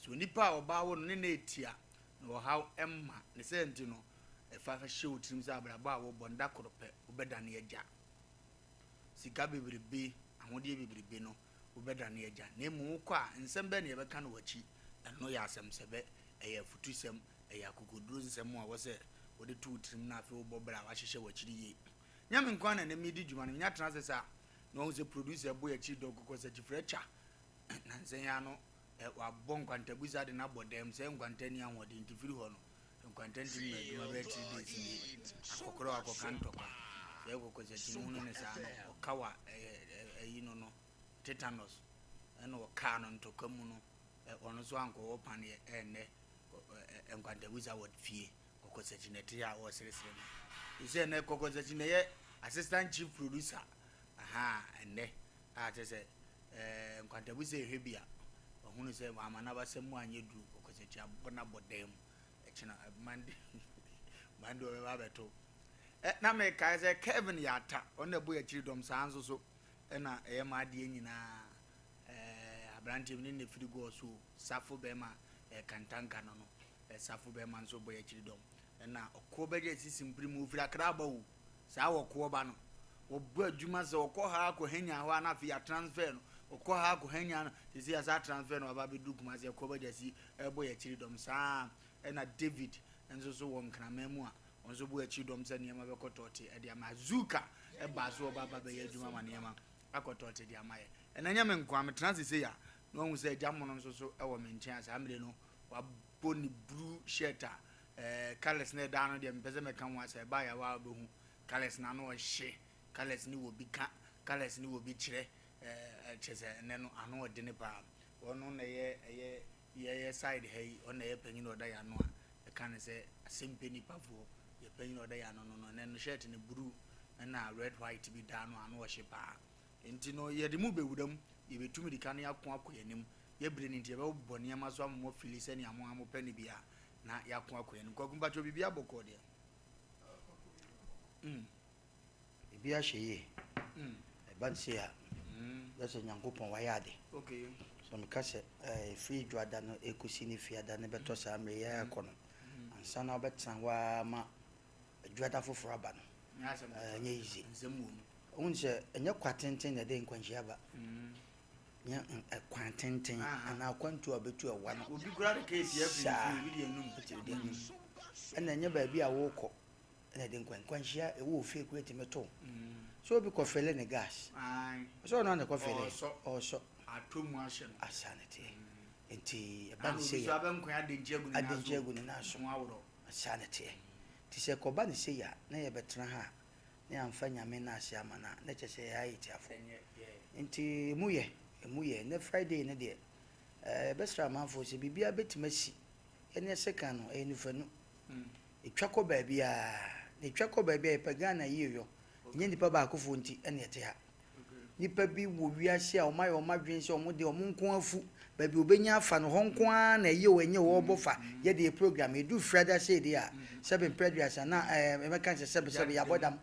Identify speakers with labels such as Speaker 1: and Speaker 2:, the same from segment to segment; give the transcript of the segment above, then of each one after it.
Speaker 1: Sɛ onipa a ɔbaa wo no ne na ɛtia na ɔhaw mma ne sɛ nti no, ɛfa hyɛ wo tirim sɛ abrabɔ a wobɔ no da koro pɛ wobɛdane agya. Sika bebrebe, ahodeɛ bebrebe no wobɛdane agya. Na mmom wokɔ a, nsɛm bɛn na yɛbɛka no w'akyi? Ɛno yɛ asɛmsɛbɛ, ɛyɛ afutusɛm, ɛyɛ akokoduro nsɛm a ɛwɔ sɛ wode to wo tirim na afei wobɔ bra a woahyehyɛ w'akyiri yie. Nyɛ me nko ara na ɛnnɛ meredi dwuma no, menya tena ase saa na wahu sɛ producer bɔ yɛn akyi dɔ kɔkɔ sɛ kyifrɛ kya. Nansa yi ara no, wabɔ nkwantabusa de no abɔ dam sɛ nkwanta nni ahoɔden nti firi hɔ no, nkwanta ntumi nyɛ adwuma bɛyɛ 3 days nie. Akɔkorɔ akɔka ntɔkwa. Sɛ kɔkɔ sɛ kyini hunu ne saa no, ɔka wa ɛyi no no, tetanus, ɛna ɔkaa no ntɔkwa mu no, ɔno nso ankɔwɔ paneɛ ɛnnɛ nkwantabusa wɔ fie. Kɔkɔsakyi na ɛte a ɔreseresere no. Sɛ ɛnɛ Kɔkɔsakyi na ɛyɛ assistant chief producer. Aha, ɛnnɛ a kyerɛ sɛ ɛɛ nkwantabusa ɛhwɛ bi a, ɔhunu sɛ wama n'abasa mu anyɛ duru. Kɔkɔsakyi abɔ n'abɔ dan mu. Ɛkyena Monday, Monday ɔbɛba abɛto. Ɛ na mekae sɛ Kevin yɛ ata, ɔno na ɛbɔ yɛ akyiri dɔm saa nso so ɛna ɛyɛ m'adeɛ nyinaa. Ɛɛ aberanteɛ bi ne na firi gɔɔ so safo bɛrima ɛɛ kantanka no no. Safo bɛrima nso bɔ yɛ akyiri dɔm. Ɛna ɔkoɔ bɛgye sisi mpiri mu ofiri Akra aba o. Saa wɔkoɔ ba no. Wɔbɔ adwuma sɛ ɔkɔ ha akɔ hanya hɔ a na afei yɛatransfer no. Ɔkɔ ha akɔ hanya no sisi yɛasa transfer no waba abɛduru Kumasi ɛkoɔ bɛgye si ɛbɔ yɛ akyiri dɔm saa. Ɛna David nso so wɔ Nkraman mu a ɔno nso bɔ akyiri dɔm sɛ nneɛma bɛkɔ tɔɔte ɛde ama. Azuka ɛbaa so ɔba aba bɛyɛ adwuma ma nneɛma akɔ tɔɔte de ama yɛ. Ɛna nyɛ me nko a metena ase sei a na wahu sɛ agya mono nso so ɛwɔ me nkyɛn a saa mmere no wabɔ ne blue shirt a colours na ɛda no deɛ mepɛ sɛ mɛka ho asɛ ɛbaa yɛ a wobɛhu colours na ano ɔhye, colours ne wɔ bi ka, colours ne wɔ bi kyerɛ kyerɛ sɛ ɛnɛ no ano ɔdene paa. Ɔno na ɛyɛ yɛyɛ side ha yi, ɔno na ɛyɛ panyin a ɔda yɛ ano a ɛka ne sɛ asɛmpɛ nipafoɔ yɛ panyin a ɔda yɛ ano no no ɛnɛ no shirt no blue ɛna red white bi da ano ano ɔhye paa. Nti no yɛde mu bɛwura mu, yɛbɛtumi de ka no yɛako akɔ yɛn anim. Yɛbere no nti yɛbɛbɔ nneɛma so ama mo afili sɛnea mo a mopɛ no bi a na yɛako akɔ yɛn anim. Kwaku mpakyɛ biribi abɔkɔɔ deɛ.
Speaker 2: Ebi ahyɛ yie. Ɛba no sei a, na sɛ Nyankopɔn wayɛ ade. Sɛ meka sɛ ɛfiri dwoada no ɛkɔsi ne fiada no bɛtɔ saa mmerɛ yi akɔ no, ansa na wobɛtena hɔ ara ma dwoada foforɔ aba no, ɛnyɛ easy. Wohu sɛ ɛnyɛ kwa tenten na ɛde nkwanhyia ba. Nyɛ kwan tenten anaa kwantu a wobɛtu ɛwa no.
Speaker 1: Obi koraa de keesi afiri
Speaker 2: Saa.
Speaker 1: ne fie, obi de anum.
Speaker 2: Nti de anum. Ɛna ɛnyɛ baabi a wokɔ ɛna ɛde nkwanhyia ɛwɔ ofie koraa tumi to. Sɛ obi kɔ fill ne gas. Sɛ ɔno ana kɔ fill.
Speaker 1: Ɔsɔ.
Speaker 2: Ɔsɔ.
Speaker 1: Atɔ mu ahyɛ no.
Speaker 2: Asa ne teɛ. Nti ɛba
Speaker 1: Ana
Speaker 2: ne
Speaker 1: obi
Speaker 2: sei
Speaker 1: so
Speaker 2: a
Speaker 1: abɛnkwan adenkyi agu ne nan so.
Speaker 2: Adenkyi agu ne nan so.
Speaker 1: Ho aworɔ.
Speaker 2: Asa ne teɛ. Nti sɛ kɔba ne sei a na yɛbɛtena ha a na yɛamfa Nyame no ase ama no a na kyerɛ sɛ yɛayɛ tiafo.
Speaker 1: Ɛnyɛ yɛ.
Speaker 2: Nti emu yɛ ne Friday ne deɛ yɛbɛsrɛ amanfoɔ sɛ biribiara bɛtumi asi ɛne ɛsɛ kan no ɛyɛ nufanu. Ɛtwa kɔ baabiara na ɛtwa kɔ baabi a yɛpɛ Ghana yie yɔ. Ɛnyɛ nipa baakofoɔ nti ɛne ɛte ha. Nipa bi wɔ wiase a ɔmo ayɛ ɔmo adwene sɛ ɔmo de ɔmo nko afu baabi obɛnya afa no hɔ nko ara na ɛyɛ o ɛnyɛ o ɔbɔ fa yɛde yɛ program yɛdu Friday sɛ deɛ a sɛbe mpɛ 20 na ɛmɛka sɛ sɛbe sɛbe yɛabɔ dam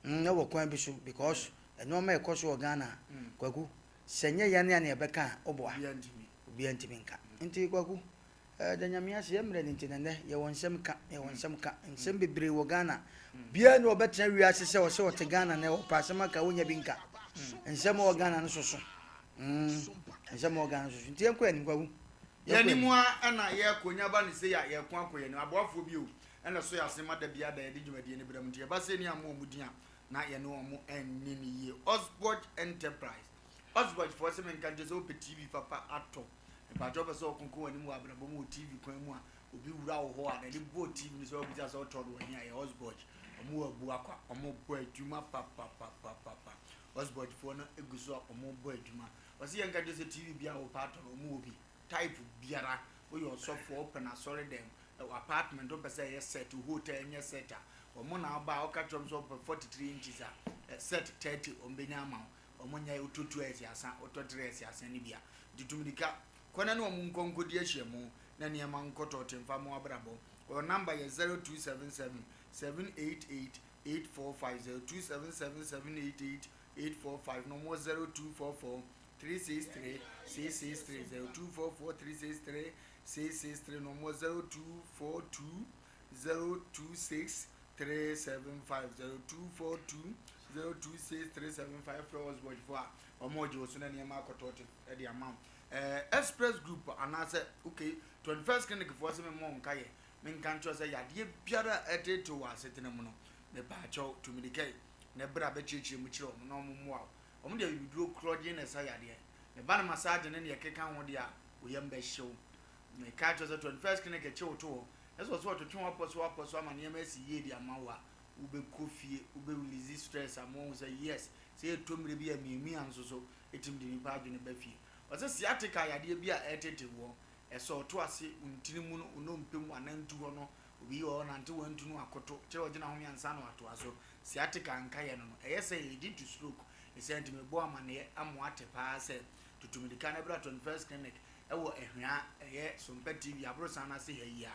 Speaker 2: ɛwɔ kwan bi so because nneɛma ɛkɔ so wɔ Ghana. Kwaku, sɛ nyɛ yɛn a ne yɛbɛka a ɔboa.
Speaker 1: Obiara ntumi.
Speaker 2: Obiara ntumi nka. Nti Kwaku, da Nyame ase yɛ mmerɛ no nti nɛnɛ yɛwɔ nsɛm ka, yɛwɔ nsɛm ka, nsɛm bebree wɔ Ghana. Biara ne ɔbɛtena wiase sɛ ɔsɛ ɔte Ghana na ɔpɛ asɛm aka wonya bi nka. Nsɛm a wɔ Ghana no soso. Nsɛm a wɔ Ghana no soso. Nti yɛnkɔ anim, Kwaku. Yɛnkɔ
Speaker 1: Yɛnim
Speaker 2: anim.
Speaker 1: A ɛna yɛkɔ nya ba ne sei a yɛko akɔ yɛnim aboafoɔ bi o ɛna so yɛ asɛm ada bi ada yɛde dwumadie no brɛ mu nti yɛba sɛ ni ama ɔmo din a na yɛne ɔmo ɛnni ne yie. Osborg Enterprise, Osborg foɔ sɛ menka nkyɛ sɛ wopɛ TV papa atɔ mpatwɛ wopɛ sɛ ɔkonko w'anim wɔ abrabɔ mu wɔ TV kwan mu a obi wura wo hɔ a n'ani bɔ TV no sɛ wabisa sɛ wotɔ no wɔ he a yɛ Osborg. Ɔmo wɔ abu akwa, ɔmo bɔ adwuma papapapapa. Osborg foɔ no egu so a ɔmo bɔ adwuma. Ɔsɛ yɛnka nkyɛ sɛ TV bi a wopɛ atɔ no ɔmo wɔ bi type biara. Woyɛ ɔsɔfoɔ wopɛ no asɔre dɛm ɛwɔ apartment wopɛ sɛ ɛyɛ set hotel ɛnyɛ set a ɔmo na ɔba a ɔka kyerɛ ɔmo sɛ ɔpɛ 43 inches a set 30 ɔmo bɛnya ama wo. Ɔmo nyɛ wotɔ 2 ɛsi asa wotɔ 3 ɛsi asa ne bia nti tumirika kɔnɛ ne ɔmo nkɔ nkɔdi ahyia mu na nneɛma nkɔtɔ te mfa mo abrabɔ. Wɔn number yɛ 0277 788 845, 0277 788 845 na ɔmo 0244. 363 663, 0244 363 663, na ɔmo 0242 026 375, 0242 026 375. Frɛ Osborn fo a, ɔmo gye wo so na nneɛma akɔtɔ te ɛde ama wo. Express Group anaasɛ, okay, 21st Clinic foɔ sɛ memmɔ nka yɛ menka nkyerɛ sɛ yadeɛ biara a ɛtete wɔ asetena mu no, mepaakyɛw, tumidika yi na ɛberɛ a bɛkyerɛkyerɛ mu kyerɛ ɔmo na ɔmo mmoa wo. Ɔmo deɛ, bibiduro korɔgye na ɛsa yadeɛ ne ba no massage ne neɛ ɛkeka ho deɛ a oyam bɛhyew. Meka kyerɛ sɛ 21st Clinic akyi wo to hɔ ɛsɛ ɔsɛ ɔtwetwe wapɔ so ama nneɛma asi yie de ama wo a, wobɛkɔ fie, wobɛ release stress ama wɔn sɛ yes, sɛ yɛtɔ mmerɛ bi a miamia nso so ɛtumi de nipa adwene ba fie. Ɔsɛ sciatica, yadeɛ bi a ɛtete wɔ ɛsɛ ɔto ase ntini mu no, onompe mu anantu hɔ no, obi wɔ hɔ nante wantu no akoto kyerɛ ɔgyina ho miansa na watoa so. Sciatica nka yɛ no, ɛyɛ sɛ yɛdi to stroke. Ɛsɛ ntumi bɔ amaneɛ ama ate paa sɛ tutumidika no bra 21st Clinic ɛwɔ Ahwia, ɛyɛ Sompa TV aborosan no ase ha yi a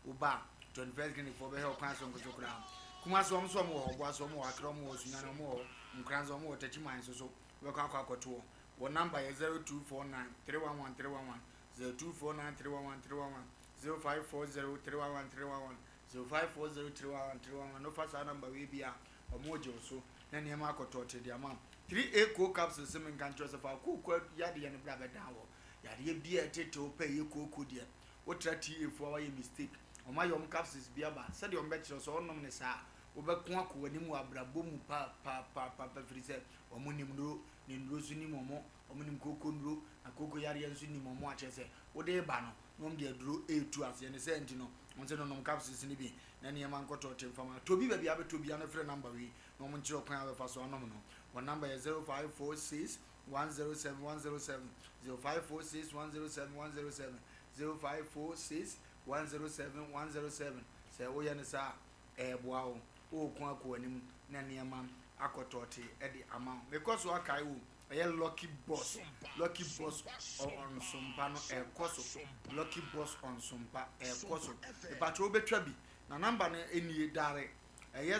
Speaker 1: woba 21st Clinic foɔ bɛhɛ ɔkwan so nkoso koraa. Kumase wɔn nso, wɔn wɔ hɔ. Boase wɔn wɔ Akra, wɔn wɔ Sunyani, wɔn wɔ Nkran nso, wɔn wɔ Tɛkyiman nso so. Wobɛkɔ akɔto hɔ. Wɔn number yɛ 0249 311 311, 0249 311 311, 0540 311 311, 0540 311 311. No fa saa number wei bi a, wɔn gye wo so na nneɛma akɔtɔ te de ama. 3A co capsule sɛ menka nkyerɛ sɛ fa kooko yadeɛ no bra bɛdan wɔ yadeɛ bi a ɛtete wo pɛ yɛ kooko deɛ wotra ta foɔ a wayɛ mistake. Ɔmo ayɛ ɔmo capsules bi aba sɛdeɛ ɔmo bɛkyerɛ sɛ ɔnom ne saa, wobɛko akɔ w'anim wɔ abrabɔ mu paapaapaa, firi sɛ ɔmo nim nnuro ne nnuro so nim ɔmo nim kooko nnuro na kooko yareɛ nso nim ɔmo akyerɛ sɛ wode ba no na ɔmo de aduro etu aseɛ ne sɛ nti no wɔn sɛ nonom capsules no bi na nneɛma nkɔtɔ te nfama. Tobi baabi abɛtɔ bi ano, frɛ number wei na ɔmo nkyerɛ ɔkwan a bɛfa so anom no. Wɔn number yɛ 0546 107 107, 0546 107 107, 0546 107 107. Sɛ woyɛ no saa, ɛɛboa wo, wowɔ akɔ anim na nneɛma akɔtɔɔte ɛde ama wo. Mekɔ so akae wo, ɛyɛ Lucky Boss, Lucky Boss on Sompa no ɛkɔ so. Lucky Boss on Sompa ɛkɔ so. Ìpàtɛ wobɛtwa bi na number no nie dare, ɛyɛ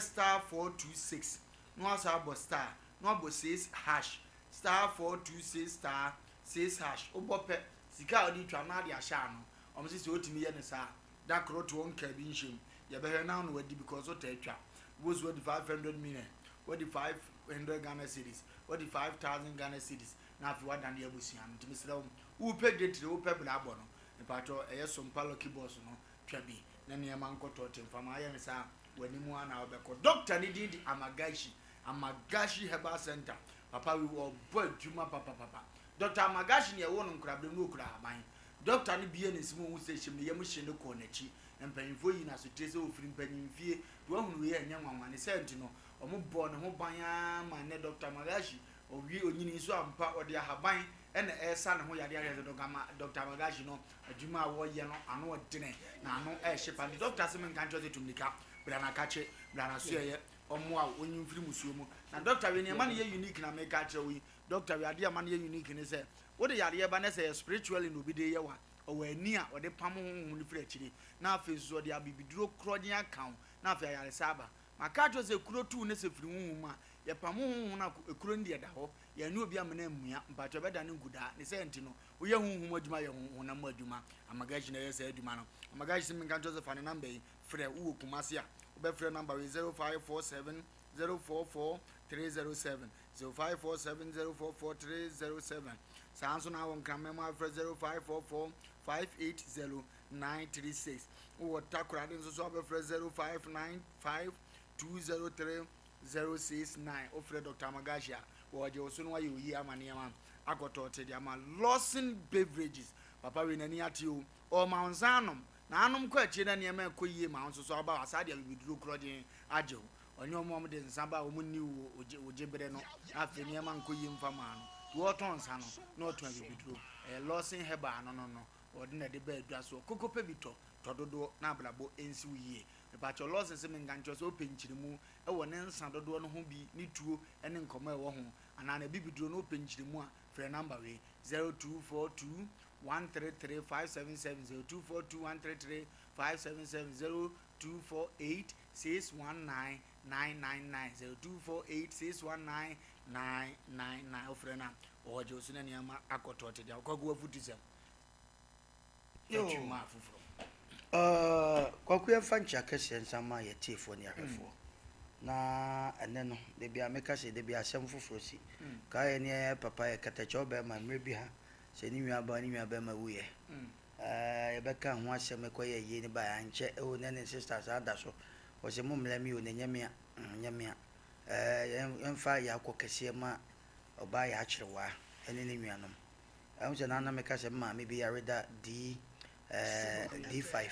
Speaker 1: *426 na wasa abɔ star na wabɔ 6 hash, *426 *6 hash. Wobɔ pɛ, sika a wɔde twa na ade ahyɛ ano. Ɔmo sɛ otumi yɛ ne saa da koro to wɔn nkaa bi nhyɛm, yɛbɛhwɛ na ano wadi because ɔtɛ atwa wosu wadi 500 million, wadi 500 Ghana cedis, wadi 5,000 Ghana cedis na afei wadane abusua no. Ntumi srɛ wo, wopɛ dwetire, wopɛ brabɔ no, mpatwɔ, ɛyɛ Sompa Lucky Boss no, twa bi na nneɛma nkɔtɔ te mfama. Ayɛ ne saa, w'anim a na wobɛkɔ. Doctor ne din di Amagashi, Amagashi Herbal Center. Papa wi ɔbɔ adwuma papapapa. Doctor Amagashi ne ɛwɔ no nkorabere no, okura ahaban. Doctor no bie ne nsɛm ohun sɛ hyɛm ne yam hye ne kɔɔ n'akyi. Mpanyinfoɔ yi n'asotire sɛ ofiri mpanyinfie de wahunu wei a ɛnyɛ nwanwa ne sɛ nti no, ɔmo bɔ ne ho ban ara ma ne Doctor Amagashi ɔwie onyini nso ampa, ɔde ahaban ɛna ɛresa ne ho yadeɛ ahwɛ sɛ Doctor Amagashi no adwuma a wɔyɛ no ano ɔdene na ano ɛɛhye pa. Nti doctor sɛ menka nkyerɛ sɛ tumnika bra na kakye bra na so ɛyɛ ɔmo a onyi mfiri musuo mu. Na doctor wei, nneɛma no yɛ unique na meka kyerɛ wo yi. Doctor wei, adeɛ a ma no yɛ unique ne sɛ wode yadeɛ ba ne sɛ yɛ spiritually na obi de yɛ wa, ɔwɔ ani a ɔde pam honhom no firi akyire na afei nso ɔde abibiduro korɔgye aka wo na afei ayaresa aba. Maka kyerɛ sɛ kuro tu ne sɛ firi honhom a yɛpam honhom no a, ekuro no deɛ da hɔ, yɛne obi amena mmua mpakyɛ bɛda ne nkudaa ne sɛ nti no woyɛ honhom adwuma, yɛ honam mu adwuma. Amagashi na ɛyɛ saa adwuma no. Amagashi sɛ menka kyerɛ sɛ fa ne number yi frɛ. Wowɔ Kumase a, wobɛfrɛ number wei: 0547 044 307, 0547 044 307. Saa nso na wɔ Nkraman mu, afrɛ 0544 580 936. Wowɔ Takorade nso so, abɛfrɛ 0595 203 069. Wofrɛ Dr Amagashi a, wɔgye wo so no wayɛ oyi ama nneɛma akɔtɔ te de ama. Lawson Beverages, papa wei n'ani ate o, ɔma wo nsa anom na anom kɔ akyire na nneɛma ɛkɔ yie ma wo nso so aba wɔ asa de abibiduro korɔgyen agye wo. Ɔnyɛ ɔmo a ɔmo de nsa ba a ɔmo ni wo ogye bere no, afei nneɛma nkɔ yie mfa maa no. Deɛ ɔtɔn nsa no na ɔtɔn abibiduro, ɛyɛ Lawson Herbal no ɔde na ɛde ba adwa so. Koko pɛ bi tɔ tɔ dodoɔ na abrabɔ nsi wo yie. Mepakyɛw, Lawson sɛ menka nkyerɛ sɛ wopɛ nkyirimu ɛwɔ ne nsa dodoɔ no ho bi ne tuo ne nkɔmɔ ɛwɔ ho anaa na bibiduro no, wopɛ nkyirimu a, frɛ number wei: 0242 133 577, 0242 133 577, 0248 619 999, 0248 619. 9 9 9 wofrɛ no a ɔgye wo so na nneɛma akɔtɔ te deɛ Kwaku afutusɛm atwi ma afoforɔ.
Speaker 2: Kwaku yɛmfa nkyea kɛseɛ nsa ma yɛ tiefoɔ ne ahwɛfoɔ na ɛnɛ no da bia meka sɛ da bia asɛm foforɔ si kaa yɛ ne papa yɛ katakyɛw bɛrima mmerɛ bi ha sɛ ne nua baa ne nua bɛrima wuyɛ yɛbɛka ho asɛm ɛkɔyɛ yie ne ba ankyɛ ɛwɔ ne ne sister saa da so wɔsɛ mo mmla mi o na ɛnyɛ mea nyɛ mea yɛmfa yɛ akɔ kɛseɛ ma ɔbaa yɛ akyerɛwaa ɛne ne nuanom. Ɛho sɛ na meka sɛ maame bi yare da D D5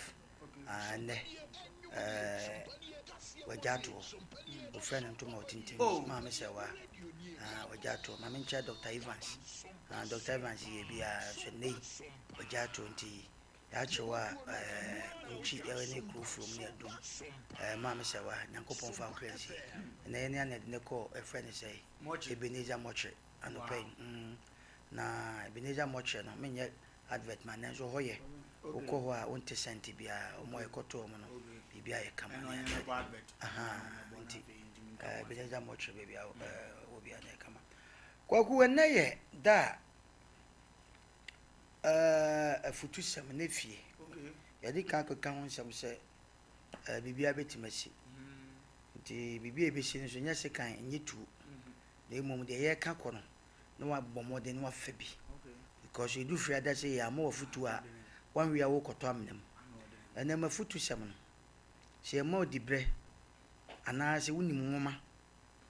Speaker 2: ɛnɛ wagya atoɔ ofrɛ no ntoma ɔtintim maame sɛ wa wagya atoɔ maame nkyɛ Dr. Evans. Dr. Evans yɛ biara so nnɛ yi wagya atoɔ nti yɛakyerɛw a nkyi ne kuro furom ne adum maame sɛ wa Nyankopɔn fa nkra nsie. Ɛnɛ yɛne ana de ne kɔɔ ɛfrɛ ne sɛ Ebenezer Mɔkyere anɔpɛ yi. Na Ebenezer Mɔkyere no menyɛ advert ma nanso hɔ yɛ wokɔ hɔ a wonte sɛnte biara ɔmo a yɛkɔtoo ɔmo no biribi ayɛ kama ne nti Ebenezer Mɔkyere baabi a wɔ biara na yɛ kama. Kwaku ɛnɛ yɛ da a afutusɛm ne fie yɛde kan keka ho nsɛm sɛ biribiara bɛtumi asi nti biribi a ɛbɛsi no nso nyɛ sekan nyɛ tuo na mmom deɛ yɛreka kɔ no na wabɔ mmɔden na wafa bi because yɛdu firi ada sɛ yɛ ama wafutuo a wanwia wokɔtɔ amena mu. Ɛnɛ mafutusɛm no sɛ yɛma wo diberɛ anaasɛ wonim nwoma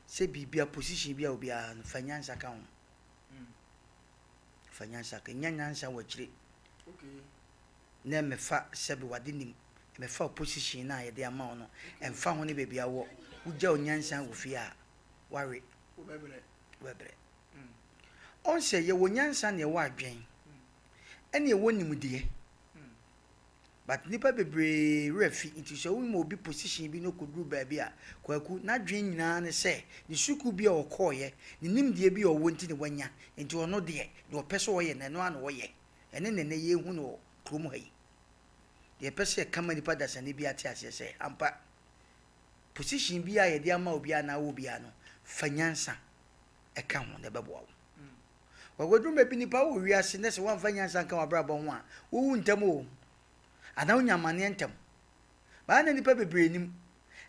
Speaker 2: sɛ biribia position bi a obiara no fa nyansa ka ho, fa nyansa ka nya nyansa wɔ akyire na mmefa sɛbe wade nim mmefa position no a yɛde ama wo no ɛmfa ho ne baabi a wɔ wogya wo nyansa wɔ fie a wawe wobɛbrɛ. Ɔn sɛ yɛwɔ nyansa na yɛwɔ adwen ɛne yɛwɔ nimdeɛ but nipa bebree werɛ fi nti sɛ woma obi position bi na ɔkɔduru baabi a Kwaku n'adwen nyinaa ne sɛ ne sukuu bi a ɔkɔɔyɛ ne nimdeɛ bi a ɔwɔ nti ne wanya nti ɔno deɛ deɛ ɔpɛ sɛ ɔyɛ no ɛno ara na ɔyɛ. Ɛne nɛnɛ yɛhu no wɔ kurom ha yi deɛ ɛpɛ sɛ ɛka ma nipa dasani bi ate aseɛ sɛ ampa position bi a yɛde ama obi anaa wɔ biara no fa nyansa ɛka ho na ɛbɛboa wo. Wakɔduru baabi nipa wɔ wiase na sɛ woamfa nyansa nka w'abrabɔ ho a wowu ntɛm o anaa wonya amanneɛ ntɛm baa na nipa bebree nim.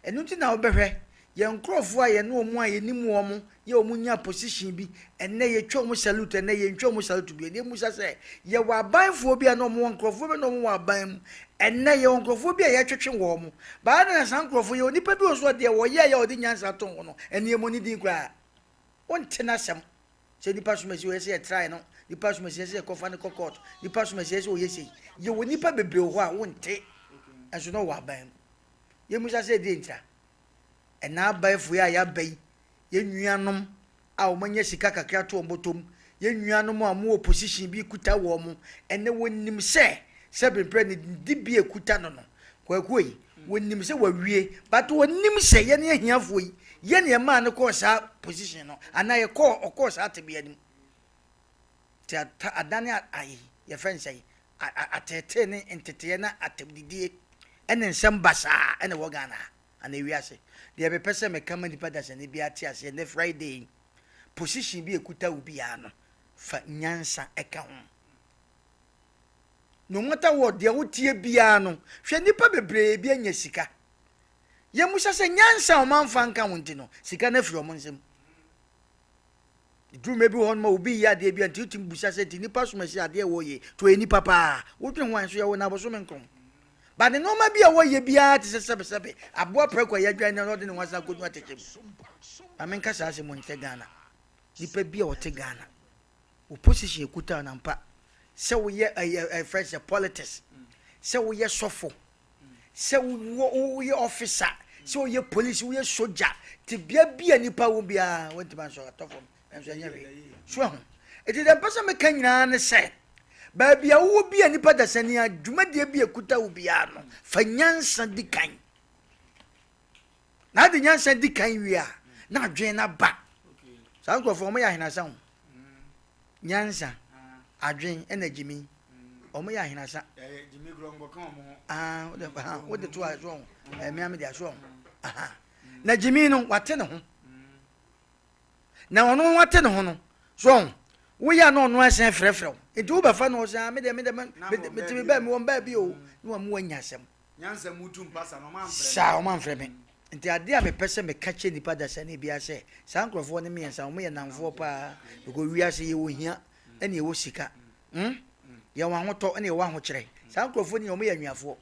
Speaker 2: Ɛno nti na wobɛhwɛ yɛn nkurɔfoɔ a yɛne wɔn a yɛnim wɔn yɛ wɔn nya position bi ɛnɛ yɛtwa wɔn salute ɛnɛ yɛntwa wɔn salute bi. Ɛnɛ musa sɛ yɛwɔ abanfoɔ bi a na wɔn wɔ nkurɔfoɔ bi na wɔn wɔ aban mu ɛnɛ yɛwɔ nkurɔfoɔ bi a yɛtwetwe wɔn baa na saa nkurɔfoɔ yɛwɔ nipa bi wɔ so a deɛ wɔyɛ yɛ ɔde nyansa to ho no ɛne ɛmɔ ne din koraa wonte n'asɛm sɛ nipa som asi wɔyɛ sɛ yɛtrae no nipa som asi sɛ yɛkɔfa no kɔ court nipa som asi sɛ wɔyɛ sei yɛwɔ nipa bebree wɔ hɔ a wonte ɛnso na ɔwɔ aban mu. Yɛmusa sɛ ɛdeɛ ntira ɛna abaefoɔ yi a yɛaba yi yɛn nuanom a wɔanya sika kakra to wɔn bɔtɔm yɛn nuanom a wɔwɔ position bi kuta wɔn mo ɛnɛ wɔnim sɛ sɛbemprɛ ne di bi ekuta no no Kwaku yi wɔnim sɛ wɔawie but wɔnim sɛ yɛne ahiafoɔ yi yɛne ɛmaa no kɔɔ saa position no anaa yɛkɔɔ ɔkɔɔ saa tebea no mu nti adane ayi yɛfrɛ no sɛ ateetee ne nteteeɛ na atɛmdidie ɛne nsɛm basaa ɛna ɛwɔ Ghana ana ewiase. Deɛ mepɛ sɛ meka ma nipa dasani bi ate aseɛ ne Friday position bi ekuta wo biara no fa nyansa ɛka ho no matter what deɛ wotie biara no hwɛ nipa bebree bi anya sika yɛmusa sɛ nyansa a ɔmanfa nka ho nti no sika no afiri ɔmo nsam. Dwuma bi wɔ hɔ no ma obi yɛ adeɛ bi a nti wotumi busa sɛ nti nipa som asi adeɛ wɔ yɛ to yɛ nipa paa wodwene ho a nso yɛwɔ no abosome nkron ba ne nneɛma bi a wɔyɛ biara te sɛ sɛbesɛbe aboa prɛko a yɛadwan na ɔde ne ho asan akɔdu atɛkyɛ mu. Ma menka saa asɛm nkyerɛ Ghana nipa bi a ɔte Ghana wo position ekuta nampa sɛ woyɛ ɛyɛ ɛfrɛ sɛ politics sɛ woyɛ sɔfo sɛ woyɛ officer sɛ woyɛ police woyɛ soja te bea bi a nipa wo biara wɔntumi ansɔ atɔ fam nanso ɛnyɛ hwee so ɛho eti deɛ mpɛ sɛ meka nyinaa ne sɛ baabi a wowɔ bi a nipa dasani a dwumadie bi ekuta wo biara no fa nyansa di kan na ade nyansa di kan wie a na adwene na ba saa nkurɔfoɔ wɔn yɛ ahenasa ho nyansa adwene ɛna gyimi wɔn yɛ ahenasa aa wode to aso ho ɛmea mi de aso ho na gyimi no wate ne ho. Na ɔno ho ate ne ho no, so ɔho, woyɛ a na ɔno asan frɛfrɛ wo. Nti wobɛfa no ɔsɛ, ah, me deɛ, me deɛ, mete me baa mi, wɔn baa bi o, na wɔn mu anya asɛm.
Speaker 1: Nyansa mu tu mpasa no, ɔma mfrɛ me.
Speaker 2: Saa, ɔma mfrɛ me. Nti adeɛ a mepɛ sɛ meka kyerɛ nipa dasani biara sɛ, saa nkorɔfoɔ no mmiɛnsa, wɔn yɛ nnamfoɔ paa, because wiase yɛwɔ hia, ɛna yɛwɔ sika, hmm? Yɛwɔ ahotɔ, ɛna yɛwɔ ahokyerɛ. Saa nkorɔfoɔ no nyinaa, wɔn yɛ anuafoɔ.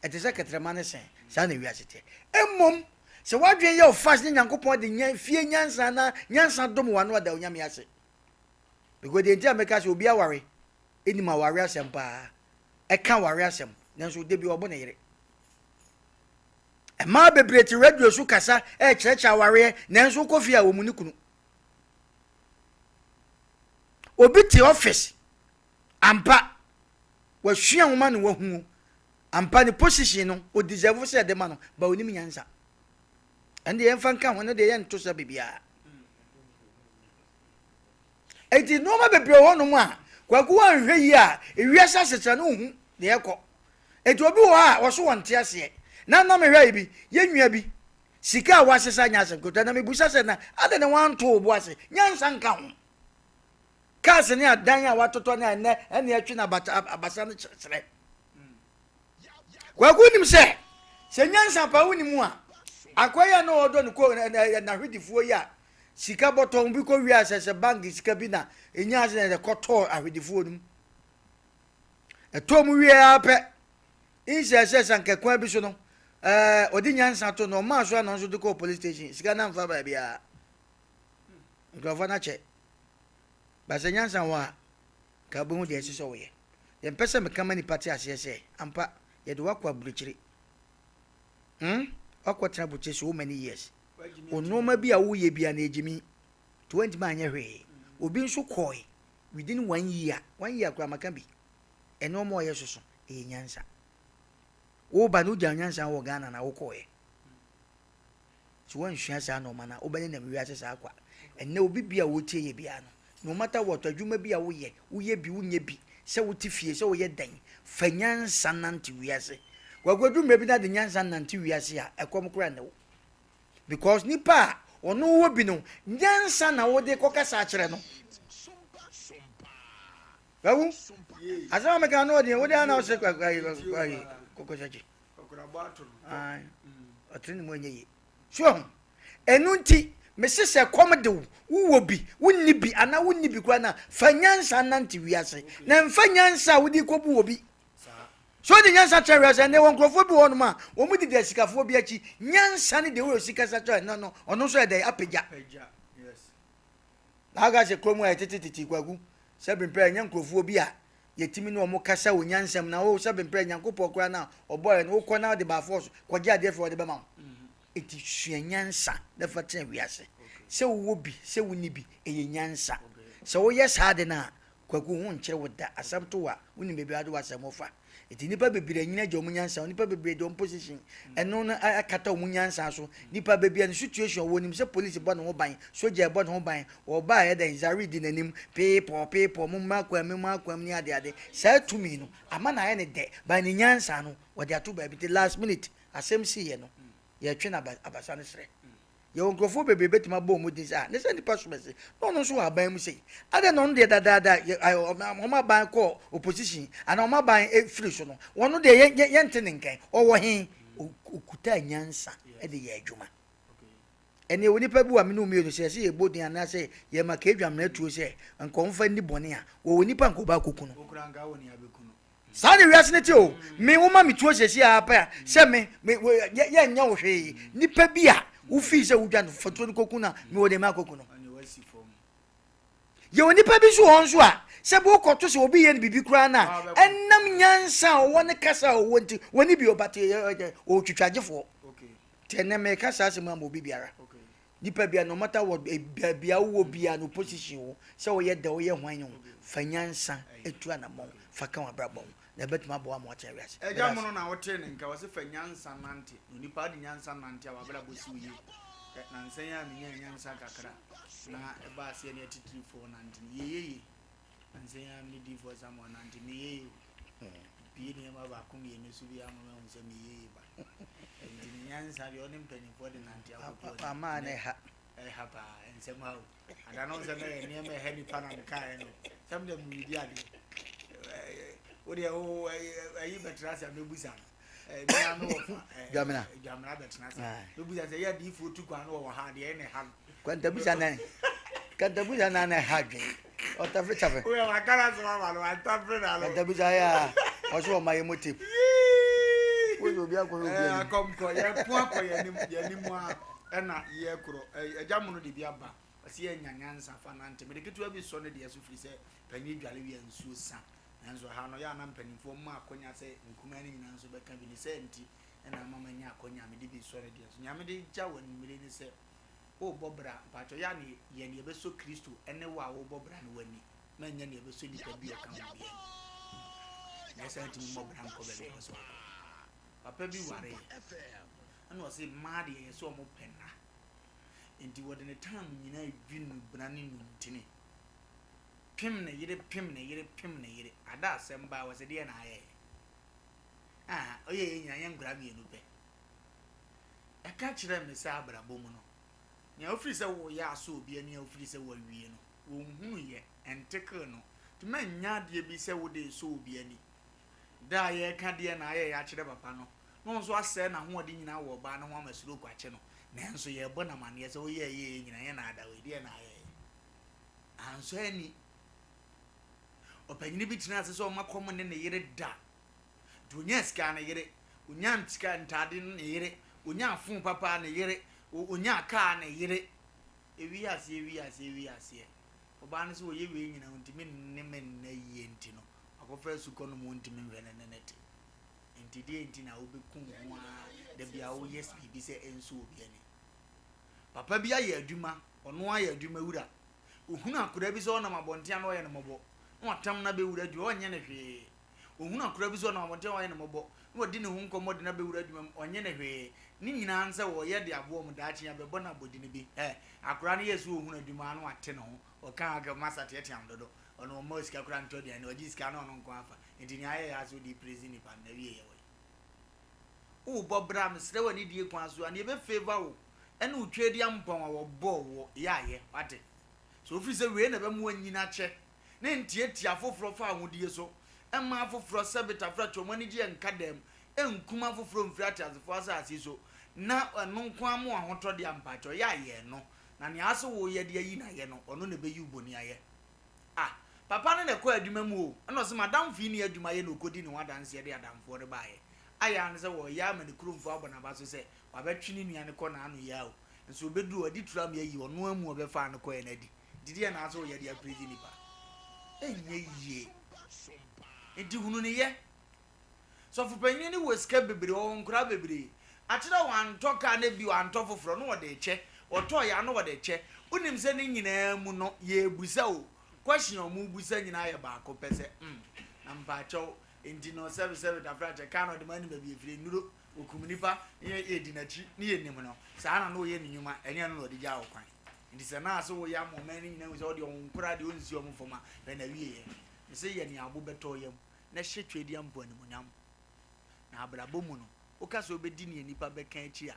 Speaker 2: Ɛte sɛ kɛtrɛma ne sɛn. Saa na wiase teɛ. Mmom, sɛ w'adwene yɛ wo fast ne Nyankopɔn de nya fie nyansa anaa nyansa dom wo ano a, da Onyame ase. Because deɛ nti a meka sɛ obi aware, nim aware asɛm paa, ɛka aware asɛm, nanso da bi ɔbo ne yere. Mmaa bebree te radio so kasa ɛrekyerɛkyerɛ awareɛ, nanso wokɔ fie a wɔn ne kunu. Obi te office, ampa, Wasua nwoma na wahu ampa ne position no o deserve sɛ yɛde ma no ba onim nyansa. Ɛno deɛ yɛmfa nka ho ɛno deɛ yɛnto sɛ biribiara. Enti nneɛma bebree wɔ hɔnom a kwaku wanhwɛ yie a ewiase asetra no nhu deɛ ɛkɔ. Enti obi wɔ hɔ a wɔso wɔn te aseɛ. Na na mehwɛ yi bi yɛn nua bi sika a wasesa nyɛ asɛm ketewa na mebusa sɛ na adɛn na wanto wo bo ase nyansa nka ho. Cars ne adan a watotɔ ne a ɛnɛ ɛne ɛtwe no abasa no kyerɛ. Kwaku nim sɛ sɛ nyansa paa woni mu a akoa yi a na ɔdɔ no kɔ n'ahwedifoɔ yi a sika bɔtɔ bi kɔ wia sɛ sɛ bank sika bi na ɛnya ase na ɛkɔtɔɔ ahwedifoɔ no mu. Ɛtɔɔ mu wie ara pɛ nhyɛ sɛ sanka kwan bi so no ɛɛ ɔde nyansa to no ɔmaa so a na ɔnso de kɔɔ police station sika no amfa baabiara. Nkurɔfoɔ no akyɛ. But sɛ nyansa wɔ a, nka wobɛhu deɛ ɛsɛ sɛ woyɛ. Deɛ mpɛ sɛ meka ma nipa te aseɛ sɛ, ampa, yɛde wo akɔ aburokyire. Hmm? Woakɔtena aburokyire so many years. Wo nneɛma bi a woyɛ bia na ɛgyimi. Nti woantumi anyɛ hwee. Obi nso kɔe within one year. One year koraa maka bi. Nneɛma a ɔyɛ soso, ɛyɛ nyansa. Woba no wogya nyansa wɔ Ghana na wokɔɛ. Sɛ woansua saa nnoɔma no a, wobɛnenam wiase saa kwa. Ɛnnɛ obi bi a ɔretie yɛ biara no, no matter what, adwuma bi a woyɛ, woyɛ bi, wonyɛ bi, sɛ wote fie, sɛ woyɛ dɛn, fa nyansa nante wiase. Kwaku, ɛduru mmerɛ bi na de nyansa nante wiase a, ɛkɔm koraa nnɛ wo. Because nipa a ɔno wɔ bi no, nyansa na wode kɔkasa akyerɛ no. Kwaku, asɛm a meka no ɔdeɛ, wode ana wosɛ kɔkɔsakyi. Ɔtene ne mu ɛnyɛ yie. So ahu? Ɛno nti, mese sɛ kɔm de wo, wowɔ bi, wonni bi, anaa wonni bi koraa no a, fa nyansa nante wiase, na mfa nyansa a wode kɔbu obi. So wode nyansa kyerɛ wiase? Ɛnɛ wɔ nkurɔfoɔ bi wɔ hɔnom a, wɔn didi asikafoɔ bi akyi. Nyansa ne deɛ wɔyɛ osi kasa kyerɛ no no, ɔno nso ɛdɛ apagya. Na aka sɛ kurom a yɛtete tete kwaku sɛ bempɛ ɛnyɛ nkurɔfoɔ bi a yɛtumi ne wɔn kasa wɔ nyansa mu na wo sɛ bemprɛ Nyankopɔn koraa no a ɔbɔɔ yɛn no wokɔ na wode by force kɔgye adeɛ firi ɔde bɛma wo. Enti sua nyansa na fa tena wiase. Sɛ wowɔ bi sɛ wonni bi ɛyɛ nyansa. Sɛ woyɛ saa ade no a Kwaku ho nkyere wo da. Asɛm to wo a wonim baabi a wode w'asɛm fa. Enti nnipa bebree anyini agya wɔn nyansa, nnipa bebree de wɔn position ɛno no akata wɔn nyansa so. Nipa baabi a ne situation wɔ, onim sɛ police bɔ ne ho ban, sogya ɛbɔ ne ho ban, ɔba a ɛyɛ dɛn, Zari di n'anim, peepɔɔ peepɔɔ, mommra kwan mu, mommra kwan mu ne ade ade. Saa tumi no, ama no ayɛ no dɛ, but ne nyansa no, wɔde ato baabi. Nti last minute, asɛm siiɛ no, yɛtwe no abasa no serɛ. Yɛwɔ nkurɔfoɔ bebree bɛtumi abɔ wɔn din sɛ, ah, ne sɛ nipa som ase, na ɔno nso wɔ aban mu sei. Adɛn na ɔno deɛ dadaada, wɔn aban kɔɔ opposition, anaa wɔn aban firi so no, ɔno deɛ yɛnte ne nkan, ɔwɔ he? Ɔkutaa nyansa de yɛ adwuma. Ɛnneɛ onipa bi wɔ a me ne wo mmienu sɛ yɛsɛ yɛbɔ din anaasɛ yɛma Kedwa mmara tuo sɛ nka ɔmfa nni bɔne a, wɔwɔ nipa nka ɔba akɔku no. Saa na wiase no te o. Me woma me tuo sɛsi ara pɛ a sɛ me me yɛnyɛ wo hwee. Nipa bi a wofii sɛ wodwa no fa tuo no kɔku no a mewɔ deɛ makɔku no. Yɛwɔ nipa bi nso wɔ hɔ nso a sɛ bi wokɔto sɛ obi yɛ no biribi koraa no a ɛnam nyansa a ɔwɔ ne kasa a ɔwɔ nti wɔne bi ɔbate ɔtwitwagyefoɔ. Nti ɛnɛ meka saa asɛm ama obi biara. Nipa bia no matter what baabi a wowɔ bia no position wo sɛ woyɛ dɛ woyɛ hwan o fa nyansa tu anamɔn fa ka w'abrabɔ ho na ɛbɛtumi aboa ma woatena wiase.
Speaker 1: Agya mono na wotee ne nka wɔse fa nyansa nante na onipa de nyansa nante a w'abrabɔ si wo yie. Nansa yi a menyaa nyansa kakra na ɛbaa sɛ yɛne atitirifoɔ nante no yɛyɛ yie. Nansa yi a mene diifoɔ Samuel nante meyɛ yie o. Pie nneɛma baako mmienu so bi ama mahu sɛ meyɛ yie ba. Nti ne nyansa deɛ ɔne mpanimfoɔ de nante akokoɔ.
Speaker 2: Ama ne ha.
Speaker 1: Ɛha paa, nsɛm ha o. Ada no nsɛm yɛ nneɛma ɛha nipa na mekaeɛ no. Sɛm deɛ mewidi adeɛ. Wo deɛ wo ayi bɛtena ase a mɛbusa no. Mea me wɔfa.
Speaker 2: Dwamena.
Speaker 1: Dwamena bɛtena ase. Mɛbusa sɛ yɛ adiifoɔ tu kwan no wɔwɔ ha deɛ ɛna ɛha no.
Speaker 2: Kwantabusa nan. Kwantabusa nan na ɛha adwene. Ɔtafere tafe.
Speaker 1: Woyɛ wakara sɛ wama no watafere na no.
Speaker 2: Kwantabusa yɛ a ɔsɛ ɔma yɛ mo tape. Woyɛ obi akɔyɛ obi anim.
Speaker 1: Akɔmkɔ yɛ ko akɔ yɛ anim yɛ anim a ɛna yɛ korɔ. Agya mono de bi aba. Ɔsɛ yɛ nya nyansa fa nante. Mede ketewa bi sɔ ne deɛ so firi sɛ panyin dwale wia nsuo sa. Nanso ɛha no yɛ a na mpanimfoɔ mma akonya sɛ nkumaa no nyinaa nso bɛka bi. Ne saa nti na ama manya akonya a mede bi resɔ ne deɛ so. Nea mede gya wo anwummere ne sɛ, worebɔ bra, mpakyɛw yɛ a na yɛ nea ɛbɛsɔ Kristo ne wo a worebɔ bra no w'ani. Mɛnyɛ nea ɛbɛsɔ nipa bi a ɔka ho bi ani. Nyɛ saa ntumi mmɔ bra nkɔ baabi a ɛwɔ sɛ ɔkɔ. Papa bi wareeɛ, ɛna ɔse mmaa deɛ yɛ sɛ wɔn pɛ nna. Nti wɔde ne time nyinaa dwi nnubena ne nnuntini. Pem ne yere pem ne yere pem ne yere ada asɛm baa wɔsɛ deɛ na ayɛ ah ɔyɛ yɛ nyina yɛ nkora mmienu pɛ. Ɛka kyerɛ me sɛ abrabɔ mu no nea wofiri sɛ woyɛ asɔ obi ani a wofiri sɛ wawie no wɔnhunu yɛ ɛntekle no nti mɛnyɛ adeɛ bi sɛ wode resɔ obi ani. Da a yɛreka deɛ na ayɛ yɛ akyerɛ papa no na ɔno nso asɛe n'ahoɔden nyinaa wɔ ɔbaa no ho ama stroke akye no nanso yɛrebɔ no amaneɛ sɛ woyɛɛ yɛɛ nyina yɛ na ada wei deɛ na ayɛ yɛ. Ansɔ ani. Ɔpanyin bi tenaa ase sɛ ɔma kɔm ne ne yere da. Nti onyaa sika ne yere, onyaa sika ntaade ne yere, onyaa fon papa ne yere, onyaa kaa ne yere. Ewi aseɛ, ewi aseɛ, ewi aseɛ. Ɔbaa no sɛ ɔyɛ wei nyinaa ɔntumi ne me nna yie nti no, wakɔfa asukɔ nom ɔntumi nhwɛ ne ne ne te. Nti deɛ nti na wobɛku wo ho ara da bi a woyɛ biribi sɛ ɛnsɔ obi ani. Papa bi ayɛ adwuma, ɔno ara yɛ adwuma wura. Ohunu akwadaa bi sɛ ɔnam abɔnten a na ɔyɛ no mmɔbɔ, na watam no abɛwura adwuma, ɔnyɛ no hwee. Ohunu akwadaa bi sɛ ɔnam abɔnten a ɔyɛ no mmɔbɔ, na wadi ne ho nkɔmmɔ de no abɛwura adwuma mu, ɔnyɛ no hwee. Ne nyinaa ne sɛ wɔyɛ de aboa wɔn daakye abɛbɔ no abɔdini bi. Ɛ, akwadaa no yɛɛ sɛ ɔhunu adwuma a na wate ne ho. Ɔka a, masa teatea me dodo. Ɔno ɔmma sika koraa ntɔ aduane, ɔgye sika na ɔno nko ara fa. Nti nea ayɛ yɛ ara sɛ wode repraise nipa no, n'awieeɛ wɔ he? Worebɔ bra a, mesrɛ wo anidie kwan so a, nea ɛbɛ favour wo ɛne wo tweaduampɔn a wɔbɔɔ woɔ yɛ ayɛ, wate? Sɛ wofiri sɛ wei na ɛbɛma woanyini akyɛ, ne ntiatia afoforɔ fa ahodie so, mma afoforɔ sɛbe tafrakyɛ wɔn anigyeɛ nka dam, nkum afoforɔ mfiri ateasefoɔ asase so, na ɛno nko ara ma wo ahotɔ deɛ a, mpakyɛw yɛ ayɛ no, na nea ase woreyɛ de ayi no ayɛ no, ɔno na ɛbɛyi wo bɔni ayɛ. Ah, papa no na ɛkɔɔ adwuma mu o, ɛna ɔse m'adamfo yi nni adwuma yɛ na ɔkɔdi ne ho adanseɛ de adamfoɔ no baeɛ. Ayɛ ara ne sɛ wɔreyɛ ama ne kuromfoɔ abɔ n'aba so sɛ wabɛtwe ne nua no kɔ n'ano yi ara o, nso ɔbɛduru hɔ, ɔde turo ama ayi ɔno ara mu a ɔbɛfaa no kɔeɛ no adi. Nti deɛn na asɛ woyɛ de apirisi nnipa? Ɛnyɛ yie. Nti hunu ne yɛ. Sɔfopanyin no wɔ sika bebree, ɔwɔ nkoraa bebree. Akyerɛ a wantɔ kaa na bi wantɔ foforɔ na ɔde rekyɛ, ɔtɔeɛ a na ɔde rekyɛ. Wonim sɛ ne nyinaa mu no yɛrebisa o, question a wɔrebisa nyinaa yɛ baako pɛ sɛ mm, na mpaakyɛw, nti no sɛbe sɛbe tafrakyɛ kaa na ɔde ma nim baabi ɛfiri, nnuro, ɔkum nipa, ne yɛdi n'akyi, ne yɛnim no, saa na na ɔyɛ ne nnwuma, ɛnyɛ ɛno na ɔde gyaa wo kwan. Nti sɛ na ase woyɛ ama ɔman no nyinaa hu sɛ wode ɔwo nkoraa deɛ ɔnsi wɔn fam a, hwɛ n'awieɛ. Mese yɛ nea abo bɛtɔ yam. na hyɛ Tweaduampɔn animuonyam. Na abrabɔ mu no, woka sɛ wobɛdi nea nnipa bɛka akyi a,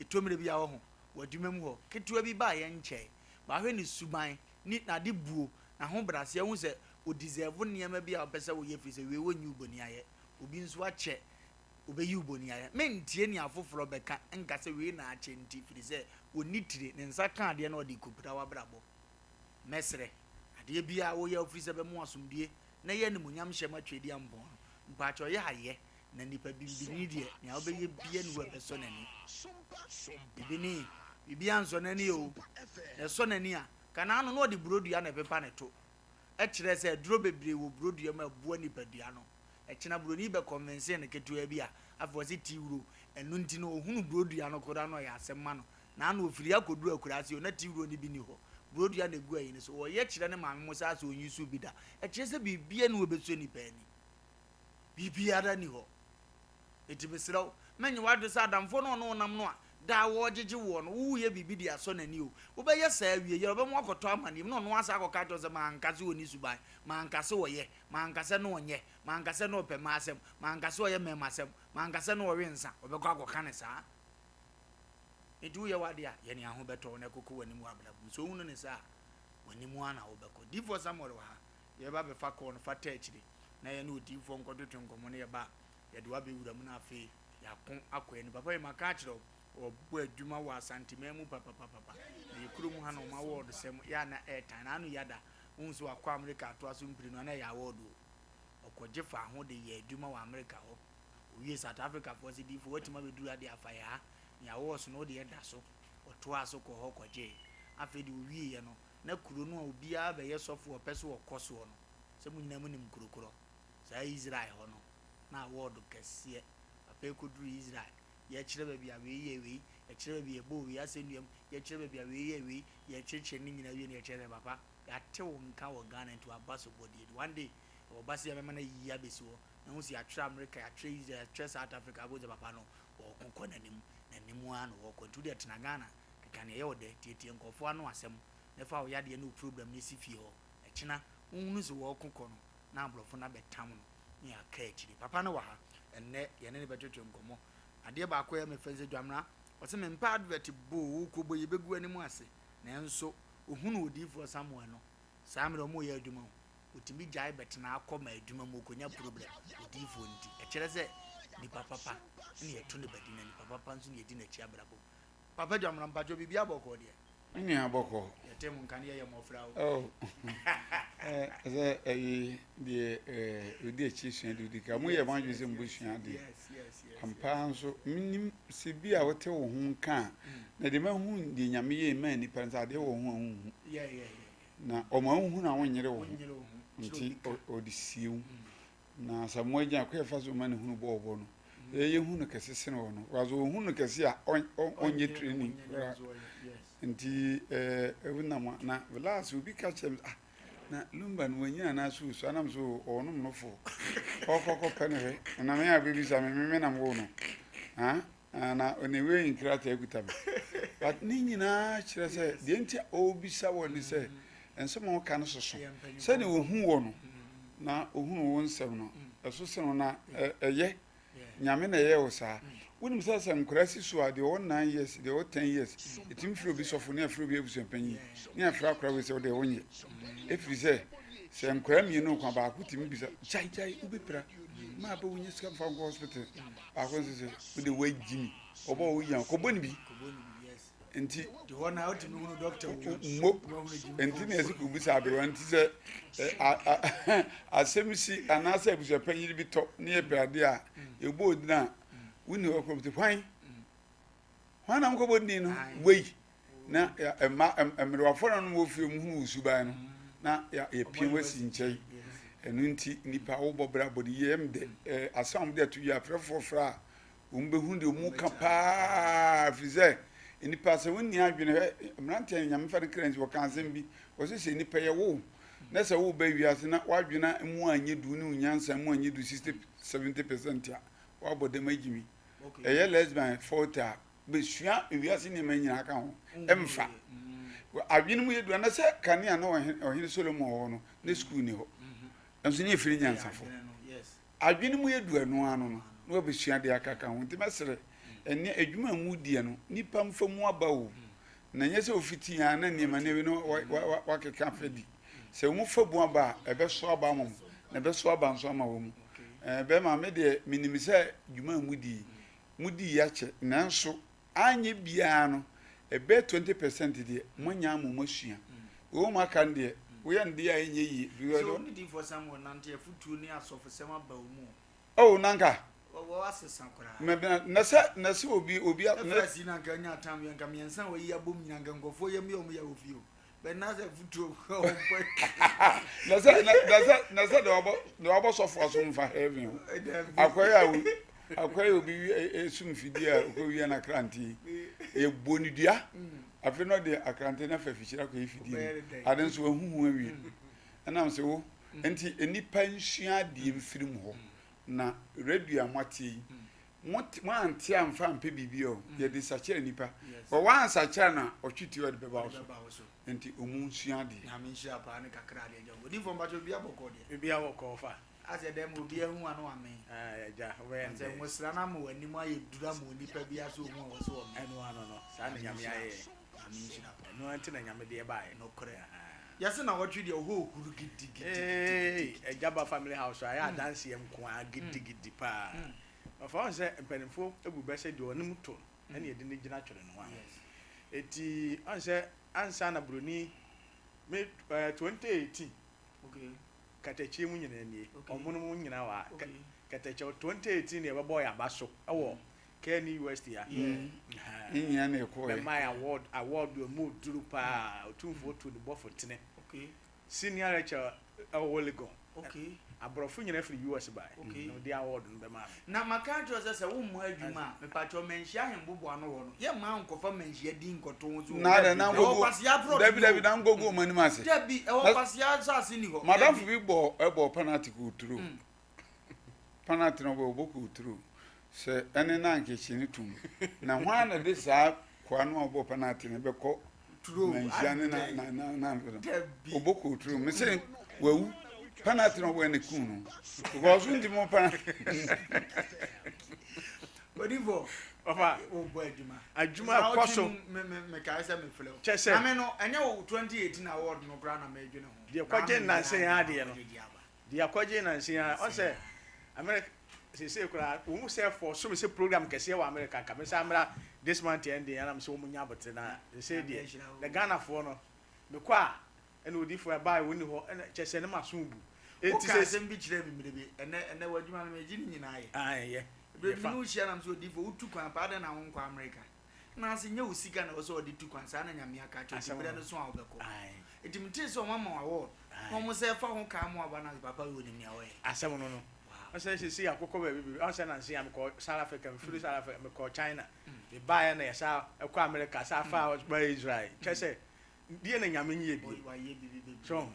Speaker 1: ɛtɔ mmerɛ bi a woho, wɔ adwuma mu hɔ, ketewa bi ba a yɛnkyɛe, wahwɛ ne suban, ne n'adebuo, n'ahobrɛaseɛ, wohu sɛ ɔdeserve nneɛma bi a wopɛ sɛ woyɛ firi sɛ wei wɔnyi wo bɔni ayɛ, obi nso akyɛ, ɔbɛyi wo bɔni ayɛ. Mentie nea afoforɔ bɛka nka sɛ wei na akyɛ nti, firi sɛ ɔnni tire, ne nsa ka adeɛ na ɔde rekɔpira w'abrabɔ. Mɛsrɛ, adeɛ biara a woyɛ a wofiri sɛ ɛbɛma wo asomdwoeɛ na ɛyɛ animuonyam hyɛ ma Tweaduampɔn no, mpaakyɛw yɛ ayɛ, na nipa bimbini deɛ, nea wobɛyɛ biara nni hɔ a ɛbɛsɔ n'ani. Bibini, biribiara nsɔ n'ani o, na ɛsɔ n'ani a, ka n'ano na ɔde burodua na ɛpepa ne to. Ɛkyerɛ sɛ aduro bebree wɔ burodua mu a ɛboa nipadua no. Ɛkyena buroni bɛkɔnvensee no ketewaa bi a, afei ɔse tea wuro. Ɛno nti no, ɔhunu burodua no koraa na ɔyɛ asɛm ma no. Naano ofiri akɔduru akuraase o, na tea wuro no bi nni hɔ. Burodua na egu ayi no so. Wɔyɛ kyerɛ ne maame mo saa sɛ ɔnyi so bi da. Ɛkyerɛ sɛ biribiara nni hɔ ɛbɛsɔ nipa ani. Biribiara nni hɔ. Enti mesrɛ wo, mɛnyɛ w'adwene sɛ adamfoɔ no a ɔne wo nam no a daa wɔregyegye woɔ no, woreyɛ biribi de asɔ n'ani o. Wobɛyɛ saa awie yɛ a, ɔbɛma woakɔtɔ amaneɛ mu na ɔno asan akɔka akyerɛ wo sɛ manka sɛ ɔnni suban, manka sɛ ɔyɛ, manka sɛ na ɔnyɛ, manka sɛ na ɔpɛ mmaa asɛm, manka sɛ ɔyɛ mmarimasɛm, manka sɛ na ɔwe nsa. Ɔbɛkɔ akɔka no saa. Enti woyɛ w'ade a, yɛ nea ho bɛtɔ wo na ɛkoko w'anim wɔ abrabɔ mu. Sɛ wohunu no saa a, w'anim ara na wobɛkɔ. Diyifoɔ Samuel wɔ ha. Yɛbɛba abɛfa kɔɔ no fa taa akyire na yɛne odiyifoɔ nkɔtwetwe nkɔmmɔ na yɛba a, yɛde wo abɛwura mu na afei yɛako akɔ anim. Papa yi, maka akyerɛ wo, ɔbɔ adwuma wɔ Asanteman mu papapapapa. Na yɛ kurom ha na wɔn awɔɔdo sɛm yɛ a na ɛɛtan. Na ano yada, wohu sɛ wakɔ Amerika atoa so mprenu a, na ɛyɛ awɔɔdo o. Ɔkɔgye faa ho de yɛɛ adwuma wɔ Amerika hɔ. Owiee South Africa foɔ sɛ diyifoɔ watumi abɛduru ha deɛ afa yɛ ha. Nea wɔwɔ so no wo deɛ da so. Ɔtoaa so kɔɔ hɔ kɔgyee. Afei deɛ ɔwieeɛ no, na kuro no a obiara bɛyɛ sɔfoɔ a ɔpɛ sɛ ɔkɔ soɔ no, sɛ mo nyinaa monim kuro korɔ, saa Israel hɔ no, na awɔɔdo kɛseɛ. Papa yi kɔduruu Israel, yɛkyerɛ baabi a wei yɛɛ wei, yɛkyerɛ baabi a yɛbɔɔ wei asɛnnua mu, yɛkyerɛ baabi a wei yɛɛ wei, yɛkyerɛkyerɛ ne nyinaa wie no, yɛkyerɛ sɛ papa, yɛate wo nka wɔ Ghana nti waba so bɔ deɛ. One day, ɔba sɛ yɛbɛma no ayiyi abɛsi hɔ, na wohu sɛ yɛatwerɛ Amerika, yɛatwerɛ Israel, yɛatwerɛ South Africa, wobɛhu sɛ papa no, Wɔko kɔ n'anim, n'anim ara na wɔkɔ. Nti wodeɛ tena Ghana, keka nea ɛyɛ wo dɛ, tietie nkurɔfoɔ ano asɛm, na fa wo yadeɛ ne wo problem no si fie hɔ. Ɛkyena wohunu sɛ wɔko kɔ no, na aborɔfo no abɛtam no, na yɛaka akyire. Papa no wɔ ha, ɛnnɛ yɛne no bɛtwetwe nkɔmmɔ. Adeɛ baako a ɛyɛ me fɛ ne sɛ, Dwamena, ɔse mempɛ advert boo, wokɔbɔ yi ɛbɛgu w'anim ase. Nanso ɔhunuu odiyifoɔ Samuel no, saa mmerɛ wɔreyɛ adwuma o, otumi gyae bɛtena akɔ ma adwuma mu okonya problem odiyifoɔ nti ɛkyerɛ sɛ nipa papa na yɛto ne badi na nipa papa nso na yɛdi n'akyi abrabɔ mu. Papa Dwamena mpakyɛw biribiara bɔkɔɔ deɛ?
Speaker 3: Me nua bɔkɔɔ.
Speaker 1: Yɛte mo nka ne yɛyɛ mmɔfra o.
Speaker 3: Oh eh, sɛ ɛyi deɛ eh, odi akyi sua deɛ odi ka. Mo yɛ mo adwene sɛ mo bɛsua adeɛ. Ampa ara nso, menim sɛ bi a wote wo ho nka a, na deɛ mahu deɛ Nyame yɛ maa nnipa no sɛ adeɛ wɔ ho a wonhu. Na ɔma wo hunu a wonyere wo ho nti ɔde sie wo. Na Asamoah Gyan kwan a ɛfa so ma ne hunu bɔɔ bɔ no, yɛ yɛhu no kɛse sene ɔno. Because ɔhu no kɛse a ɔnyɛ training koraa. Nti ɛɛ nam a na last obi ka kyerɛ me ah na Lumba no wanyina anaasɛ ɔsua nam so ɔnom no fo. Ɔkɔkɔ pɛ no hwɛ. Na me a bɛbisa me me menam wo no. Ah Ah, na ne wei nkrataa kuta me. But ne nyinaa kyerɛ sɛ deɛ nti a ɔrebisa wɔ ne sɛ nsɛm a ɔka no soso. Sɛdeɛ ɔhu wɔ no na ɔhunu wo nsɛm no, ɛso sene wo na ɛyɛ. Nyame na ɛyɛ wo saa. Wonim sɛ sɛ nkwadaa si so a, deɛ ɔwɔ 9 years, deɛ ɔwɔ 10 years, ɛtumi frɛ obi sɔfo ne afrɛ obi abusuapanyin ne afrɛ akwadaa wei sɛ wodeɛ wonyɛ. Ɛfiri sɛ sɛ nkwadaa mmienu ko a baako tumi bisa gyae gyae wobɛpira maa bɛ wonya sika mfa nkɔ hospital. Baako nso sɛ wode woagyi mi ɔbɔ wo yia kɔbɔ ne bi nti mo nti na ɛsɛ kɔbisa aberewa nti sɛ asɛm si anaasɛ abusuapanyin bi tɔ ne yɛpɛ adeɛ a yɛbɔ odin a wonni hɔ kɔm sɛ hwan Hwan na mokɔbɔ din no? Wei. Na mma mmerewafo na no wɔ fie mu hunu wo suban no na yɛpia wo asi nkyɛn. Ɛno nti nipa wobɔ bra bɔ ne yie ɛm dɛ asɛm a wɔde ato dwa afrɛfoɔ frɛ a wɔn bɛhunu deɛ wɔn ka paa firi sɛ nipa sɛ wonni adwene hwɛ mmeranteɛ no nyame fa no kra nti wɔka asɛm bi wɔsɛ sɛ nipa yɛ wo na sɛ woba wiase na woadwene mu anyɛ du ne wo nyansa mu anyɛ du 60 70% a woabɔ dam agyimi Ɛyɛ lesbian fault a bɛsua ewiase nneɛma nyinaa ka ho ɛmfa adwene mu yɛ du ana sɛ kanea na ɔhene Solomon wɔ hɔ no ne sukuu ni hɔ nso ne yɛfiri nyansafo adwene mu yɛ du ɛno ano no na wabɛsua deɛ aka ka ho nti mɛsrɛ ɛne adwuma mu deɛ no nipa mfa mu aba o na nyɛ sɛ ofiti a na nneɛma ne no wakeka afɛ di sɛ wɔn fa bu aba a ɛbɛso aba ama wɔn na ɛbɛso aba nso ama wɔn Ɛɛ, bɛrima, me deɛ menim sɛ dwuma a mudi yi, mudi yi akyɛ, nanso anyɛ biara no, ɛbɛyɛ 20% deɛ, moanya ama moasua. Wei wɔn aka no deɛ, woyɛ no deɛ a ɛnyɛ yie.
Speaker 1: Sɛ wo ne diifoɔ Samuel nante afotuo ne asɔfosɛm aba wo mu o.
Speaker 3: Oh, nanka.
Speaker 1: Wɔ asesa koraa.
Speaker 3: Mɛ na na sɛ na sɛ obi obi.
Speaker 1: Na first yi na nka nya tam yɛ nka mmiɛnsa a wɔyi abom nyina nka nkurɔfoɔ yam yɛ wɔn yɛ wɔ fie o. Na
Speaker 3: sɛ na sɛ na sɛ deɛ wabɔ deɛ wabɔ sɔfo aso nfa heaven ho akɔyɛ a akɔyɛ obi esum fidie a okɔ wia na akrante yɛ bɔ ne dua afei na ɔde akrante na fa fikyiri akɔyɛ fidie no ade nso wahuhu awie ɛnam sɛ wo nti nnipa nsua adeɛ mfiri mu hɔ na radio a moate yi Moante amfa ampɛ biribi o, yɛde sakyera nipa. Wɔ wansakyera no a, ɔtwe ti ɔde bɛba wo so. Nti ɔmu nsua adeɛ.
Speaker 1: Nyame nhyira paa ne kakra adeɛ gya. Odifoɔ mpakyɛ biribi abɔkɔɔ deɛ.
Speaker 4: Biribi abɔkɔɔ fa.
Speaker 1: Asɛ dɛm obi ahu ano amee.
Speaker 4: Agya, wobɛyɛ no
Speaker 1: Sɛ
Speaker 4: dɛn?
Speaker 1: ngosra no ama w'anim ayɛ duru ama onipa bi asɛ ohu a wɔ sɛ ɔmee.
Speaker 4: Ɛno ano no, saa na Nyame ayɛ yɛn.
Speaker 1: Nyame nhyira wo.
Speaker 4: Ɛno ara nti na Nyame de yɛ baeɛ.
Speaker 1: Nokorɛ. Yɛse nawɔtwe deɛ ɔhɔ ohuru gidigidigidi.
Speaker 4: Eeii Agya ba family house a, ɛyɛ adanseɛ nko ara gidigidi paa. Ɔfa wohu sɛ mpanimfoɔ bu bɛ sɛ deɛ ɔnim to no ɛna yɛde no gyina twere no ho ano. Enti wohu sɛ ansa na buroni me 2018 katakyie mu nyinaa nie, ɔmono mu nyinaa wɔ ha. Katakyie 2018 na yɛbɛbɔɔ yɛn aba so wɔ KNUST University ha.
Speaker 3: Ne nyinaa na ɛkɔɔɛ.
Speaker 4: Bɛmaa yɛn award, award emu duru paa, Otumfoɔ tu ne bɔfo tene. Senior lecturer ɛwɔ Legon. Aborɔfo nyinaa firi US bae na wɔde award no bɛmaa me.
Speaker 1: Na maka akyerɛ wo sɛ sɛ wommɔ adwuma a, mepakyɛw manhyia ahemboboa no hɔ no, yɛmma wo nkɔfa manhyia din nkɔto wo so o.
Speaker 3: Na adɛn, na
Speaker 1: Ɛwɔ
Speaker 3: nkɔgu,
Speaker 1: Kwasea prɔt
Speaker 3: dabi
Speaker 1: ni
Speaker 3: dabi,
Speaker 1: o.
Speaker 3: na nkɔgu wɔn anim ase.
Speaker 1: Dabi, ɛwɔ
Speaker 3: Na
Speaker 1: Kwasea asase ni hɔ.
Speaker 3: madamfo
Speaker 1: Dabi.
Speaker 3: bi bɔ ɛbɔ penalty kɔɔ turo. Penalty no ɔbɔ ɔbɔ kɔɔ turo. Sɛ ɛne na anka ɛhyɛ ne tom. Na hwan na de saa koa no a ɔbɔ penalty no bɛkɔ
Speaker 1: Turo,
Speaker 3: manhyia ne na
Speaker 1: adɛn?
Speaker 3: na na na no.
Speaker 1: Dabi.
Speaker 3: Ɔbɔ kɔɔ turo. Me se wawu. Penalty no ɔbɔ ne kun no. Because ntumi mo penalty.
Speaker 1: Odifo,
Speaker 4: Ɔfa.
Speaker 1: wobɔ adwuma.
Speaker 4: Adwuma ɛkɔ so.
Speaker 1: Me me me kae sɛ mefrɛ wo.
Speaker 4: Kyɛ sɛ.
Speaker 1: Na me no, ɛnyɛ wo 2018 award no koraa na medwene ho.
Speaker 4: Deɛ kɔgye nnansa yi ara deɛ no.
Speaker 1: Gyegye aba.
Speaker 4: Deɛ kɔgye nnansa yi ara, ɔsɛ America seesei koraa wɔn mu sɛ fɔ so me sɛ program kɛseɛ wɔ America nka me nsa mmra this month ending anam sɛ wɔn nya abotere na seesei deɛ na Ghanafoɔ no mekɔ a ɛna odiifoɔ ɛbaa wɔn ni hɔ ɛna kyɛ sɛ ne ma so bu. Eti
Speaker 1: Woka
Speaker 4: sɛ
Speaker 1: asɛm bi kyerɛ me mmerɛ bi, ɛnɛ ɛnɛ w'adwuma no megye ne nyinaa yɛ.
Speaker 4: Ah ɛyɛ.
Speaker 1: Berɛ
Speaker 4: Yɛ
Speaker 1: bi
Speaker 4: fa.
Speaker 1: me ne wo hyia nam sɛ odiifoɔ wotu kwan paa adɛn na wonkɔ America? Na ase nyɛ wo sika na ɛwɔ sɛ ɔde tu kwan saa na Nyame aka akyerɛ wo nti
Speaker 4: Asɛm
Speaker 1: berɛ
Speaker 4: no.
Speaker 1: no so a wobɛkɔ.
Speaker 4: Ae.
Speaker 1: Nti metee sɛ ɔmo ama wo award na
Speaker 4: Ae.
Speaker 1: ɔmo sɛ fa ho kaa mo aba na papa wei onim nea ɔyɛ.
Speaker 4: Asɛm no no.
Speaker 1: Wow.
Speaker 4: Ɔsɛ seesei akokɔ baabi baabi ɔsɛ nanse a mekɔ South Africa mefiri South Africa mekɔ China mebaeɛ na yɛsa ɛkɔ America sa fa ba Israel kyɛ sɛ deɛ na Nyame nyɛ bio
Speaker 1: Wayɛ biribi bebree.
Speaker 4: so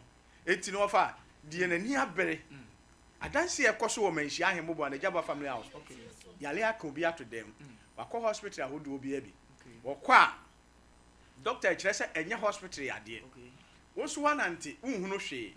Speaker 4: eti no ɔfa deɛ n'ani abere adanse a ɛkɔ so wɔ Manhyia Ahemmoboa no Agyaba Family House yare aka obi ato dɛm wakɔ hospital ahodoɔ biara bi wɔkɔ a doctor kyerɛ sɛ ɛnyɛ hospital yadeɛ wo nso woanante wonhunu hwee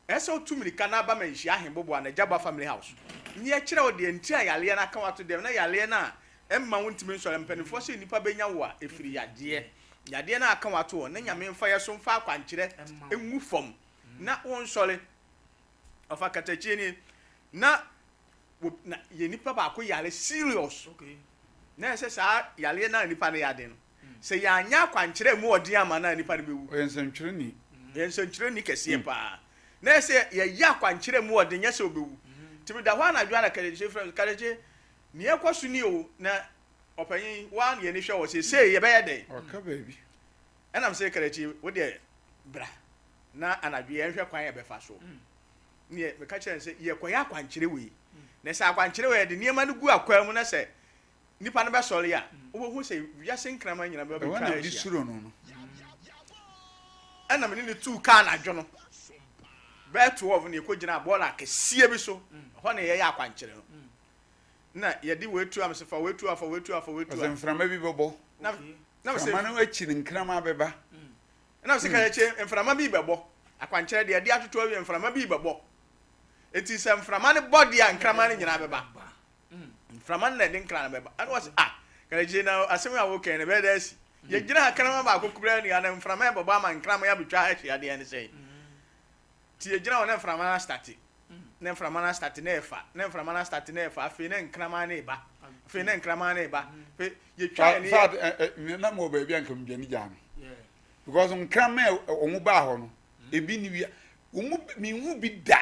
Speaker 4: ɛsɛ sɛ wotu mirika na aba Manhyia Ahemboboa no Agyaba Family House ne yɛkyerɛ wo deɛ nti a yareɛ no aka wo ato dɛm na yareɛ no a ɛmma wontumi nsɔre mpanimfoɔ sɛ nnipa bɛnya wo a ɛfiri yadeɛ yadeɛ no a aka wo ato hɔ na Nyame mfa yɛ so mfa akwankyerɛ ngu fam na wonsɔre ɔfa katakyie nie na wɔ na yɛ nipa baako yare serious na ɛsɛ saa yareɛ no a nipa no yade no sɛ yɛanyɛ akwankyerɛ mu ɔden ama no a nipa no bɛwu.
Speaker 3: Ɔyɛ nsɛntwerɛni.
Speaker 4: Ɔyɛ nsɛntwerɛni kɛseɛ paa na ɛsɛ yɛyɛ akwankyerɛ mu ɔden nyɛ sɛ ɔbɛwu nti meda hɔ anadwo a na Kadekye frɛ me Kadekye nea ɛkɔ so ni o na ɔpanyin wo ara na yɛni hwɛ wɔ seesei yɛbɛyɛ dɛn.
Speaker 3: Ɔka baabi.
Speaker 4: Ɛna mesɛ Kadekye wo deɛ bra na anadwo yɛnhwɛ kwan a yɛbɛfa so. Neɛ meka kyerɛ no sɛ yɛkɔyɛ akwankyerɛ wei na sɛ akwankyerɛ wei yɛde nneɛma no gu akwaa mu na sɛ nipa no bɛsɔre a wobɛhu sɛ wiase nkraman nyinaa bɛba
Speaker 3: Ɛhɔ
Speaker 4: bɛtwa
Speaker 3: na mede
Speaker 4: ahyia.
Speaker 3: suro no no.
Speaker 4: Ɛna me ne no tuu kaa anadwo no bɛyɛ 12 na yɛkɔgyinaa bɔɔla kɛseɛ bi so ɛhɔ na yɛyɛ akwankyerɛ no na yɛde wei tu a mesɛ fa wei tu a fa wei tu a fa wei tu
Speaker 3: Ɔsɛ
Speaker 4: a
Speaker 3: mframa bi bɛbɔ.
Speaker 4: na na mesɛ
Speaker 3: Mframa no akyi no nkraman bɛba.
Speaker 4: Ɛnam sɛ kayɛkyɛ mframa bi rebɛbɔ, akwankyerɛ deɛ ɛde atoto awie mframa bi rebɛbɔ. Eti sɛ mframa no bɔ deɛ a nkraman no nyinaa bɛba. Mframa no na ɛde nkran no bɛba. Ɛna wɔsi ah kayɛkyɛ na asɛm a wɔkɛn no ɛbɛyɛ dɛ asi. Yɛgyina ha kraman baako koraa ni ha na mframa ɛbɛbɔ ama nkraman abɛtwa ha ahyia deɛ ne sɛn. Nti yɛgyina hɔ na mframa no astate. Na mframa no astate na ɛfa. Na mframa no astate na ɛfa. Afei na nkraman no reba. Afei na nkraman no reba. Afei yɛtwa yɛn
Speaker 3: Fa fa na mo wɔ baabi a nka medwane gyaa no. Because nkraman a wɔn baa hɔ no, ebi ni wia. Wɔn mu menhu bi da.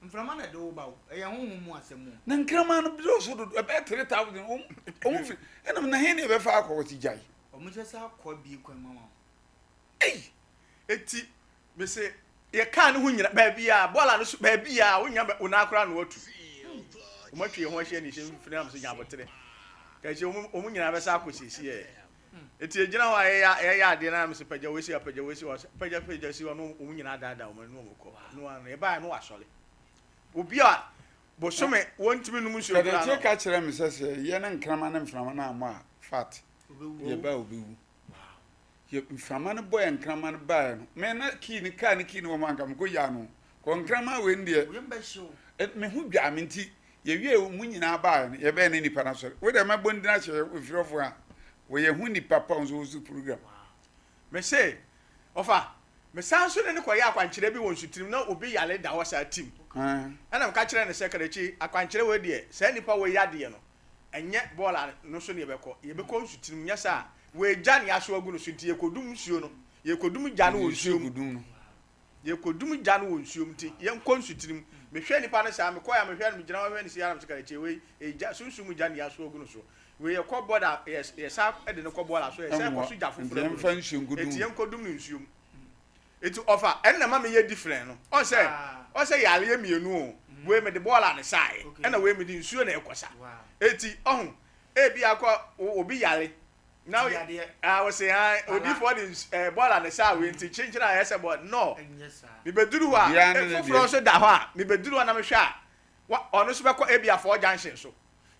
Speaker 1: Mframa na ɛde wo ba o. Ɛyɛ honhom mu asɛm o.
Speaker 3: Na nkraman no dɔɔso dodo ɛbɛyɛ 3000 wɔn wɔn fi ɛnam na he ne ɛbɛfa akɔ wɔsi gyae.
Speaker 1: Wɔn hyɛ sɛ akɔ abie kwan mu ama wo.
Speaker 4: Ei! Eti mese yɛ kaa no ho nyina baabi a bɔɔla no so baabi a wonya wo nan koraa na watu. Wɔn atwi yɛn ho ahyia ne hyɛ mfimfini na mese nya abotere. Kɛkyɛ wɔn wɔn nyinaa bɛsa akɔ siesie yɛ. Eti egyina hɔ a yɛyɛ yɛyɛ adeɛ na mese pagya wei si hɔ pagya wei si hɔ pagya pagya si hɔ no wɔn nyinaa daadaa wɔn ani na wɔn kɔ. No ano yɛbaeɛ no wasɔre. Obi a bosome wɔntumi num nsuo koraa
Speaker 3: Kɛtɛkyɛ
Speaker 4: no.
Speaker 3: ka kyerɛ me sɛ sɛ yɛ ne nkraman ne mframa no ammɔ a fat yɛba a obewu. Yɛ mframa no bɔɛ nkraman no baeɛ no, me na kii no kaa no kii no wɔ mu anka mekɔ gyaa no. Kɔnkrama wei no deɛ, me ho dwaa me nti, yɛwie mu nyinaa baeɛ no, yɛbɛyɛ ne nipa no asɔre. Wo deɛ mɛbɔ ndin ahyɛ efirɔfoɔ a, wɔyɛ ho nipa pa nso wɔsu program.
Speaker 4: Mese, ɔfa, mesan nso ne no kɔyɛɛ akwankyerɛ bi wɔ nsutirim na obi yare da hɔ saa tim. Ɛna meka kyerɛɛ no sɛ, Krakye, akwankyerɛ wei deɛ, saa nipa wei yadeɛ no, ɛnyɛ bɔɔla no so na yɛbɛkɔ, yɛbɛkɔ nsutirim, nyɛ saa a, wei gya na yɛaso agu no so nti yɛkɔdum nsuo no, yɛkɔdum gya no wɔ nsuo mu. Yɛkɔdum gya no wɔ nsuo mu nti yɛnkɔ nsutirim. Mehwɛɛ nipa no saa, mekɔeɛ a mehwɛɛ no, megyina hɔ hwɛ no sei ara na mese, Krakye, wei ɛyɛ gya, sunsum mu gya na yɛaso agu no so. Wei yɛkɔ bɔda yɛ yɛsan de no kɔ bɔɔla so yɛsan kɔ so gya foforɔ agu no so eti yɛnkɔ dum no nsuo mu eti ɔfa ɛno na ɛma meyɛ different no ɔn sɛ ɔn sɛ yareɛ mmienu o wei mede bɔɔla ne saeɛ ɛna wei mede nsuo na ɛkɔ sa eti ɔho ebi akɔ obi yare na a wɔsɛ ha odiifoɔ de ɛɛ bɔɔla ne saa wei nti kyenkyen a ɛsɛ bɔɔla no mebɛduru hɔ a foforɔ nso da hɔ a mebɛduru hɔ na mehwɛ a ɔno nso bɛkɔ ebi afɔ junction so.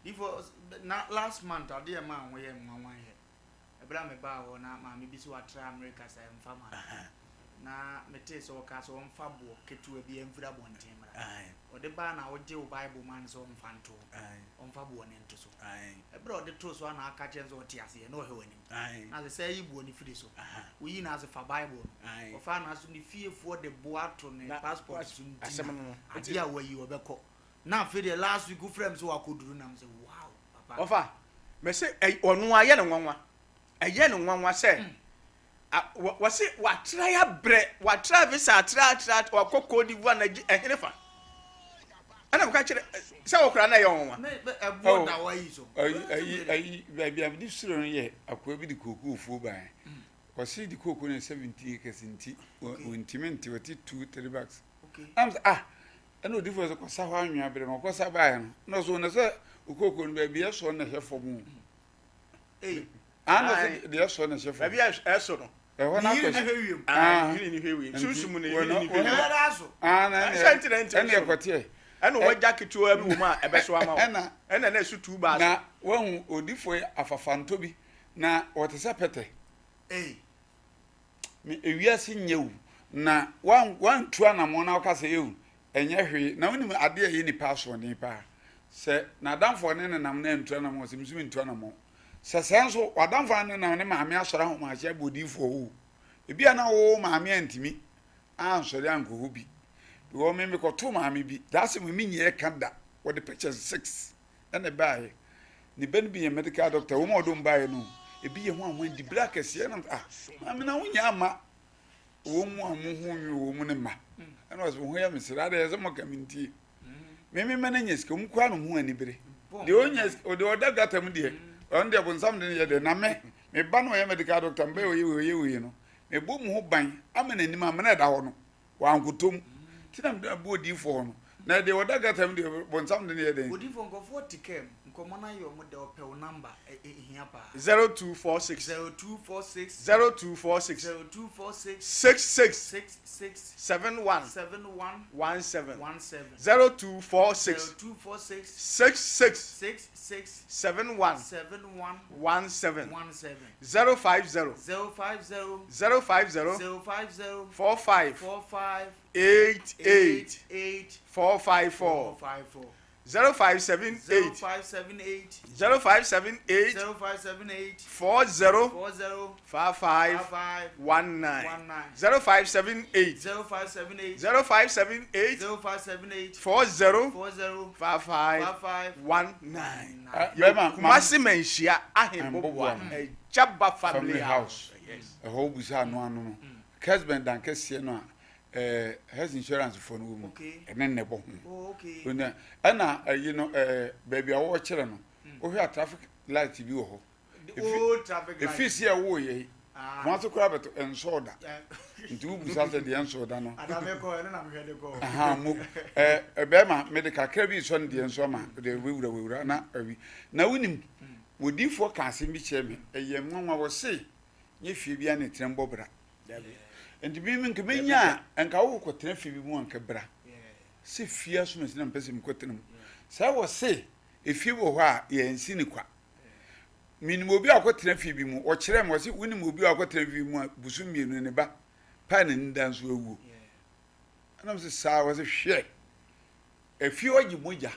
Speaker 1: Difo, na last month adeɛ a ɛmaa ho yɛɛ me nwanwa yɛ ɛberɛ a mebaa hɔ na maame bi sɛ watra Amerika sɛ ɛmfa ma no na metee sɛ ɔkaa sɛ ɔmfa boɔ ketewa bi mfiri abɔnten mmra. Ɔde baa na wogye wo Bible maa no sɛ ɔmfa nto hɔ, ɔmfa boɔ no nto so. Ɛberɛ a ɔde too so a na aka kyerɛ no sɛ ɔte aseɛ na ɔhwɛ w'anim. Na sɛ sɛ yi boɔ no firi so. Woyi no ase fa Bible no. Ɔfaa no aso ne fiefoɔ de boɔ ato ne passport so nti na adeɛ a wayi ɔbɛkɔ. Na afei deɛ last week wo frɛ me sɛ wakɔduru na me sɛ wow papa.
Speaker 4: Ɔfa, me se ɔno ayɛ no nwanwa, ɛyɛ no nwanwa sɛ wɔse watra abrɛ, watra visa atra atra wakɔ Cote d'Ivoire na gye ɛhene fa. Ɛna meka kyerɛ sɛ wɔkora na ɛyɛ nwanwa.
Speaker 1: Ɛboɔ da hɔ ayi so.
Speaker 3: Ayi ayi baabi a mede suro no yɛ akoa bi de kookoofuo baeɛ. Ɔse de kookoo no yɛ 17 acres nti ɔntumi nte ɔte 2 3 bags. Ɛna sɛ ah Ɛna odiyifoɔ sɛ kɔsa hɔ anwea berɛ no ɔkɔsa baeɛ no na ɔsɛ ɔnɛ sɛ okooko no baabi ɛsɔ na ɛhwɛ fam o ana sɛ deɛ ɛsɔ na ɛhyɛ fam
Speaker 4: baabi ɛsɔ no
Speaker 3: ɛhɔ na akɔ
Speaker 4: hwɛ wiem yiri ni hwɛ wiem sunsum no yiri ni hwɛ wiem
Speaker 3: ɛna ɛkɔteɛ
Speaker 4: ɛna wɔgya ketewa bi wɔ mu a ɛbɛso ama wo ɛna ɛna na ɛso tu baa
Speaker 3: na wahu odiyifoɔ afafantɔ bi na ɔte sɛ pɛtɛ Me ewiase nyɛ wu na wantu anamɔn na woka sɛ ewu ɛnyɛ hwee na wonim adeɛ a ɛyɛ nipa asoɔden paa sɛ n'adamfo ne nenam na antu anamɔn sɛ mesu mentu anamɔn sɛ sɛ nso w'adamfo ne nenam ne maame asɔre ahomahyɛ abɔ odiifoɔ hɔ ebi a na wo maame antumi ansɔre ankɔ hɔ bi because me mekɔto maame bi daa sɛ me menyɛ ka da wɔde pictures six ɛna ɛbaeɛ. Ne ba no bi yɛ medical doctor, wɔn a wɔde wɔn baeɛ no, ebi yɛ ho ahoa dibere akɛseɛ ɛna ah maame na wonya ama wɔn mu a wɔn ho nwi wɔn mu ne mma ɛna wɔsɛ wɔn ho yɛ mesrɛ adeɛ ɛsɛ mo ka mi ntie mímí mma no nya sika wɔn kura no ho anibere deɛ ɔnya deɛ ɔda gata mu deɛ ɔno deɛ bonsam de no yɛ deɛ na me me ba no ɔyɛ medical doctor mbɛ ɔyɛ wei ɔyɛ wei no mebɔ mu ho ban ama n'anim amena ɛda hɔ no Wankoto mu. Nti na mede abu odiyifoɔ hɔ no. Na deɛ ɔda gata mu deɛ, bonsam de no yɛ dɛn?
Speaker 1: Odiyifoɔ, nkurɔfoɔ te kaa mu, nkɔmmɔ no ayɛ wɔn dɛ, wɔpɛ wo number, ɛhia paa.
Speaker 4: 0246.
Speaker 1: 0246.
Speaker 4: 0246.
Speaker 1: 0246.
Speaker 4: 66.
Speaker 1: 66.
Speaker 4: 71.
Speaker 1: 71.
Speaker 4: 17.
Speaker 1: 17.
Speaker 4: 0246.
Speaker 1: 0246.
Speaker 4: 66.
Speaker 1: 66.
Speaker 4: 71.
Speaker 1: 71.
Speaker 4: 17.
Speaker 1: 17.
Speaker 4: 050.
Speaker 1: 050.
Speaker 4: 050.
Speaker 1: 050.
Speaker 4: 45.
Speaker 1: 45.
Speaker 4: 88.
Speaker 1: 88.
Speaker 4: 454.
Speaker 1: 454.
Speaker 4: 0578.
Speaker 1: 0578.
Speaker 4: 0578.
Speaker 1: 0578.
Speaker 4: 40.
Speaker 1: 40.
Speaker 4: 55.
Speaker 1: 55.
Speaker 4: 19.
Speaker 1: 19.
Speaker 4: 0578.
Speaker 1: 0578.
Speaker 4: 0578.
Speaker 1: 0578.
Speaker 4: 40.
Speaker 1: 40.
Speaker 4: 55.
Speaker 1: 55.
Speaker 4: 19.
Speaker 3: Bɛma
Speaker 4: Kumasi Manhyia Ahemboboa Agyaba
Speaker 3: Family
Speaker 4: Family
Speaker 3: House.
Speaker 4: House. Yes.
Speaker 3: Ɛhɔ wobusa ano ano no. Kesben dan kɛseɛ no a ɛɛ health insurance foɔ no wɔ mu.
Speaker 1: Okay.
Speaker 3: Ɛne ne bɔ ho.
Speaker 1: Oh, okay.
Speaker 3: Ona ɛna ɛyi no ɛɛ baabi a wɔrekyerɛ no. Wohwɛ a traffic light bi wɔ hɔ.
Speaker 1: The old traffic light.
Speaker 3: Efi si ɛwɔ yɛ yi.
Speaker 1: Ah.
Speaker 3: Wɔn ase koraa bɛtɔ ɛnsɔɔ da. Nti wobusa sɛ deɛ ɛnsɔɔ da no.
Speaker 1: Adame kɔ ɛno na mehwɛ de kɔ.
Speaker 3: Aha mo ɛɛ bɛrima mede kakra bi sɔ ne deɛ nso ama deɛ wewura wewura na awi. Na wonim wodiifoɔ ka asɛm bi kyerɛ me ɛyɛ nwanwa wɔse nyɛ fie bi a na ɛtena mbɔ bra. Nti bi nka menya a nka wokɔ tena fie bi mu anka bra. Sɛ fie asomasi na mpɛ sɛ mekɔ tena mu. Sɛ wɔse efie wɔ hɔ a yɛnsi ne kwa. Menim obi a ɔkɔtena fie bi mu, ɔkyerɛɛ me, ɔse wonim obi a ɔkɔtena fie bi mu a bosom mmienu ne ba paa n'ani da nso awuo. Ɛna mese saa, wɔse hwɛ, efie hɔ gye mogya.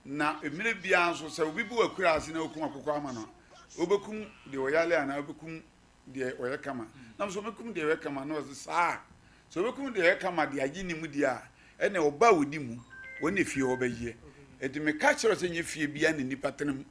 Speaker 3: Na mmerɛ biara nso sɛ obi bu akura ase na okum akokɔ ama no a, wobɛkum deɛ ɔyale anaa wobɛkum deɛ ɔyɛ kama. Na nso wobɛkum deɛ ɔyɛ kama na ɔse saa. Sɛ wobɛkum deɛ ɔyɛ kama deɛ agye ne mu deɛ a, ɛna ɔba a ɔdi mu, wɔn na efie hɔ bɛgyeɛ. Nti meka kyerɛ sɛ nyɛ fie biara na nnipa tena mu.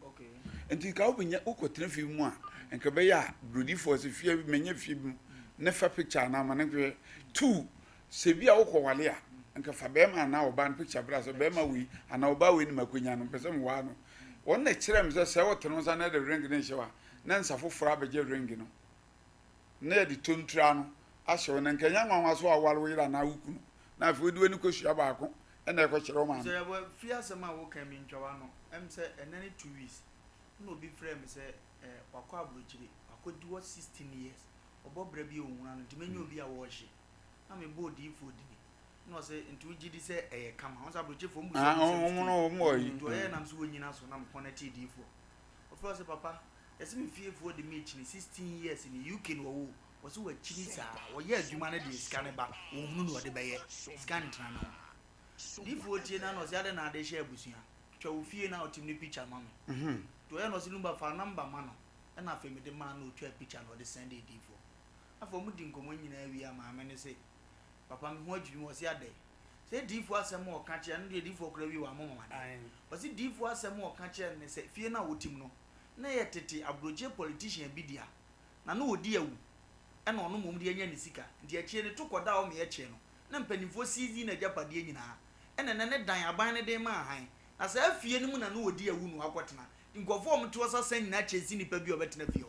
Speaker 3: Nti nka wobɛnya wokɔtena fie bi mu a, nka ɛbɛyɛ a brodifoɔ sɛ fie manya fie bi mu ne fa picture anaa ma ne hwɛ. Two, sɛ bi a wokɔwale a, nka fa bɛrima anaa ɔbaa no picture bra sɛ bɛrima wei anaa ɔbaa wei ne makonya no, mpɛ sɛ mewaa no. Wɔn na kyerɛ me sɛ sɛ wotene wo nsa na ɛde ring no nhyɛ wo a, na nsa foforɔ abɛgye ring no na yɛde tontura no ahyɛ wo na nka ɛnyɛ nwanwa so aware wo yere anaa wo kunu na afei wode w'ani kɔsua baako ɛna ɛkɔkyerɛ wo maame.
Speaker 1: Sɛ yɛbɔ firi asɛm a woka mi ntwa w'ano ɛm sɛ ɛnɛ ne 2 weeks na obi frɛɛ me sɛ eh, wakɔ aburokyire, wakɔdi hɔ 16 years, ɔbɔ bra bi a ɔhunu ano nti mɛnya obi a wɔrehye na mebɔ odiyifoɔ dini na ɔsɛ nti wogye di sɛ ɛyɛ kama wɔn sɛ aburokyefoɔ mu
Speaker 3: Ah, wɔn no wɔn wɔ yi.
Speaker 1: Nti ɔyɛ nam so wɔnyina so na mekɔn akyi diyifoɔ. Ɔfrɛ ɔsɛ, papa, yɛsɛ me fiefoɔ de me akyini 16 years ne UK na ɔwɔ. Wɔsɛ wɔakyini saa, wɔyɛ adwuma no deɛ sika no ba, wɔhunu na ɔde bɛyɛ sika ntena ne ho. Diyifoɔ tie na na ɔsɛ adɛn na ade hyɛ abusua, twa wo fie na ɔtim ne picture ma me. Nti ɔyɛ na ɔsɛ Lumba, fa number ma no. Ɛna afei mede maa no, ɔtwa picture na ɔde send diyifoɔ. Afei ɔmo di nkɔmmɔ nyinaa wie a, maame ne se, papa, me ho adwiri mu. Ɔsɛ adɛn? Sɛ diyifoɔ asɛm a ɔka kyerɛ no deɛ, diyifoɔ koraa wie wɔ amɔ mamadeɛ. Ɔsɛ diyifoɔ asɛm a ɔka kyerɛ no ne sɛ fie no a wɔtim no na yɛ tete aburokye politician bi dea na na ɔdi awu ɛna ɔno mmom de anya ne sika, nti akyire ne to kɔda hɔ ma yɛkyee no na mpanimfoɔ seize n'agyapadeɛ nyinaa, ɛna ɛnɛ ne dan aban no de ma ahan na saa fie no mu na na ɔdi awu na wakɔtena, nti nkurɔfoɔ a wɔte hɔ sasa nyinaa kyɛsi nnipa bi a ɔbɛtena fie hɔ.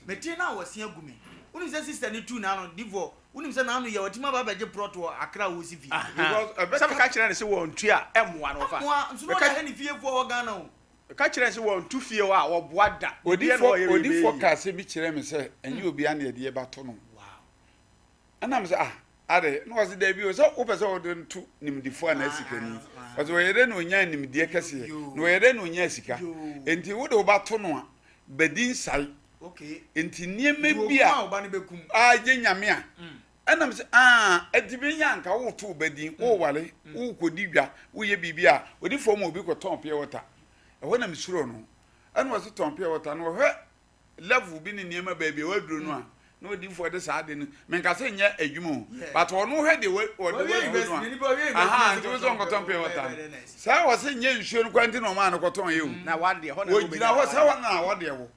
Speaker 1: Metee no a wɔse agu me. Wonim sɛ sister no tuu n'ano divoɔ. Wonim sɛ n'ano yɛ watumi aba abɛgye prɔt wɔ Accra a wɔsi fie.
Speaker 3: Because
Speaker 4: ɛbɛka. Sɛ meka kyerɛ no sɛ wɔntu a, ɛmmoa no ɔfa.
Speaker 1: Ɛmmoa, nso na ɔde ahwɛ ne fiefoɔ wɔ Ghana o.
Speaker 4: Meka kyerɛ no sɛ wɔntu fie hɔ a, wɔboa da. Biribiara na ɔyɛ wei bɛyɛ
Speaker 3: Odifoɔ
Speaker 4: yie.
Speaker 3: kaa asɛm bi kyerɛɛ me sɛ ɛnyɛ obiara na yɛde yɛ ba to no. Ɛna me sɛ ah adɛ, na ɔse daabi o, sɛ wopɛ sɛ wode no to nimdefoɔ anaa sikani. Ɔse ɔyɛ dɛn na ɔnyaa nimdeɛ kɛseɛ, na ɔyɛ dɛn na ɔnyaa sika, enti wode wo ba to no a bɛdi nsae. Enti nneɛma bi a agye Nyame a ɛna me sɛ ah, ɛnti menya anka woto wo ba din, woware, wokɔdi dwa, woyɛ biribi a, odifoɔ ma obi kɔtɔn pure water. Ɛhɔ na mesuro no. Ɛna ɔse tɔn pure water no, ɔhwɛ level bi ne nneɛma baabi a waduro no a, na odiifoɔ de saa ade no, menka sɛ nyɛ adwuma o, but ɔno hwɛ deɛ ɔde waduro no a, aha, nti wo sɛ ɔnkɔtɔn pure water no, saa wɔ sɛ nyɛ nsuo no kwa nti na ɔmaa no kɔtɔn yɛ o, ɔgyina hɔ sɛ hɔ na wɔdeɛ wɔ,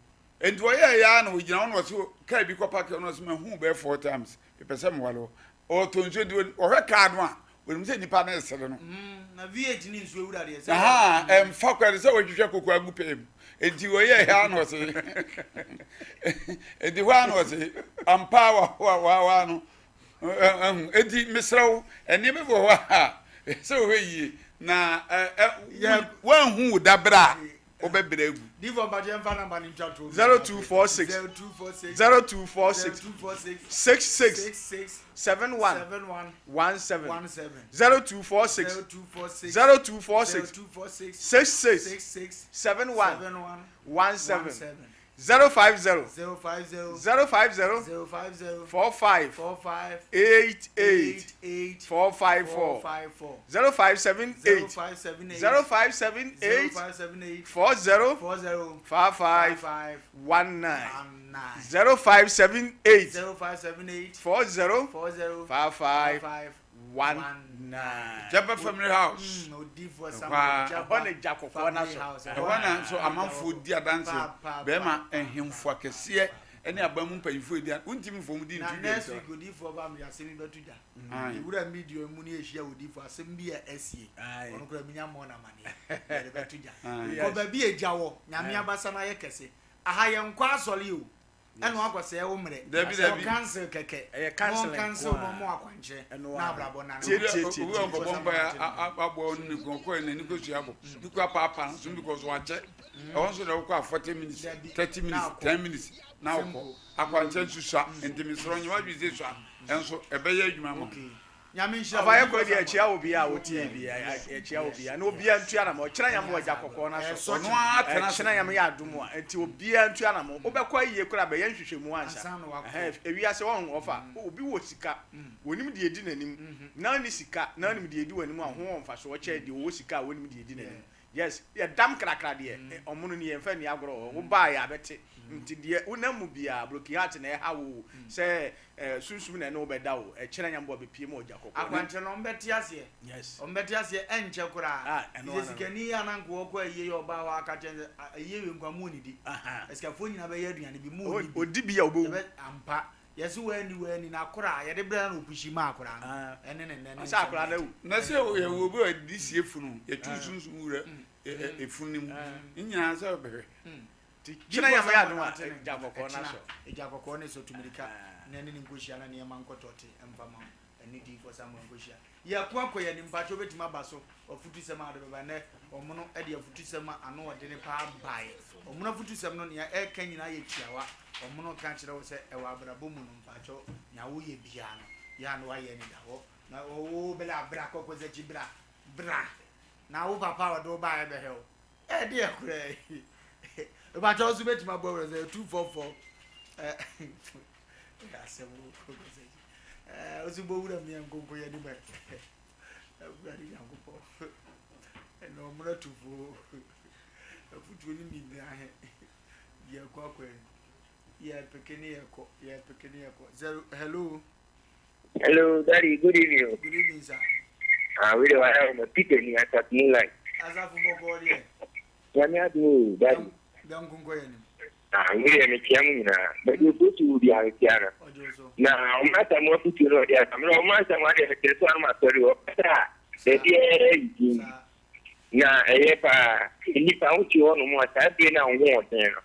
Speaker 3: nti ɔyɛ yɛ a na ɔgyina hɔ na ɔsɛ kaa bi kɔ park na ɔsɛ mahu bɛyɛ four times, mepɛ sɛ mewale hɔ, ɔtɔ nsuo nti ɔhwɛ kaa no a, onim sɛ nipa no resere no.
Speaker 1: Na V8 ne nsuo wura deɛ sɛ.
Speaker 3: Aha, ɛmfa kwa de sɛ wɔhwehwɛ koko agu pɛɛ mu. Enti wɔyɛ ha na ɔse. Enti hɔ a na ɔse ampa wa wa wa wa no. Ɛhu. Enti mesrɛ wo, nneɛma bi wɔ hɔ a sɛ wɔhwɛ yie na ɛ wɔanhu wo dabrɛ a wobɛbrɛ agu.
Speaker 1: Difo mpakyɛ yɛmfa number no ntwa toɔ.
Speaker 4: 0246
Speaker 1: 0246
Speaker 4: 0246
Speaker 1: 0246
Speaker 4: 66
Speaker 1: 66
Speaker 4: 71
Speaker 1: 71
Speaker 4: 17
Speaker 1: 17
Speaker 4: 0246
Speaker 1: 0246
Speaker 4: 0246
Speaker 1: 0246
Speaker 4: 66
Speaker 1: 66
Speaker 4: 71
Speaker 1: 71
Speaker 4: 17
Speaker 1: 17
Speaker 4: 050
Speaker 1: 050
Speaker 4: 050
Speaker 1: 050
Speaker 4: 45
Speaker 1: 45
Speaker 4: 88
Speaker 1: 88
Speaker 4: 454
Speaker 1: 454
Speaker 4: 0578
Speaker 1: 0578
Speaker 4: 0578
Speaker 1: 0578
Speaker 4: 40
Speaker 1: 40
Speaker 4: 55
Speaker 1: 55
Speaker 4: 19
Speaker 1: 19
Speaker 4: 0578
Speaker 1: 0578
Speaker 4: 40
Speaker 1: 40
Speaker 4: 55
Speaker 1: 55
Speaker 4: 19.
Speaker 3: Jabba Family House.
Speaker 1: Odiifoɔ
Speaker 3: Ɛhɔ
Speaker 1: Samuel
Speaker 3: a-
Speaker 1: Jabba
Speaker 4: Ɛhɔ na gya kɔkɔɔ no
Speaker 1: Family
Speaker 4: so.
Speaker 1: House.
Speaker 3: Ɛhɔ na nso amanfoɔ di adanseɛ.
Speaker 1: Pa, pa,
Speaker 3: Bɛrima
Speaker 1: pa,
Speaker 3: nhemfo akɛseɛ ne aban mu mpanyinfoɔ edi wontumi mfa wɔn di
Speaker 1: Na
Speaker 3: nto dwa
Speaker 1: next
Speaker 3: nsa.
Speaker 1: week odiifoɔ ba mede asɛm yi bɛto dwa.
Speaker 3: Aye.
Speaker 1: Ewura media mu ne yɛhyia odiifoɔ, asɛm bi a asie.
Speaker 4: Aye.
Speaker 1: Ɔno koraa menya mmɔ no amaneɛ. Yɛde bɛto dwa.
Speaker 3: Aye.
Speaker 1: Kɔ baabi a egya wɔ, Nyame abasa no ayɛ kɛse. Aha yɛnkɔ asɔre o. Ɛna wakɔsɛe wo mmerɛ.
Speaker 3: Dabi, dabi.
Speaker 1: Wɔ cancel kɛkɛ.
Speaker 4: Ɛyɛ counseling
Speaker 1: Na wɔn
Speaker 4: nko
Speaker 1: na
Speaker 4: ara.
Speaker 1: wɔn akwankyerɛ.
Speaker 4: Ɛno
Speaker 1: Na
Speaker 4: ara.
Speaker 1: abrabɔ nane.
Speaker 4: Tie,
Speaker 3: Obi
Speaker 4: tie, tie,
Speaker 3: obi a
Speaker 4: tie.
Speaker 3: ɔkɔbɔ mpaeɛ aboa ɔno ne kunu, ɔkɔɛ n'ani kɔsua abɔ ne kunu apaapaa no so because wakyɛ. Ɛhɔ nso na wokɔ a 40 minutes,
Speaker 1: Dabi.
Speaker 3: 30 minutes,
Speaker 1: Na akɔ.
Speaker 3: 10 minutes na wokɔ.
Speaker 1: Simple.
Speaker 3: Akwankyerɛ nso sua, nti mesrɛ wo nyɛ w'adwene sɛ sua ɛnso ɛbɛyɛ adwuma ma wo.
Speaker 1: Okay. Nyame nhyira
Speaker 4: Ɔfa
Speaker 1: wo.
Speaker 4: yɛ kɔ deɛ ɛkyia obiara a wotie biara ɛkyia obiara na obiara ntua na ma ɔkyerɛ nyame wɔ gya kɔkɔɔ na so
Speaker 3: Ɔno ara tena ase.
Speaker 4: ɛkyerɛ nyame yɛ adom a nti obiara ntua na ma wobɛkɔ ayie koraa bɛyɛ nhwehwɛmu ansa
Speaker 1: Ansa na wakɔ.
Speaker 4: Ɛhɛn, ewiase wɔn ɔfa obi wɔ sika wɔnim deɛ edi n'anim na ɔnni sika na ɔnim deɛ edi w'anim a ho wɔ mfasoɔ kyɛn deɛ ɔwɔ sika a wɔnim deɛ edi n'anim Yes, yɛ dam krakra deɛ, ɔmono ni yɛnfa nni agorɔ wɔ hɔ, wo baa yɛ abɛte, nti deɛ wo nam mu biaa, broken heart na ɛha wo o, sɛ eh, sunsum na ɛne wo bɛda o, ɛkyena Nyame boa bɛpie mu ɔgya kɔkɔɔ.
Speaker 1: Akwankyerɛ no ɔmbɛte aseɛ.
Speaker 4: Yes.
Speaker 1: Ɔmbɛte aseɛ ɛnkyɛ koraa.
Speaker 4: Ah, ɛno
Speaker 1: Sɛ
Speaker 4: ara no.
Speaker 1: sikani yi a na nka ɔkɔ ayie yi ɔbaa hɔ aka kyerɛ no sɛ ah ayie wei nkoa mo nnidi.
Speaker 4: Aha.
Speaker 1: Asikafoɔ nyinaa bɛyɛ aduane bi mo
Speaker 4: O,
Speaker 1: nni bi.
Speaker 4: ɔdi bi a ɔbɛwu.
Speaker 1: Yɛbɛ ampa. Yɛse wanni wanni na akora a yɛde brɛ no na ɔpushi maa akora no.
Speaker 4: Ah.
Speaker 1: Ɛne ne nnɛ ne
Speaker 4: Ɔsɛ
Speaker 1: nsɛm
Speaker 4: akora no
Speaker 1: na ɛte.
Speaker 4: awu.
Speaker 3: Na sɛ yɛwɔ obi a yɛde sie funu, yɛtu sunsum wura efunu no mu, ne nyinaa sɛ ɔbɛhwɛ.
Speaker 4: Nti kyena Nyame yɛ adom a, egya kɔkɔɔ no asɔ.
Speaker 1: Egya kɔkɔɔ no sɔ tu mirika na ɛne no nkɔhyia na nneɛma nkɔtɔte mfa ma wo. Ɛne Diyifoɔ Samuel nkɔhyia. Yɛko akɔ yɛn anim, mpakyɛ wobɛtumi aba so afutusɛm a wode bɛba nnɛ. Ɔmono de afutusɛm a ano ɔdene paa baeɛ. Ɔmono afutusɛm no nea ɛreka nyinaa yɛ tiawa. Ɔmono ka kyerɛ wo sɛ ɛwɔ abrabɔ mu no mpakyɛ nea woyɛ biara no yɛ a na woayɛ anidahɔ. Na wo bla bra kɔkɔ zakyi bra bra na wo papa a ɔde wo baeɛ bɛhwɛ wo. Ɛdeɛ koraa yi. Mpakyɛ wo nso bɛtumi abɔ wura sɛ 244 ɛyɛ asɛm o kɔkɔ zakyi. Ɛɛ wo nso bɔ wura mu yɛ nkonko yɛ anim ɛ. Awurade Nyankopɔn. Ɛna ɔmono atufoɔ. Afutuo no nyinaa he. Yɛkɔ akɔ anim. Yɛpeke ne yɛkɔ. Yɛpeke ne yɛkɔ. Zero hello.
Speaker 5: Hello, Daddy. Good evening.
Speaker 1: Good evening, sir.
Speaker 5: Ah, we don't have a Peter ni asafo moonlight.
Speaker 1: Asafo bɔkɔɔ deɛ.
Speaker 5: Nyame adom o, Daddy.
Speaker 1: Dɛm nkonkɔ yɛ nim.
Speaker 5: Ah, we deɛ mekyia mo nyinaa. Baabi ofotu wo biara mekyia no.
Speaker 1: Ɔgye so.
Speaker 5: Na ɔmo asam afutuo no ɔde aba. Mena ɔmo asam adeɛ mekyerɛ so anum asɔre o. Ɔkasa a baabi a yi din.
Speaker 1: Saa.
Speaker 5: Na ɛyɛ paa. Nnipa wote hɔ nom a saa bere no a wo ho ɔden no.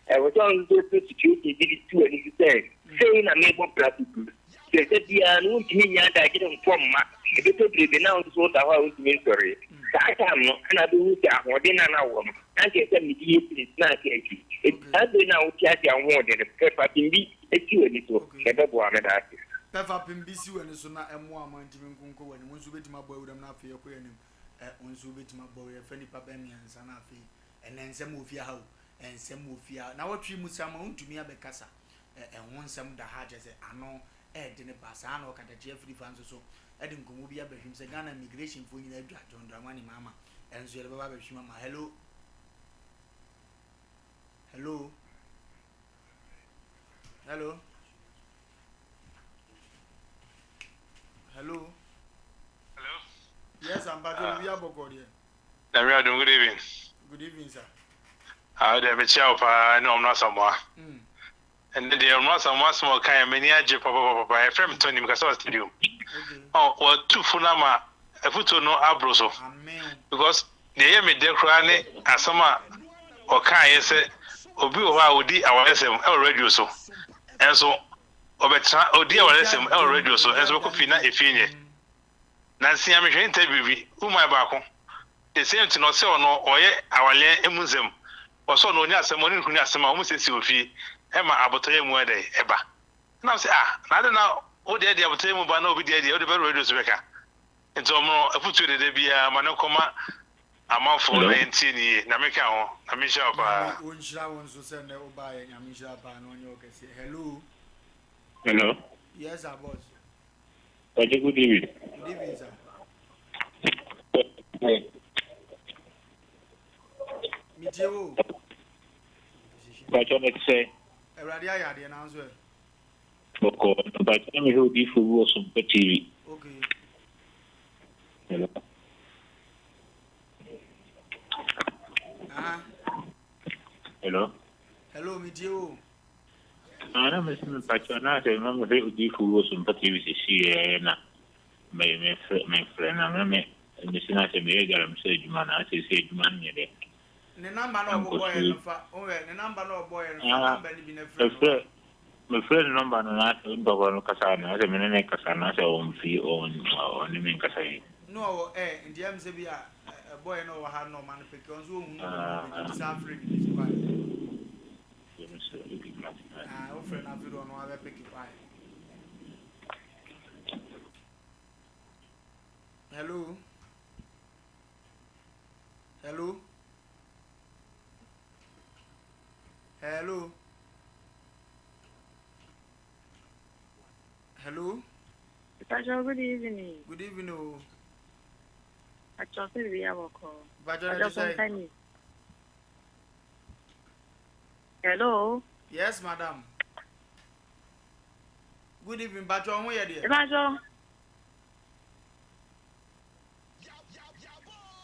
Speaker 5: Ɛwɔ sɛ ɔno nso pɛ situation bi de si w'ani so sɛ sei na mebɔ bra tutu. Sɛ da biara no wontumi nnya adagyew mfɔ mma, ɛbɛtɔ bere bi na wo nso woda hɔ a wontumi nsɔre. Saa time no na wobɛhu sɛ ahoɔden no a na wowɔ no, na anka ɛsɛ sɛ mede yɛ sei na anka akyi. Enti saa bere no a wote ase a wo ho ɔden no, pɛ fapem bi si w'ani so na ɛbɛboa wo. Meda ase.
Speaker 1: Pɛ fapem bi si w'ani so na ɛmmoa ma ntumi nkonko w'anim. Wo nso wobɛtumi abɔ awuram na afei ɛkɔ yɛn anim. Ɛ, wo nso wobɛtumi abɔ awuram. Yɛfa nnipa bɛyɛ mmiɛnsa na afei ɛnnɛ nsɛm wɔ fie ha o. Nsɛm wɔ fie ha. Nawɔtwe mu saa ma wontumi abɛkasa. Ɛ, ɛho nsɛm da ha kyerɛ sɛ ano ɛɛdene paa. Saa na ɔkatakyie afirifa nso so de nkɔmmɔ bi abɛhwim sɛ Ghana immigration foɔ nyinaa adwa John Dramani Mahama. Ɛnso yɛde bɛba abɛhwim ama. Hello. Hello. Hello. Hello.
Speaker 6: Hello.
Speaker 1: Yes, I'm back. Uh, we are bɔkɔ deɛ.
Speaker 6: Nyame adom, good evening.
Speaker 1: Good evening, sir.
Speaker 6: Ah, deɛ mekyia wo paa ne ɔmono asamoa. Mm. Ɛnɛ deɛ ɔmono asamoa asɛm a ɔka yɛ m'ani agye papapapa. Yɛfrɛ me Tony, mekasa wɔ stadium. Oh, wɔatu fo no ama afutuo no aboro so. Because deɛ ɛyɛ me dɛ koraa ne asɛm a ɔkaeɛ sɛ obi wɔ hɔ a ɔdi awaresɛm ɛwɔ radio so. Ɛnso ɔbɛtena ɔdi awaresɛm ɛwɔ radio so ɛnso bɛkɔ fie na efie nyɛ. Nansi a mehwɛ interview bi, woman baako, the same thing, ɔsɛ ɔno ɔyɛ awaleɛ emu nsɛm, ɔsɛ ɔno ɔnya asɛm, ɔne ne kunu nya asɛm a, wɔn siesie wɔ fie, ɛma abotɔyɛ mu ɛdɛ ɛba. Ɛna sɛ ah, na ade na wo deɛ deɛ abotɔyɛ mu ba na obi deɛ deɛ wode bɛ radio so bɛka. Nti ɔmo no afutuo dede biara ma ne nkɔma amanfoɔ na yɛntie ne yie. Nyame ka ho, Nyame nhyira wo paa.
Speaker 1: Nyame ɔnhyira wo nso sɛ nnɛ wobaeɛ, Nyame nhyira wo paa na ɔnyɛ wo kɛseɛ. Hello.
Speaker 7: Hello.
Speaker 1: Yes sir boss.
Speaker 7: Kwaku, good evening.
Speaker 1: Good evening, sir. Metie wo.
Speaker 7: Mpakyɛ na te sɛ.
Speaker 1: Awurade ayɛ adeɛ nanso ɛ.
Speaker 7: Bɔkɔ mpakyɛ na mehwɛ odiifo bi wɔ Sompa TV.
Speaker 1: Okay.
Speaker 7: Hello.
Speaker 1: Aha.
Speaker 7: Hello.
Speaker 1: Hello, metie wo.
Speaker 7: Ah, na mese mepakyɛ na sɛ na mehwɛ odiyifo bi wɔ Sompa TV sesei ɛ na me mefrɛ mefrɛ na me me mese na sɛ meyɛ galamsey adwuma na sesei adwuma no nyɛ dɛ
Speaker 1: Ne namba na
Speaker 7: ɛnkɔ
Speaker 1: ɔbobɔ
Speaker 7: so
Speaker 1: yɛ no fa wohwɛ ne namba na ɔbɔ yɛ no fa
Speaker 7: Ah,
Speaker 1: namba no bi na frɛ no
Speaker 7: mefrɛ mefrɛ ne nɔmba no na sɛ onipa korɔ no kasa na sɛ me ne ne kasa na sɛ ɔmfi ɔn ɔne me nkasa yi.
Speaker 1: Na ɔwɔ ɛ nti ɛm sɛ bi a ɛbɔ yɛ na ɔwɔ ha na ɔma no peke ɔnso ɔhu no ɔma no peke nti saa frɛ no bi so why. Ah, wofrɛ no afei de ɔno abɛpeke why. Hello. Hello. Hello. Hello.
Speaker 8: Pacho, good evening.
Speaker 1: Good evening o.
Speaker 8: Pacho, sɛ biribi abɔkɔ.
Speaker 1: Pacho, na
Speaker 8: Pacho,
Speaker 1: te sɛ.
Speaker 8: Company. Hello.
Speaker 1: Yes, madam. Good evening, Pacho, ho yɛ deɛ.
Speaker 8: Pacho.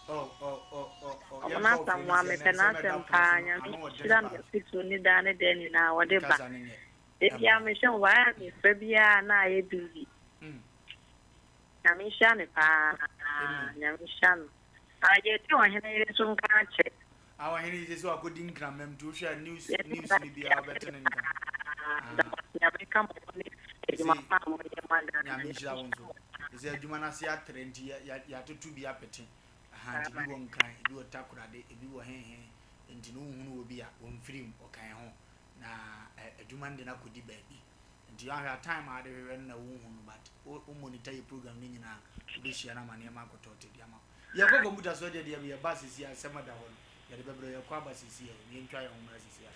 Speaker 1: Oh, oh, oh, oh, oh.
Speaker 8: Ɔmo n'asamoa mepɛ n'asɛm paa nyame nhyira me afotuo ne daa ne daa nyinaa wɔde ba. Ebia mehwɛ wo ayɛ a mefrɛ biara na ayɛ busy. Nyame nhyira no paa. Nyame nhyira no. Ah, yɛte ɔhene yere nso nka akyɛ.
Speaker 1: Ah, ɔhene yi sɛ wakɔdi nkramam nti wohwɛ a news news ni biara wobɛte ne nka.
Speaker 8: Nyame ka mo ho ne adwuma pa a moyɛ ma Ghana.
Speaker 1: Nyame nhyira wo nso. Sɛ adwuma no ase atrɛ nti yɛatoto bi apete. Aha, nti bi wɔ Nkran, ebi wɔ Takorade, ebi wɔ hehe. Nti no wohunu wɔ bi a wɔmfiri mu, ɔkan ho. Na adwuma no de no akɔdi baabi. Nti ahwɛ a time a wode hwehwɛ no na wonhu no but wo monitor yɛ program no nyinaa wobɛhyia no ama nneɛma akɔtɔ te de ama wo. Yɛkɔ kɔmputa so deɛ deɛ yɛba sisi a asɛm da hɔ no yɛde bɛbrɛ yɛkɔ aba sisi a yɛntwa yɛn ho mmra sisi a.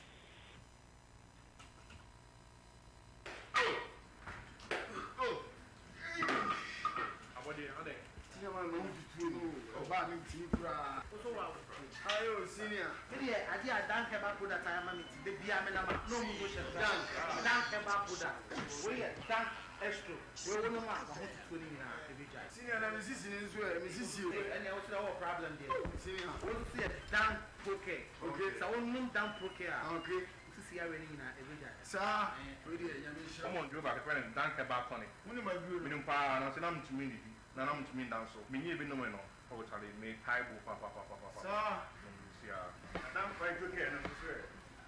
Speaker 9: Wɔn duro baako yɛfrɛ no Dank Herbal Tonic. Menim paa nanso na mentumi nnidi na na mentumi nda nso. Menyɛɛ bi nomee no oh charlie metae bo papapapaapa nom bi siaa. Dank Phyto Care no nso so ɛ?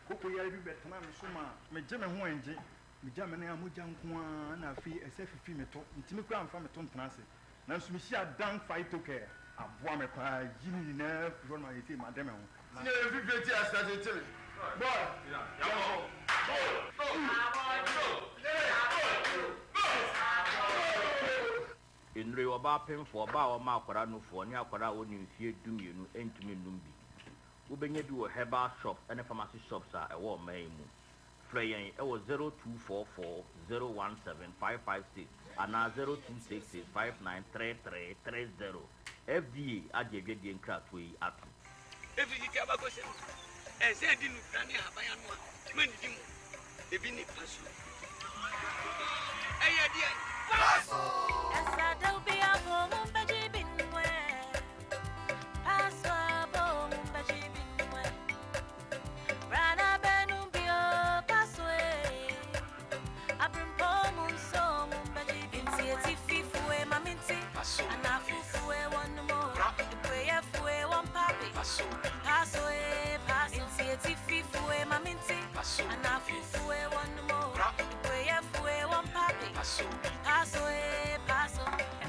Speaker 10: Koko yare bi bɛtenaa me so maa megye me ho ɛngye, megya me nan a mogya nko ara na afei ɛsɛ fifi me to, mentumi koraa mfa me to ntena ase. Nanso mehyiaa Dank Phyto Care, aboa me paa, ayi ne nyinaa afiri hɔ nom a seesei made me ho.
Speaker 11: Senior yɛ fifire ti a start te me boy yɛnkɔ.
Speaker 12: Nnuro yi, ɔbaa pemfoɔ, ɔbaa a ɔma akwadaa nufoɔ, ne akwadaa a ɔnni mfeɛ dumienu ntumi nnom bi. Wobɛnya bi wɔ herbal shops ne pharmacy shops a ɛwɔ ɔman yi mu. Frɛ yɛn wɔ 0244 017 556 anaa 0266 593330. FDA agye adwadie nkratoɔ yi atom.
Speaker 13: Efi tete abakɔsɛm mu, ɛnsɛ adi nnubra ne ahaban ano a mannidi mu. Ebi ne paso. Ɛyɛ deɛn? Paso!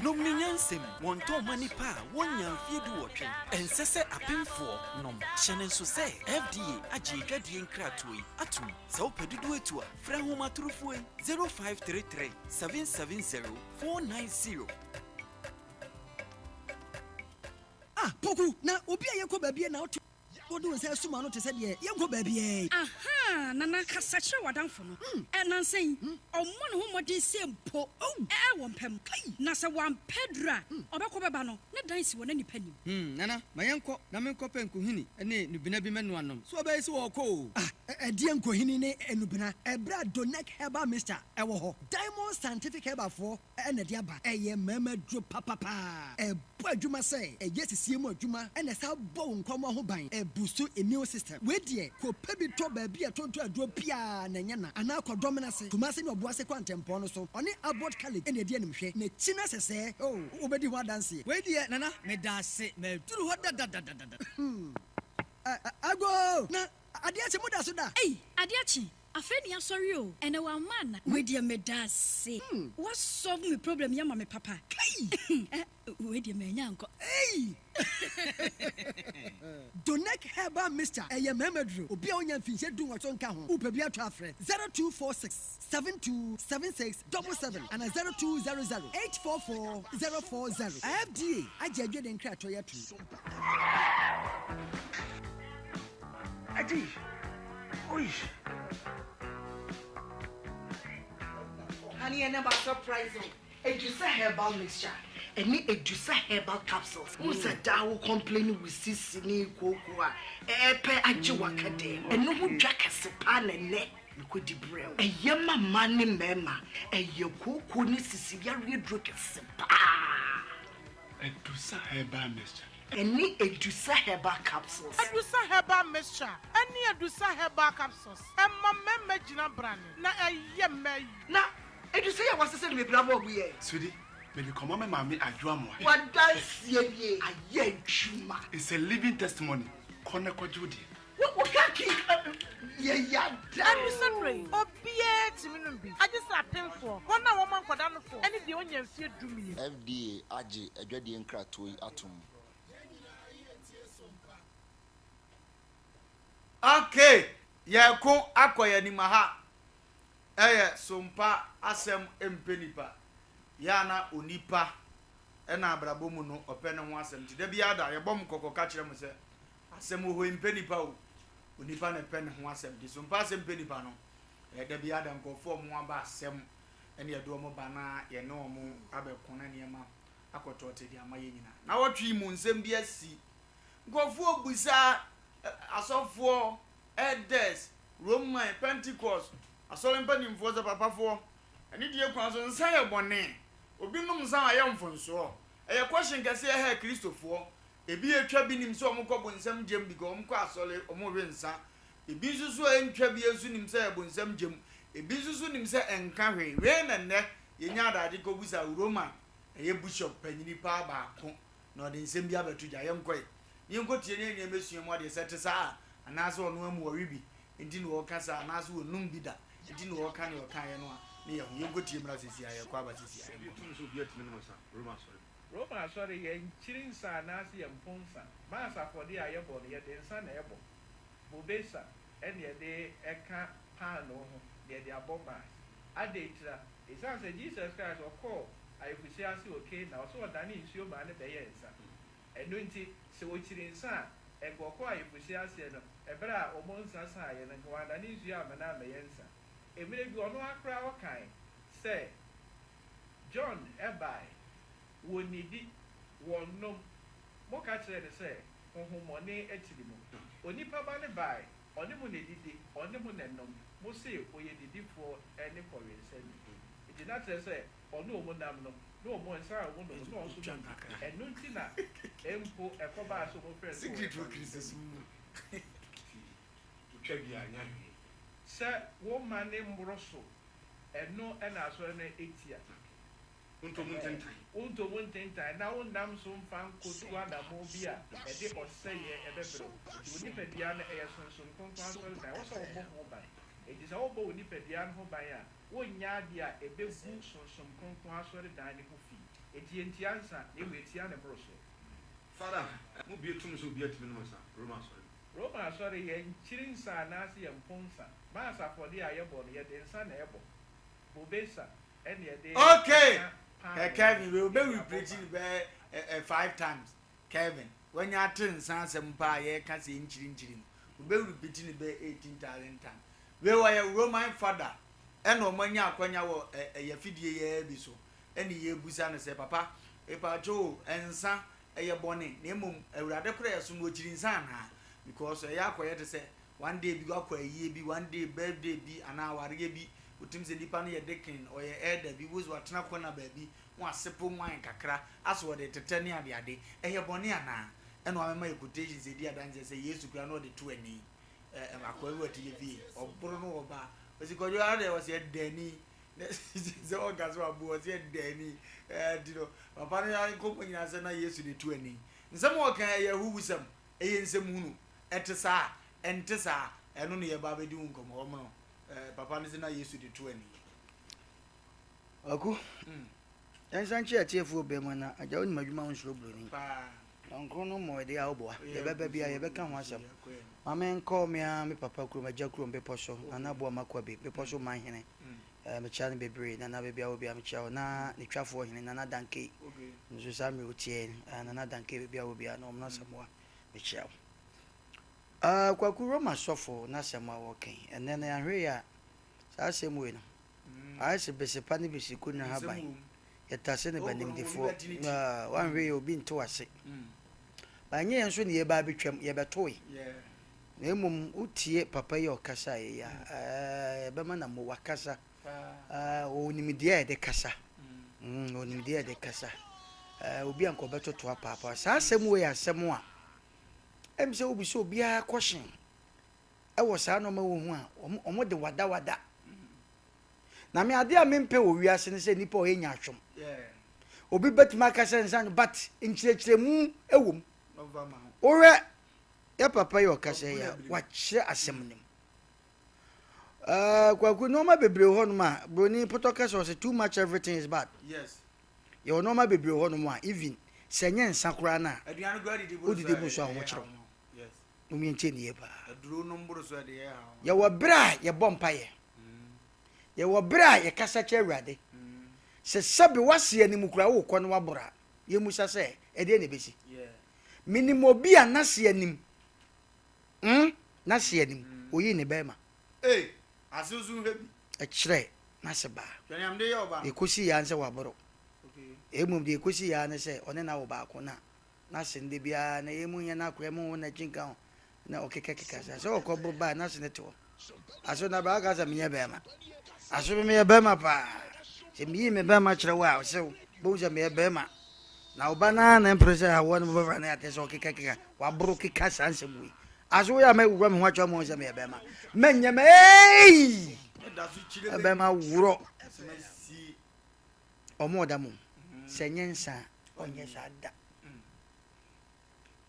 Speaker 14: Nom ne nyansam, wɔntɔn mma nnipa a wɔnnya mfeɛ duwɔtwe. Ɛnsɛ sɛ apemfoɔ nom. Hyɛ no nso sɛ FDA agye adwadie nkratoɔ yi atom. Sɛ wopɛ dodoɔ atu a, frɛ ahomatorofoɔ yi, 0533 770 490.
Speaker 15: Ah Poku, na obi a yɛkɔ baabi na wote wode wo nsa asum ano te sɛ deɛ yɛnkɔ baabiara yi.
Speaker 16: Ahaa, Nana, kasa kyerɛ w'adamfo no. Ɛ, nnansa yi, ɔmmɔ ne ho mmɔden sɛ mpo ɛ, wɔ mpa mu. Na sɛ wampɛ aduru a, ɔbɛkɔ bɛba no, ne dan si wɔ na nnipa nnim.
Speaker 17: Hmm, Nana, ma yɛnkɔ na menkɔpɛ nkohini ne nnubena bi mmɛnoa nnom. So ɔbɛyɛ sɛ ɔrekɔ o?
Speaker 15: Ah, ɛdeɛn nkohini ne nnubena? Ɛberɛ a Donec Herbal Mixture wɔ hɔ, Diamond Scientific Herbalfoɔ na ɛde aba. Ɛyɛ mmarima aduro papapaa. Ɛbɔ adwuma sɛ ɛyɛ sisie mu adwuma na ɛsan bɔ wo nkwammoa ho ban. Ɛbustu immune system. Wei deɛ, kɔpɛ bi tɔ baabi a yɛtontɔn aduro biara na ɛnyɛ na. Anaa kɔ Dɔmena ase, Kumasi ne Ɔboase kwantempɔn no so. Ɔne Abbot College na ɛdi animhwɛ. N'akyi no sɛsɛɛ, oh, wobɛdi ho adanseɛ.
Speaker 17: Wei deɛ Nana, meda ase. Maduru hɔ dadadadada.
Speaker 15: Hmm. Agoo! Na adeɛ akye, moda so da?
Speaker 16: Ei, adeɛ akye, afei ne yɛasɔre o, ɛnɛ wamma ana? Wei deɛ meda ase, wa solve me problem yi ama me papa.
Speaker 15: Kai!
Speaker 16: Eh, wei deɛ manya ankɔ.
Speaker 15: Ei! Donec. Herbal Mixture, ɛyɛ mmarima duro. Obi a ɔnnya mfinhyia dunwɔtwe nka ho, wopɛ bi atɔ a frɛ 0246 72 76 77 anaa 0200 844 040. FDA agye adwene nkratoɔ yi atom.
Speaker 2: Adi, oi.
Speaker 18: Honey, ɛnɛ ma surprise o. Edusa herbal mixture ɛne Edusa herbal capsules. Wohu sɛ daa wo complain wo sisi ne kooko a ɛɛpɛ agye waka dɛm. Ɛno ho dwa kɛse paa na ɛnɛ mekɔdi brɛ wo. Ɛyɛ ma mmaa ne mmarima. Ɛyɛ kooko ne sisi yareɛ duro kɛse paa.
Speaker 19: Edusa herbal mixture.
Speaker 18: Ɛne Edusa herbal capsules.
Speaker 20: Edusa herbal mixture ɛne Edusa herbal capsules ɛma mmarima gyina brane na ɛyɛ mmaa yie.
Speaker 18: Na Edu sɛ yɛ wasesa no bebree ama ɔmo yɛ.
Speaker 19: Sweetie, mede kɔma me maame Adwo Amoah.
Speaker 18: W'adanseɛ nie, ayɛ adwuma.
Speaker 19: It's a living testimony, kɔ na kɔgye wo deɛ.
Speaker 18: Wo wo car key yɛ ya da
Speaker 20: Ɛdu sɛ
Speaker 18: oo.
Speaker 20: berɛ yi, obiara tumi nom bi, agye sɛ apemfoɔ, wɔn a wɔma nkwadaa nofoɔ, ne deɛ ɔnnya mfeɛ dumien.
Speaker 21: FDA agye adwadie nkratoɔ yi atom.
Speaker 1: Okay, yɛreko akɔ yɛn anim aha. Ɛyɛ sompa asɛm mpɛ nipa. Yɛ a na onipa na abrabɔ mu no ɔpɛ ne ho asɛm nti da biara da yɛbɔ mo kɔkɔ ka kyerɛ mo sɛ asɛm wɔ hɔ yi mpɛ nipa o. Onipa na ɛpɛ ne ho asɛm nti sompa asɛm mpɛ nipa no ɛyɛ da biara da nkurɔfoɔ a wɔn aba asɛm ɛne yɛde wɔn ba na yɛne wɔn abɛko na nneɛma akɔtɔɔte de ama yɛn nyinaa. Nawɔtwe yi mu nsɛm bi asi. Nkurɔfoɔ bisa asɔfoɔ Elders, Roman, Pentecost, Asɔre mpanimfoɔ sɛ papafoɔ, anidie kwan so, nsa yɛ bɔne? Obi nom nsa a ayɛ mfonsoɔ? Ɛyɛ question kɛseɛ ɛha Akristofoɔ. Ebi atwa bi nim sɛ wɔn kɔ bonsam gyam because wɔn kɔ asɔre, wɔn we nsa. Ebi nso so a ɛntwa bi nso nim sɛ ɛyɛ bonsam gyam. Ebi nso so nim sɛ ɛnka hwee. Wei na nnɛ yɛnya adagye kɔbusa Roman, ɛyɛ bishop panyini paa baako na ɔde nsɛm bi abɛto dwa. Yɛnkɔe na yɛnkɔtie na yɛn nyinaa mmɛsua mu adeɛ. Sɛ ɛte saa a, anaasɛ ɔno ara mu ɔwe bi nti na ɔreka saa, anaasɛ ɔnum bi da nti na ɔreka nea ɔkaeɛ no a, ne yɛ ho. Yɛnkɔtie mmra seesei ara, yɛrekɔ aba seesei ara,
Speaker 9: Ebi
Speaker 1: yɛnkɔ.
Speaker 9: tumi sɛ obiara tumi nom nsa, Roma asɔre mu.
Speaker 22: Roma asɔre, yɛnkyiri nsa anaasɛ yɛmpo nsa. Mass afɔdeɛ a yɛbɔ no, yɛde nsa na ɛbɔ. Bobesa na yɛde ka paanoo ho na yɛde abɔ Mass. Adɛn ntira? Esiane sɛ Jesus Christ ɔkɔɔ ayeforɔhyia ase wɔ Cana, ɔsɛ ɔdanee nsuo maa no bɛyɛɛ nsa. Ɛno nti, sɛ ɔkyiri nsa a, nka ɔkɔɔ ayeforɔhyia aseɛ no, ɛberɛ a wɔn nsa saeɛ no, nka wannane nsuo amma no ammɛyɛ nsa. Mmerɛ bi, ɔno ara koraa ɔkae sɛ, John bae, wɔnnidi, wɔnnom, moka kyerɛɛ no sɛ, Honhommɔne akyiri mo. Onipa Ba no bae, ɔne mo na ɛdidi, ɔne mo na ɛnom, mose ɔyɛ didifoɔ ne kɔwensani. Enti na kyerɛ sɛ ɔne wɔn nam no, ne wɔn nsa a wɔnom no, na ɔno nso nom bi. Ɛno nti na mpo ɛkɔbaa sɛ wɔfrɛɛ no sɛ ɔyɛ kɔwensani. Sɛ woma no mmoro so, ɛno na asɔre no tia.
Speaker 9: Wontɔ mu ntentan.
Speaker 22: Wontɔ mu ntentan, na wonnam so mfa nkotu anammɔn bi a ɛde ɔsɛeɛ bɛbrɛ wo. Enti wo nipadua no, ɛyɛ Sunsum Kronkron asɔredan. Ɛwɔ sɛ wobɔ ho ban. Enti sɛ wobɔ wo nipadua no ho ban a, wonyɛ adeɛ a ɛbɛgu Sunsum Kronkron asɔredan no ho fi. Enti yɛntia nsa, na mmom yɛtia ne mmorosoɔ.
Speaker 9: Father, mo bue tum sɛ obiara tumi nom nsa, Roma asɔre mu.
Speaker 22: Roma asɔre, yɛnkyiri nsa anaase yɛmpo nsa. Mass afɔdeɛ a yɛbɔ no, yɛde nsa na ɛbɔ. Bobesa,
Speaker 1: Okay ɛ Kevin wei obe repreach no bɛyɛ ɛ ɛ five times Kevin wanya ate nsa asɛm paa a yɛka sɛ nkyiri nkyiri no obe repeat no bɛyɛ 18,000 times wei ɔyɛ Roman father ɛna ɔmo anya akwanya wɔ ɛ ɛyɛ afidie yɛɛ bi so ɛne yɛbusa no sɛ papa epatwo o nsa ɛyɛ bɔne na mmom awurade kora yɛ so no ɔkyiri nsa anaa because ɛyɛ akɔyɛ te sɛ One day bi wakɔ ayie bi, one day birthday bi anaa awareɛ bi, wotim sɛ nipa no yɛ deacon, ɔyɛ elder bi, wose watena corner baabi na wasepo wine kakra asɛ ɔde retetɛ ne adeade, ɛyɛ bɔne anaa? Ɛna wamema yɛ quotations ɛdi adanseɛ sɛ Yesu koraa na ɔde to ani, ɛ akoa bi wɔ te fie, ɔboro no ɔba, ɔsi kwadwo ara deɛ ɔsi ɛda ani, na sɛ ɔka sɛ wabo ɔsi ɛda ani, ɛɛ nti no papa no nkɔmmɔ nyinaa sɛ na Yesu de to ani. Nsɛm a ɔka ɛyɛ ahuhusɛm, ɛyɛ nsɛm hunu. Ɛte saa? Ɛnte saa? Ɛno na yɛreba abɛdi ho nkɔmmɔ. Wɔn no, eh, papa no se na Yesu de to ani.
Speaker 2: Kwaku, yɛnsan kye atiefoɔ bɛn mu ana? Agya wonim adwuma a wonsuro buroni.
Speaker 1: Paa.
Speaker 2: Dɔnkron no mmɔe deɛ a woboa. Yɛbɛba biara yɛbɛka ho asɛm. Ma menkɔ me ara me papa kurom, Agya kurom, bepɔ so, Nana Boamah Kwabi, bepɔ so man hene. Eh, mekyia no bebree. Nana baabi a wɔ biara mekyia wo. Na ne twafoɔ hene, Nana Dankey, nso saa mmerɛ wotie yɛn. Eh, Nana Dankey baabi a wɔ biara no, ɔmo Asamoah, mekyia wo. Eh, Kwaku Roma sɔfo n'asɛm a wɔka yi, ɛnnɛ no yɛanhwɛ yie a, saa asɛm wei no, ayɛ sɛ besepa ne besiku no haban. Yɛtase no ba nimdefoɔ. Ah, woanhwɛ yie a obi nte w'ase. Ba ɛnyɛ yɛn nso na yɛba abɛtwam, yɛbɛtoe. Na mmom wotie papa yi a ɔkasaeɛ yi a, ɛɛ, ɛbɛma no mo wakasa. Ɛɛ, ɔwɔ nimdeɛ a yɛde kasa. Mm, ɔwɔ nimdeɛ a yɛde kasa. Ɛɛ, obi a nka ɔbɛtoto apaapaa. Saa asɛm wei yɛ asɛm a, ɛm sɛ wobisa obiara kɔhyen ɛwɔ saa nneɛma wɔ ho a, wɔn wɔn de wadawada. Na me adeɛ a mempɛ wɔ wiase ne sɛ nipa a ɔyɛ nyaatwom. Obi bɛtumi aka sɛ nsa but nkyerɛkyerɛmu wɔ mu. Wohwɛ yɛ papa yi ɔkasa yi a, wakyerɛ asɛm no mu. Uh, kwaku nneɛma bebree hɔ nom a broni potɔ kasa ɔsɛ too much everything is bad.
Speaker 1: Yes.
Speaker 2: Yɛwɔ nneɛma bebree hɔ nom a even sɛ nyɛ nsa koraa no a wodidi bu so a wɔkyerɛw. Mom yɛntie ne yie paa. Yɛwɔ berɛ a yɛbɔ mpaeɛ. Yɛwɔ berɛ a yɛkasa kyerɛ Awurade. Sɛ sɛbe woase anim koraa wokɔ na woaboro a, yɛmmisa sɛ, ɛdeɛn na ɛbɛsi? Menim obi a n'ase anim, mm, n'ase anim, ɔyii ne bɛrima. Ɛkyerɛ n'ase baa. Deɛ ɛkɔsiiɛ ara ne sɛ waboro. Mmom deɛ ɛkɔsiiɛ ara ne sɛ ɔne no awo baako na N'ase no da biara na emu nyɛ n'akoa mu wo n'akyi nka ho na ɔkekakeka saa. Sɛ ɔkɔ boro ba a n'ase no te hɔ. Aso na baa ka sɛ menyɛ bɛrima. Aso me meyɛ bɛrima paa. Sɛ meyi me bɛrima kyerɛ wo a ɔsɛ bohu sɛ meyɛ bɛrima. Na ɔba no ara na mpere sɛ awoɔ no bɛfa ne ate sɛ ɔkekakeka waboro keka saa nsɛm wei. Aso woyɛ a mɛwura me ho atwa mu sɛ meyɛ bɛrima. Mɛnyɛ mɛ eii! Bɛrima worɔ. Ɔmo ɔda mo sɛ nyɛ nsa a ɔnyɛ saa da.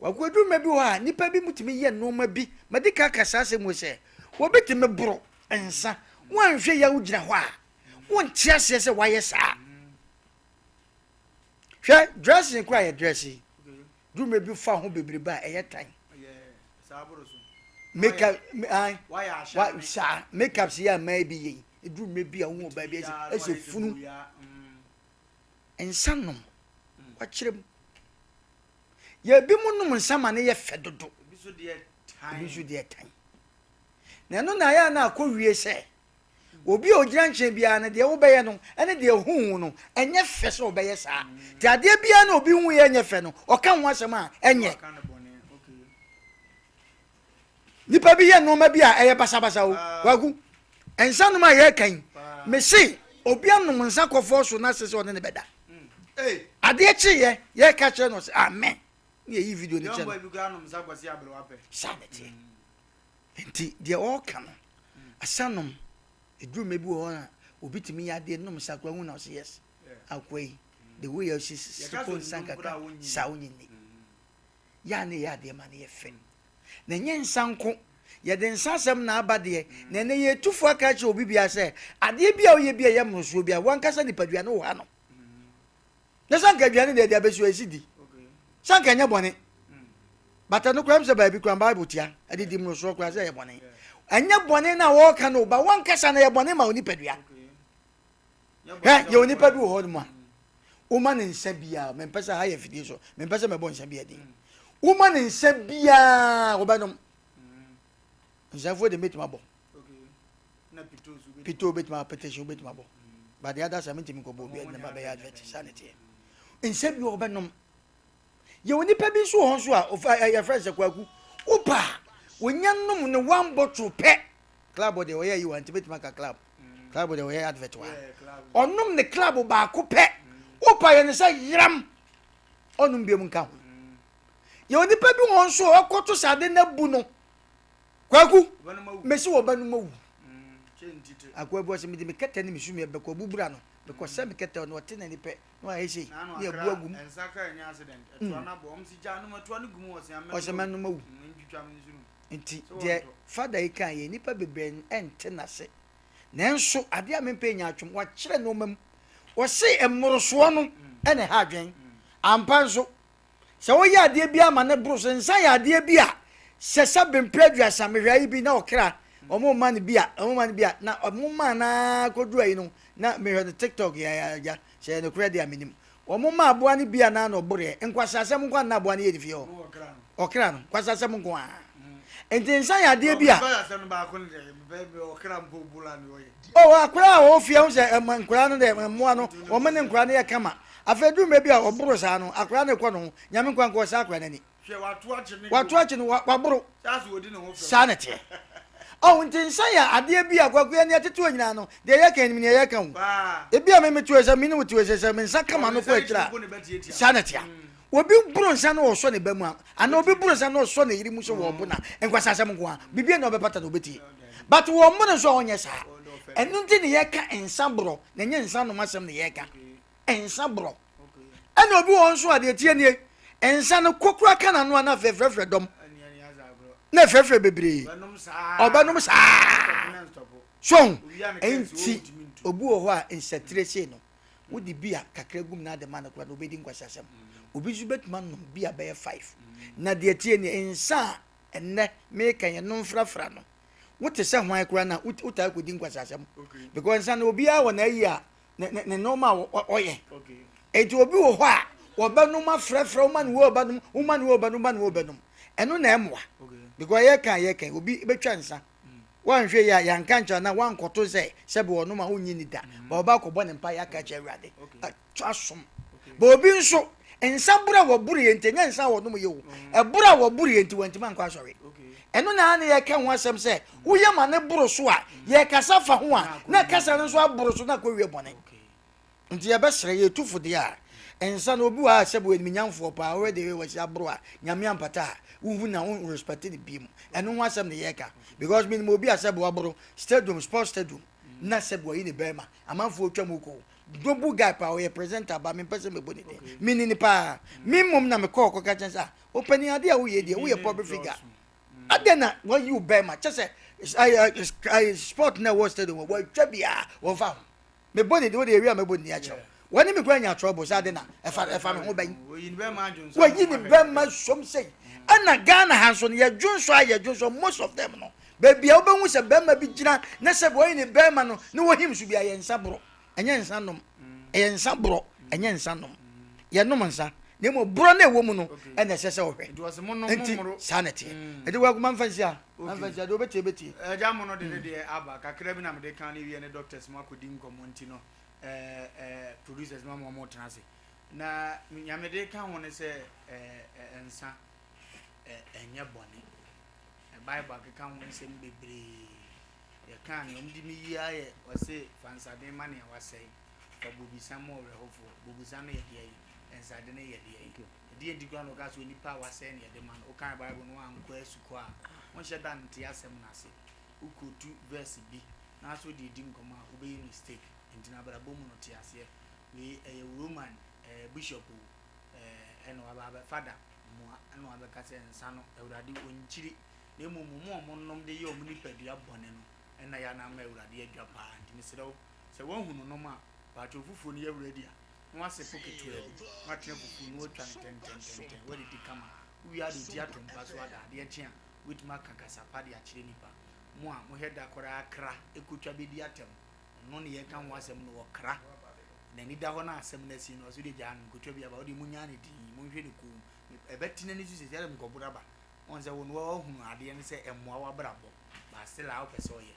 Speaker 2: Wakodu mmerɛ bi wɔ hɔ a nnipa bi tumi yɛ nneɛma bi. Madi kan aka saa asɛm wei sɛ obi tumi boro nsa woanhwɛ yie a wogyina hɔ a wonte aseɛ sɛ wayɛ saa. Hwɛ dressing koraa yɛ dress yi duru mmerɛ bi fa ho bebrebe a ɛyɛ tan. Makeup wa saa makeup si yɛ a mmaa bi yɛ yi eduru mmerɛ bi a wohu ɔbaa bi ɛsɛ funu. Nsa nom, wakyerɛ mu. Yɛ bi mu nom nsa ma no yɛ fɛ dodo. Ebi nso deɛ tan. Na ɛno na ayɛ na akɔ wie sɛ obi a ogyina nkyɛn biara no deɛ wobɛyɛ no ɛne deɛ hu no ɛnyɛ fɛ sɛ ɔbɛyɛ saa. Nti adeɛ biara na obi hu yɛ ɛnyɛ fɛ no ɔka ho asɛm a ɛnyɛ. Nipa bi yɛ nneɛma bi a ɛyɛ basabasa o. Kwaku, nsa nom a yɛreka yi, mese obi anom nsa kɔfɔɔ so na se sɛ ɔne ne bɛda. Adeɛ kyeeɛ, yɛreka kyerɛ no ɔse amen. Ne yɛyi video no kyerɛ no. Saa na ɛteɛ. Nti deɛ ɔreka no, asa nom, ɛduru mmerɛ bi wɔ hɔ a obi tumi yɛ adeɛ nom nsa koraa hu na ɔse yes. Akoa yi, the way a ɔsi sipo nsa kakra, saa ɔnyi nni. Yɛ a na ɛyɛ adeɛ ma no yɛ fɛ. Na ɛnyɛ nsa nko. Yɛde nsa asɛm na aba deɛ, na ɛnnɛ yɛretu fo aka akyerɛ obi biara sɛ, adeɛ bi a woyɛ bi a ɛyɛ mmorosoɔ biara, w'ankasa nipadua no woha no. Na sɛ anka aduane deɛ ɛde abɛsi hɔ ɛsi di. Sɛ anka ɛnyɛ bɔne. But ɛno koraa sɛ baabi koraa Bible tia ɛde di mmorosoɔ koraa sɛ ɛyɛ bɔne. Ɛnyɛ bɔne na wɔreka no ba w'ankasa na ɛyɛ bɔne ma wo nipadua. Hwɛ, yɛwɔ nipa bi wɔ hɔ nom a, woma ne nsa biara, mempɛ sɛ ha yɛ fidie so, mempɛ sɛ mɛbɔ nsa bi adin. Woma ne nsa biara, wɔbɛnom. Nsafoɔ de mɛtumi abɔ. Pito bɛtumi apetition bɛtumi abɔ. But the other side mentumi nkɔbɔ obi adin ba bɛyɛ advert, saa ne teɛ. Nsa bi wɔ wɔbɛnom. Yɛwɔ nipa bi nso wɔ hɔ nso a, yɛfrɛ sɛ kwaku. Wopa a, wɔnya nom ne one bottle pɛ. Club deɛ ɔyɛ yi wa nti bɛtumi aka club. Club deɛ ɔyɛ advert wa. Ɔnom ne club baako pɛ. Wopa yɛ ne sɛ yeram. Ɔnom biom nka ho. Yɛ onipa bi wɔ nso a ɔkɔto sɛ ade no abu no. Kwaku, mesi wɔ ba no mu awu. Akoa bi wɔ sɛ mede me kɛtɛ ne me sumiɛ bɛkɔ abubura no. Mekɔ sɛ me kɛtɛ no ɔte n'ani pɛ na wayɛ sei ne abu agu mu. Ɔsɛ mɛnom awu. Nti deɛ fada yi kaa yɛ nnipa bebree nte n'ase. Nanso adeɛ a mempɛ nyaatwom, wakyerɛ nneɛma mu. Ɔse mmorosoɔ no na ɛha adwen. Ampa nso, Sɛ woyɛ adeɛ bi ama no boro so, nsa yɛ adeɛ bi a sɛ sɛ mprɛ aduasa mehwɛ ayi bi na ɔkra wɔn ma no bi a wɔn ma no bi a na wɔn ma no ara kɔduru ayi no na mehwɛ no tiktok yɛ agya sɛ yɛ nokorɛ deɛ a menim wɔn ma aboa no bi a na na ɔboreɛ nkwasasɛm nko a na aboa no yɛ ne fie hɔ ɔkra no nkwasasɛm nko a nti nsa yɛ adeɛ bi a Oh, akwadaa a wɔwɔ fie ho sɛ ɛma nkwadaa no dɛ mmoa no wɔn ne nkwadaa no yɛ kama. Afei duru mmerɛ bi a ɔboro saa no, akwadaa no rekɔ ne ho. Nyame nkwa nka ɔsaa akwadaa no ani. Wato akyi no, waboro. Saa na ɛteɛ. Oh, nti nsa yɛ adeɛ bi a kwaku yɛn yɛtete nyinaa no, deɛ yɛka anim deɛ yɛka ho. Ebi a me mete hɔ sɛ me ne wo te hɔ sɛ sɛ me nsa kama no kɔ akyire a, saa na ɛteɛ. Obi boro nsa na ɔsɔ ne ba mu a, anaa obi boro nsa na ɔsɔ ne yere mu sɛ wɔrebo no a, nkwaseasɛm nko ara, biribi na ɔbɛpata na ɔbɛtie. But wɔmmoro nso a ɔnyɛ saa. Ɛno nti na yɛka nsa borɔ, na ɛnyɛ nsa nom asɛm na yɛka. Nsa borɔ. Ɛna obi wɔ hɔ nso a deɛ ɛteɛ nie, nsa no kokora ka n'ano a na afei ɛfrɛfrɛ dɔm. Na ɛfrɛfrɛ bebree. Ɔbɛnom saa. So nti obi wɔ hɔ a nsatire sei no, Wode beer kakra gu mu na ade ma no koraa na obedi nkwaseasɛm. Obi nso betumi anom beer bɛyɛ five. Na deɛ ɛteɛ nie, nsa a ɛnnɛ meka yi, ɛno mfrafra no, wote sɛ hwan koraa na wotaa kɔdi nkwaseasɛm. Because nsa no obiara wɔ n'ayi a ne ne ne nneɛma a ɔyɛ. Enti obi wɔ hɔ a wɔbɛnom afrɛfrɛ, woma no wei ɔbɛnom, woma no wei ɔbɛnom, woma no wei ɔbɛnom. Ɛno na ɛmmoa. Because yɛka a yɛka yi, obi bɛtwa nsa. Woanhwɛ yie a, yɛanka ankyerɛ wo anaa woankɔto sɛ sɛbe ɔnom a wonnye nni da, but ɔba akɔbɔ ne mpaeɛ aka akyerɛ Awurade, ato asom. But obi nso, nsa boro a wɔboro yɛ nti, ɛnyɛ nsa a wɔnom yɛ o, ɛboro a wɔboro yɛ nti wantumi ankɔ asɔre. Ɛno na ne yɛka ho asɛm sɛ, woyɛ ma ne boro so a, yɛkasa fa ho a, na kasa no nso aboro so na akɔwie bɔne. Nti yɛbɛsrɛ, yɛtu fo deɛ a, nsa no obi wɔ ha a sɛbi ɔyɛ animuonyamfoɔ paa, wohwɛ the way wasi aboro a, Nyame ampata a, wohu no a wo respect no biom. Ɛno ho asɛm na yɛreka. Because menim obi a sɛbi waboro stadium, sports stadium, na sɛbi wayi ne bɛrima, amanfoɔ twa mu kɔ o. Noble guy paa, ɔyɛ presenter ba, mempɛ sɛ mɛbɔ ne din. Meni no paa. Me mmom na mekɔɔ kɔka kyerɛ no sɛ, ah, ɔpanin adeɛ a woyɛ yi deɛ, woyɛ public figure. Adɛn na wayi wo bɛrima? Kyɛ sɛ sport na ɛwɔ stadium hɔ, watwa biara, wɔmfa ho. Me bɔ ne din, wo deɛ ewie a mɛbɔ ne din akyerɛ wo. Wɔne me koraa nya trouble sɛ ade na ɛfa ɛfa me ho bɛn. Wɔyi ne bɛrima som sei. Ɛna Ghana ha nso no yɛdwonsɔ a yɛdwonsɔ most of them no. Baabi a wobɛhu sɛ bɛrima bi gyina na sɛ wɔyi ne bɛrima no na wɔhim so bi a yɛ nsa borɔ. Ɛnyɛ nsa nom. Ɛyɛ nsa borɔ, ɛnyɛ nsa nom. Yɛnom nsa na mmom borɔ no a ɛwɔ mu no ɛna ɛsɛ sɛ wohwɛ. Nti saa na ɛteɛ. Ɛde wagu ma mfa nsi ha. Mamfa nsi ha deɛ wobɛtie bɛtie.
Speaker 1: Agya mo no de ne deɛ aba kakra bi na mede ka ne wie ne doctors mo akɔdi nkɔmmɔ nti no eh, eh, producers ma mo ɔmo tena ase na nea mede ka ho ne sɛ eh, eh, nsa eh, ɛnyɛ bɔne. Bible akeka ho nsɛm bebree. Yɛkaa nea ɔmo de me yi ara yɛ ɔse fa nsaden ma nea wasɛe, fa bobisa ma ɔwerɛhofoɔ. Bobisa no yɛ deɛn? Nsaden yɛ deɛn? Ɛdeɛn nti koraa na ɔkaa sɛ onipa a wasɛe na yɛde ma no? Wokan Bible no woankɔ asukɔ a, wonhyɛ da nte asɛm no ase. Wokootu verse bi na sɛ wode redi nkɔmmɔ a, wobɛyɛ mistake. Nti no abrabɔ mu no te aseɛ. Wei ɛyɛ Roman eh, bishop o, eh, ɛna waba abɛ, fada mua, ɛna wabɛka sɛ nsa no Awurade ɔnkyiri, na mmom wɔn a wɔnom de yɛ wɔn nipadua bɔne no ɛna yɛ a na ama Awurade adwa paa. Nti mesrɛ wo, sɛ woahu no nom a, paatwoo fufuo no yɛ ready a, na woasepo ketewa bi, na woatena fufuo no, woatwa no tɛntɛntɛntɛn, woadidi kama. Wowie a, wode wo ti ato mpa so ada. Adeɛ kye a, wobɛtumi aka kasa pa de akyerɛ nnipa. Mo a mohwɛ da koraa kra kɔtwa bɛdi atɛm, ɔno ne yɛreka ho asɛm no, ɔkra. N'ani da hɔ na asɛm no asi no, ɔse wodeɛ gyaa no, mekɔtwa bi aba. Wodeɛ monyaa no dinn, monhwɛ no komm. Ɛbɛte n'ani so seesei, adɛn mekɔboro aba? Woahu sɛ wo no woahunu adeɛ no sɛ ɛmmoa w'abrabɔ, but still a wopɛ sɛ ɔyɛ.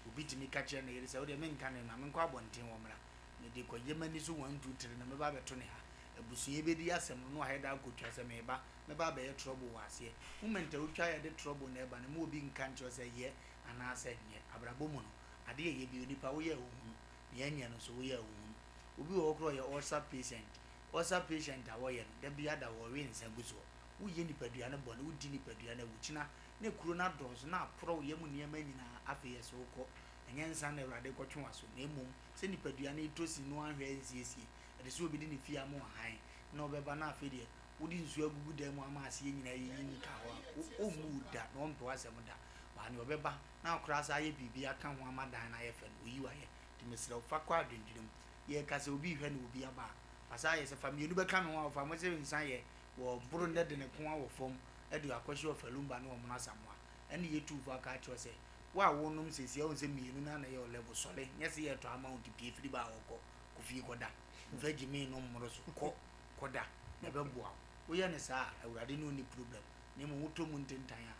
Speaker 1: Obi tumi ka kyerɛ ne yere sɛ, wodeɛ menka ne mma, menkɔ abɔnten wɔmmra. Mede kɔgye m'ani so one two three na mɛba abɛto ne ha. Abusua yi bɛdi asɛm no na wahɛ da akɔtwa sɛ meba, mɛba abɛyɛ trouble wɔ aseɛ. Moment a wotwa yɛde trouble na ɛba no, mma obi nka nkyerɛ wo sɛ yɛ anaasɛ nyɛ. Abrabɔ mu no, adeɛ a ɛyɛ biara onipa woyɛ a wohunu, nea ɛnyɛ no nso woyɛ a wohunu. Obi wɔ hɔ koraa ɔyɛ ulcer patient, ulcer patient a wɔyɛ no, da biara da wɔwe nsa gu soɔ. Woyɛ nipadua no bɔne, wodi nipadua no awu. Kyena na kuro no adɔɔso na aporɔ wo yam nneɛma nyinaa, afei ɛsɛ wokɔ. Ɛnyɛ nsa na Awurade rekɔtwe w'aso, na mmom sɛ nipadua no retɔ sin na wanhwɛ ansiesie. Ɛte sɛ obi de ne fie ama ɔhan na ɔbɛba na afei deɛ wode nsuo agugu dan mu ama aseɛ nyinaa ayiyi nka hɔ a, ɔmmu wo da na ɔmpɛ w'asɛm da. Baa nea ɔbɛba na akora asa ayɛ biribi aka ho ama dan no ayɛ fɛ no, ɔyi wo ayɛ. Nti mesrɛ wo, fa kɔ adwendwene mu. Yɛreka sɛ obi rehwɛ na obi aba a, fa saa yɛ sɛ fa mmienu bɛka me ho a, ɔfa mo sɛ nsa yɛ. Wɔboro nnɛ de ne ko awɔ fam de akɔhyɛ ɔfalumba ne ɔmono asamoa. Ɛne yɛtu fo aka akyerɛ wo sɛ, wo a wonom seesei woahu sɛ mmienu no ara na ɛyɛ wo level, sɔre, nyɛ sɛ yɛretɔ ama wo nti pue firi baa hɔ kɔ, kɔ fie kɔda. Mfa gyimii no mmoro so, kɔ kɔda na ɛbɛboa wo. Woyɛ no saa a, Awurade ne wo nni problem, na mmom wotɔ mu ntentan a,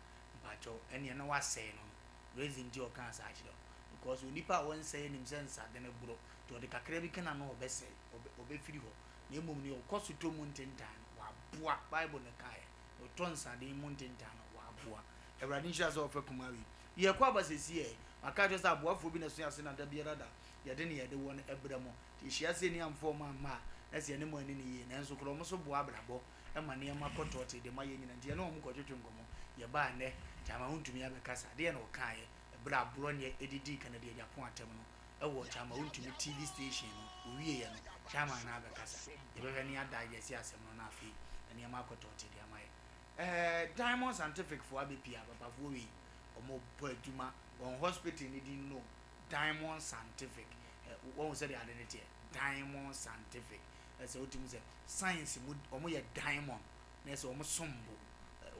Speaker 1: mpakyɛw, ɛneɛ na woasɛe no no. Reason nti a ɔkaa saa kyerɛ wo, because onipa a ɔnsɛe nim sɛ nsadene boro, nti ɔde kakra bi ka n'ano a ɔbɛsɛe, ɔbɛ, ɔbɛfiri hɔ. Na mmom nea ɔkɔ so tɔ mu ntentan no, waboa. Bible na ɛkaeɛ. Nea ɔtɔ nsaden mu ntentan no, waboa. Awurade nhyira sɛ ɔfɛ kumaa wei. Yɛkɔ aba seesei ɛ. Maka akyerɛ sɛ aboafoɔ bi na ɛso yɛn ase na da biara da yɛde nea yɛde wɔ no brɛ mo. Nti yɛhyia sɛ ni amfa wɔn amma a, na sɛ yɛne mo anni no yie. Nanso korɔ wɔn nso boa abrabɔ ma nneɛma kɔ tɔɔtee de ma yɛn nyinaa. Nti yɛne wɔn kɔtwetwe nkɔmmɔ. Yɛbaa nnɛ, Gyama wontumi abɛkasa. Deɛn na ɔkaeɛ berɛ a Borɔnyɛ didii Kennedy Agyapong atɛm no? wɔ Chairman Wontumi TV station no, ɔwieɛ no, Chairman no abɛkasa. Yɛbɛhwɛ ne yɛadigest asɛm no na afei nneɛma akɔ tɔɔte de ama yɛ. Ɛɛ Diamond Scientific foɔ abɛpie a, papafoɔ wei, wɔn bɔ adwuma, wɔn hospital no din no Diamond Scientific. Ɛ wɔn sɛdeɛ ade no teɛ, Diamond Scientific. Ɛsɛ wotumi sɛ science mu, wɔn yɛ diamond, na ɛsɛ wɔn som bo.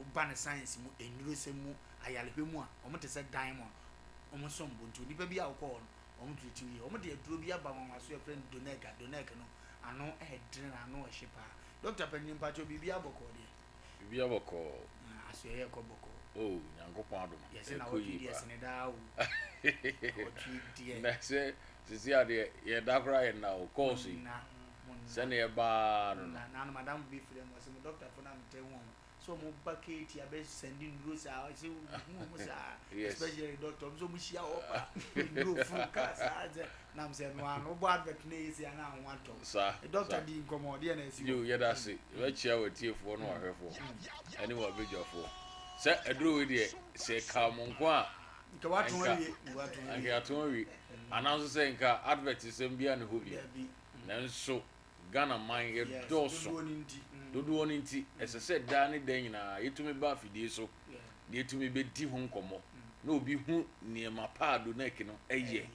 Speaker 1: Woba no science mu, nnurosɛm mu, ayarehwɛ mu a, wɔn te sɛ diamond. Wɔn som bo nti onipa bi a ɔkɔ hɔ no, wɔn treat wo yie. Wɔn de aduro bi aba nwanwaso a yɛfrɛ no Donec a Donec no ano ɛdene na ano ɛhye paa. Doctor panin mpakyɛw biribiara bɔkɔɔ deɛ?
Speaker 3: Biribiara bɔkɔɔ.
Speaker 1: Na asoɛeɛ kɔ bɔkɔɔ.
Speaker 3: Oh Nyankopɔn adom
Speaker 1: Yɛse
Speaker 3: ɛkɔ
Speaker 1: nawɔtwe
Speaker 3: yie
Speaker 1: deɛ
Speaker 3: paa.
Speaker 1: sene daa o. Nawɔtwe deɛ.
Speaker 3: Na sɛ sisi adeɛ yɛda koraa yɛnna o calls yi
Speaker 1: Monna monna
Speaker 3: sɛnea ɛbaa no no.
Speaker 1: monna. Naano madamfo bi frɛ me ɔse mo doctor fo no a metaa hu wɔn sɛ ɔmo ba Katie abɛ sɛndi nnuro saa ɔsɛ hu ɔmo saa especially doctor ɔmo sɛ ɔmo hyia hɔ pa nnuro furu kaa saa sɛ nam sɛ no ano wobɔ advert na ɛyɛ si ana ho atɔ
Speaker 3: saa
Speaker 1: doctor di nkɔmɔ ɔdeɛ na ɛsi
Speaker 3: yo yɛda ase yɛbɛkyia w'atiefoɔ ne w'ahwɛfoɔ ɛne w'abadwafoɔ sɛ aduro wei deɛ sɛ ɛkaa mo nko a
Speaker 1: nka watɔn awie
Speaker 3: nka yɛatɔn awie anaa nso sɛ nka advert sɛm biara ne hɔ bi nanso Ghana man yɛ dɔɔso dodoɔ no nti ɛsɛ sɛ daa ne da nyinaa yɛtumi ba afidie so na yɛtumi bɛdi ho nkɔmmɔ na obi hu nneɛma pa a Donec no yɛ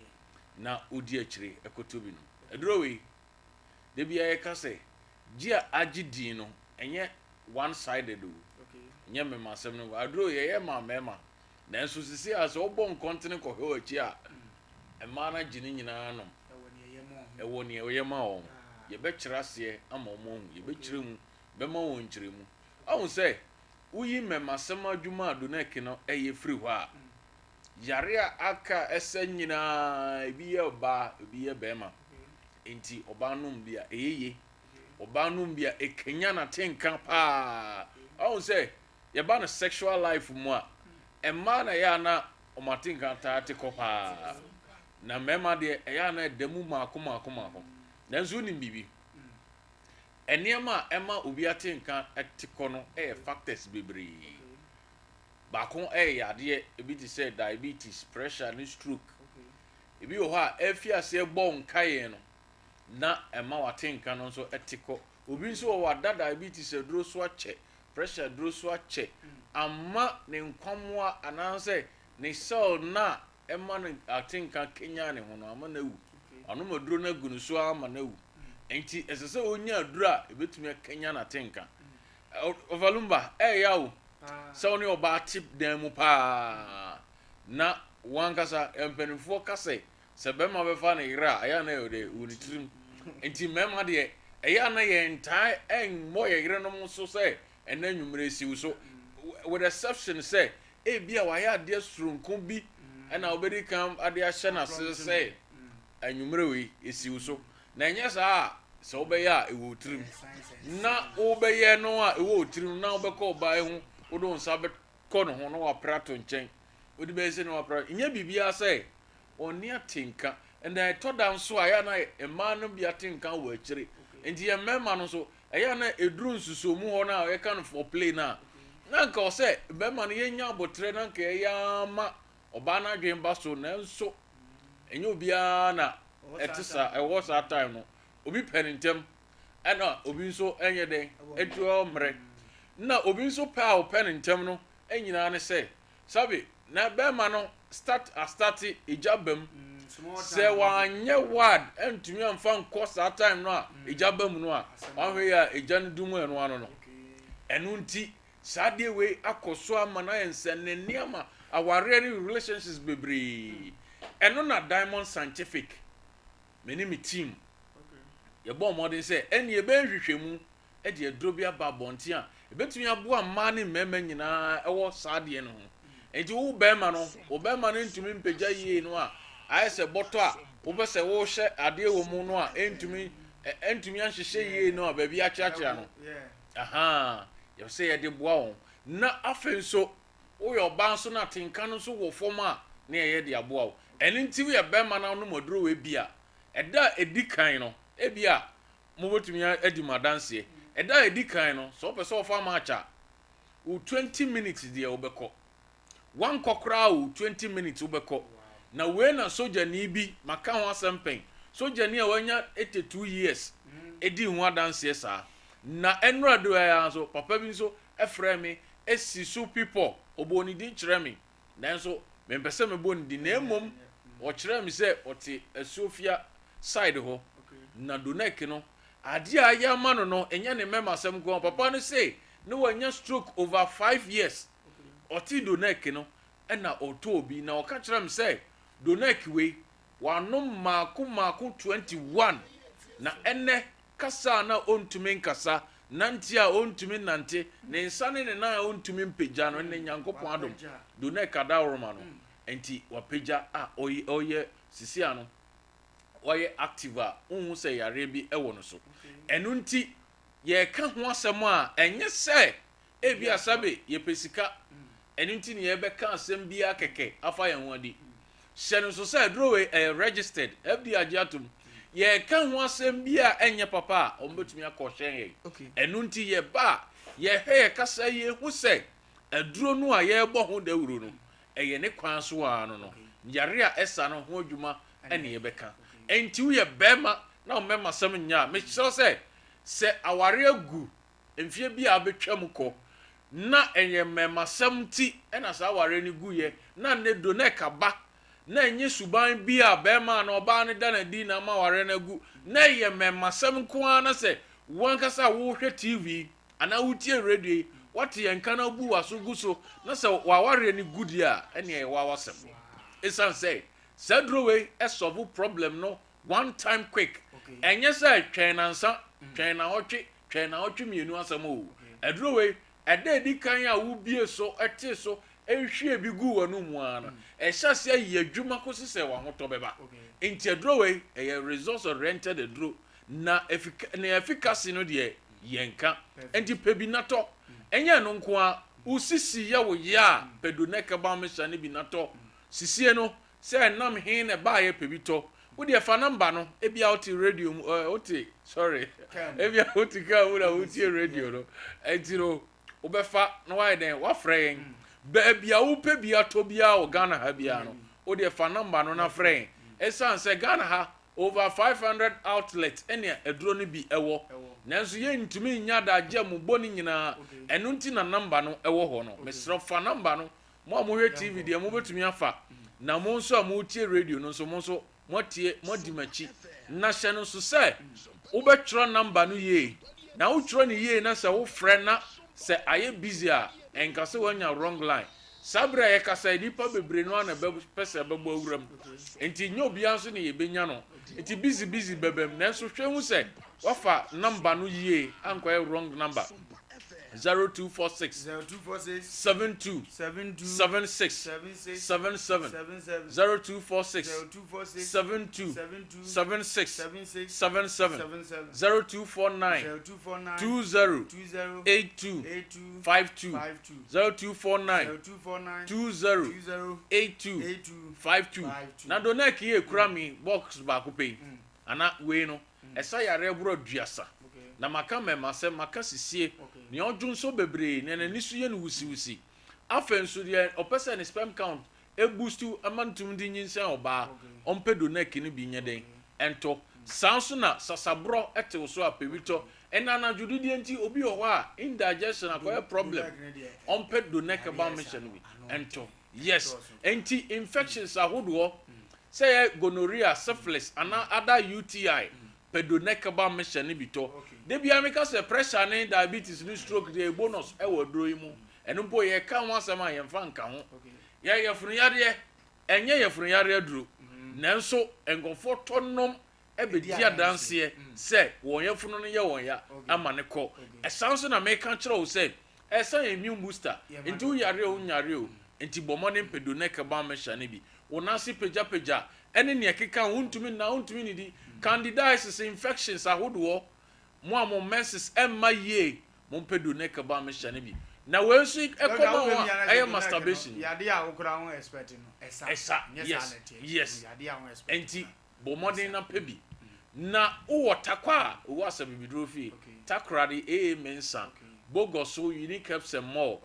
Speaker 3: na ɔdi akyire ɛkɔtɔ bi nom. Aduro wei, da biara yɛka sɛ gye a agye din no ɛnyɛ one sided o, ɛnyɛ mmɛma asɛm no, aduro yɛyɛ ma mmarima nanso sisi a sɛ wobɔ nkɔntene kɔhwɛ w'akyi a mmaa no agye ne nyinaa nom. Ɛwɔ nea ɔyɛ ma wɔn. Yɛbɛkyerɛ aseɛ ama wɔn ahu. Yɛbɛkyerɛ mu, bɛma wɔn nkyerɛmu. Ahu sɛ, woyi mmɛmasɛm adwuma a Donec no yɛ firi hɔ a, yare a aka a ɛsɛ nyinaa, ebi yɛ ɔbaa, ebi yɛ barima. Enti ɔbaa nom bi a, ɛyɛ yie. Ɔbaa nom bi a, ɛkanyan atenka paa. Ahu sɛ, yɛba no sexual life mu a, mmaa na ɛyɛ a na wɔn atenka taa te kɔ paa. Na mmarima deɛ, ɛyɛ a na ɛda mu mmaako mmaako mmaako. Nanso wonim biribi? Nneɛma a ɛma obi atenka te kɔ no yɛ factors bebree. Baako yɛ yadeɛ, ebi te sɛ diabetes, pressure ne stroke. Ebi wɔ hɔ a, ɛrefi aseɛ bɔ wo nkaeɛ no, na ɛma w'atenka no nso te kɔ. Obi nso wɔ hɔ a, wada diabetes aduro so akyɛ, pressure aduro so akyɛ, amma ne nkwammoa anaasɛ ne cell no a ɛma no atenka kanyan ne ho no ama no awu. Wanom aduro no agu ne so ara ma no awu. Enti ɛsɛ sɛ ɔnya aduro a ɛbɛtumi akanyan n'atenka. Ɔfalumba, ɛyɛ o sɛ wo ne ɔbaa te dan mu paa na wankasa mpanimfoɔ ka sɛ sɛ bɛrima bɛfa ne yere a ɛyɛ a na ɛyɛ dɛ wɔ ne tirim. Nti mmarima deɛ ɛyɛ a na yɛntaa mmɔ yɛn yerenom so sɛ ɛnɛ anwummerɛ siw so with exception sɛ Ebia wayɛ adeɛ soronko bi na wobɛdi kan de ahyɛ no ase sɛ anwummerɛ wei ɛsi wo so. Na ɛnyɛ saa a, sɛ wobɛyɛ a ɛwɔ wo tirim. Na wobɛyɛ no a ɛwɔ wo tirim na wobɛkɔ ɔbaa yi ho, wode wo nsa bɛkɔ ne ho na wapra ato nkyɛn. Wode bɛyɛ sɛ na wapra. Nyɛ biribiara sɛ ɔne atenka. Na ɛtɔ da nso a ɛyɛ a na mmaa no bi atenka wɔ akyire. Nti yɛn mmarima no nso, Ɛyɛ a na ɛduru nsusuomu hɔ no a yɛka no foreplay no a, na anka ɔsɛ bɛrima no yɛnya aboterɛ na anka yɛyɛ ara ma ɔbaa no adwene ba so, nanso ɛnyɛ obiara na ɛte saa, ɛwɔ saa time no. Obi pɛ no ntɛm, ɛna obi nso ɛnyɛ dɛn, ɛtu ɔmmerɛ. Na obi nso pɛ a ɔpɛ no ntɛm no nyinaa ne sɛ, Sabi, na bɛrima no start astarte egya ba mu. Sɛ wanyɛ ward antumi amfa nkɔ saa time no a egya ba mu no a, wanhwɛ yie a egya no dum ɛno ano no. Ɛno nti saa adeɛ wei akɔ so ama no ayɛ nsɛnnennen ama awareɛ ne relationships bebree. Ɛno na Diamond Scientific, me ne me team, yɛbɔɔ mmɔden sɛ ɛnneɛ yɛbɛyɛ nhwehwɛmu de aduro bi aba abɔnten a ɛbɛtumi aboa mmaa ne mmarima nyinaa wɔ saa adeɛ no ho. Nti wo barima no, wo barima no ntumi mpagya yie no a, ayɛ sɛ bɔtɔ a wopɛ sɛ wohyɛ adeɛ wɔ mu no a ɛntumi ɛntumi anhyehyɛ yie no a baabi akyeakyea no. Ahaa, yɛpɛ sɛ yɛde boa wɔn. Na afei nso woyɛ ɔbaa nso na atenka no nso wɔ fam a na yɛyɛ de aboa wo. Ɛno nti woyɛ barima na wonom aduro wei bi a, ɛda a ɛdi kan no, ebi a mobɛtumi adi mo adanseɛ. Ɛda a ɛdi kan no, sɛ wopɛ sɛ wɔfa match a, wo 20 minutes deɛ wobɛkɔ. Wankɔ koraa o, 20 minutes wobɛkɔ. Na wei na sogyani bi, maka ho asɛm pɛn, sogyani a wanya 82 years ɛdii ho adanseɛ saa. Na ɛnora do ara nso, papa bi nso frɛɛ me si so pipɔ, ɔbɔɔ ne din kyerɛɛ me. Nanso mempɛ sɛ mebɔ ne din na mmom ɔkyerɛɛ me sɛ ɔte Asuofia side hɔ. Na Donek no, adeɛ a ayɛ ama no no, ɛnyɛ ne mmɛmasɛm nko ara. Papa no se na wanya stroke over 5 years. Ɔtee Donek no, ɛna ɔtɔɔ bi. Na ɔka kyerɛɛ me sɛ Donek wei, wanom mmaako mmaako 21. Na ɛnnɛ, kasa a na ɔntumi nkasa, nante a ɔntumi nnante, ne nsa ne ne nan a ɔntumi mpagya no, ɛnnɛ Nyankopɔn adom, Donek adaworoma no nti wapagya a ɔyɛ sisi ano wayɛ active a wonhu sɛ yareɛ bi wɔ no so. Ɛno nti yɛreka ho asɛm a ɛnyɛ sɛ ebia sɛbe yɛpɛ sika, ɛno nti ne yɛbɛka asɛm biara kɛkɛ afa yɛn ho adi. Hyɛ no nso sɛ aduro wei ɛyɛ registered, FDA agye atom. Yɛreka ho asɛm bi a ɛnyɛ papa a, wɔbɛtumi akɔhyɛn yɛn. Ɛno nti yɛba a, yɛhwɛ yɛ kasa yie hu sɛ aduro no a yɛrebɔ ho dawuro no, ɛyɛ ne kwan so ara no no, yare a ɛsa no ho adwuma ne yɛbɛka. Enti woyɛ barima na wo mmarimasɛm nyɛ a, mekyerɛ sɛ, sɛ aware agu mfeɛ bi a abɛtwam kɔ na ɛyɛ mmarimasɛm nti na saa awareɛ no guiɛ na nnɛ Donek aba na ɛnyɛ suban bi a barima anaa ɔbaa no da no adi na ama awareɛ no agu na ɛyɛ mmarimasɛm nko ara na sɛ wo ankasa a wohwɛ TV anaa wotie radio yi woate yɛn nka na wobu w'aso gu so na sɛ w'awareɛ no gu deɛ a ɛneɛ ɛyɛ w'awasɛm ɛsiane sɛ saa duro wei ɛsɔvo problem no one time quick ɛnyɛ sɛ twɛn nansa twɛn naawɔtwe twɛn naawɔtwe mmienu asɛm o aduro wei ɛda edi kan a wobie so ɛte so ehwie bi gu w'anum mu ara no ɛhyɛ ase ayi adwuma kɔsi sɛ w'ahotɔ bɛba nti aduro wei ɛyɛ results oriented aduro na efika na efficacy no deɛ yɛnka nti pɛ bi natɔ ɛnyɛ ɛno nko a wosisi yɛ wo yɛ a pɛ Donek herbal mixture no bi natɔ sisie no sɛ ɛnam he na ɛbaayɛ pɛ bi tɔ wo deɛ fa number no ebia wote radio mu ɛɛ wote sorry ebia wote kaa mu na wotie radio no ɛnti no wobɛfa na wayɛ dɛn wafrɛ yɛn baabi a wopɛ bi atɔ biara wɔ Ghana ha biara no wo deɛ fa number no na frɛ yɛn ɛsiane sɛ Ghana ha over 500 outlets ɛne aduro no bi ɛwɔ nanso yɛntumi nnya adagye a mu bɔ ne nyinaa ɛno nti na number no ɛwɔ hɔ no mesrɛ fa number no mo a mohwɛ TV deɛ mobɛtumi afa na mo nso a motie radio no nso mo nso moatie moadi m'akyi na hyɛ no nso sɛ wobɛtwerɛ number no yie na wotwerɛ no yie na sɛ wofrɛ na sɛ ayɛ busy a ɛnka sɛ woanya wrong line saa berɛ a yɛkasa yi nnipa bebree no ara na ɛbɛpɛ sɛ ɛbɛbɔ awura mu nti nyɛ obiara nso ne yɛbɛnya no nti busy busy bɛbam nanso hwɛ hu sɛ wafa number no yie ankɔyɛ wrong number 0246 72 76 77 0246 72 76 77 0249 20 82 52 0249 20 82 52 na Donek yi ekura mi box baako pɛ yi ana wei no ɛsa yareɛ boro 30 na maka mmɛmasɛm maka sisie nea ɔdwo nso bebree nea n'ani so yɛ no wusiwusi afei nso deɛ ɔpɛ sɛ ne sperm count eboost ama no tumi de nyinsɛn ɔbaa ɔmpɛ Donek no bi nyɛ den ɛntɔ saa nso na sasaborɔ ɛtew so a pɛ bi tɔ ɛna anadwo didie nti obi wɔ hɔ a indigestion akɔyɛ problem ɔmpɛ Donek herbal mixture no bi ɛntɔ yes nti infections ahodoɔ sɛ yɛ gonorrhea syphilis anaa other UTI. Pɛ Donecaba mixture no bi tɔ. Da biara meka sɛ pressure ne diabetes ne stroke deɛ ɛyɛ bonus wɔ aduro yi mu. Ɛno mpo yɛka ho asɛm a yɛmfa nka ho. Yɛ yafunu yareɛ, ɛnyɛ yafunu yareɛ aduro. Nanso nkurɔfoɔ tɔ nom bɛdi adanseɛ sɛ wɔn yafunu no yɛ wɔn ya ama no kɔ. Ɛsan nso na meka kyerɛ wo sɛ ɛsan yɛ immune booster. Nti wo yare o wonyare o, nti bɔ mmɔden pɛ Donecaba mixture no bi. Wo nan ase pagyapagya ne nea ɛkeka ho, wontumi nna, wontumi nnidi, candidiasis, infections ahodoɔ, mo a mo menses mma yie, mompɛ Donec balm mixture no bi. Na wei nso ɛkɔ ma wɔn a ɛyɛ masturbation. Ɛsa, yes, yes. Ɛnti bɔ mmɔden na pɛ bi. Na wowɔ Tarkwa a, wowɔ Asabibiduro fie, Takoradi, AA Mensah, Bogoso, Unique Herbs and More,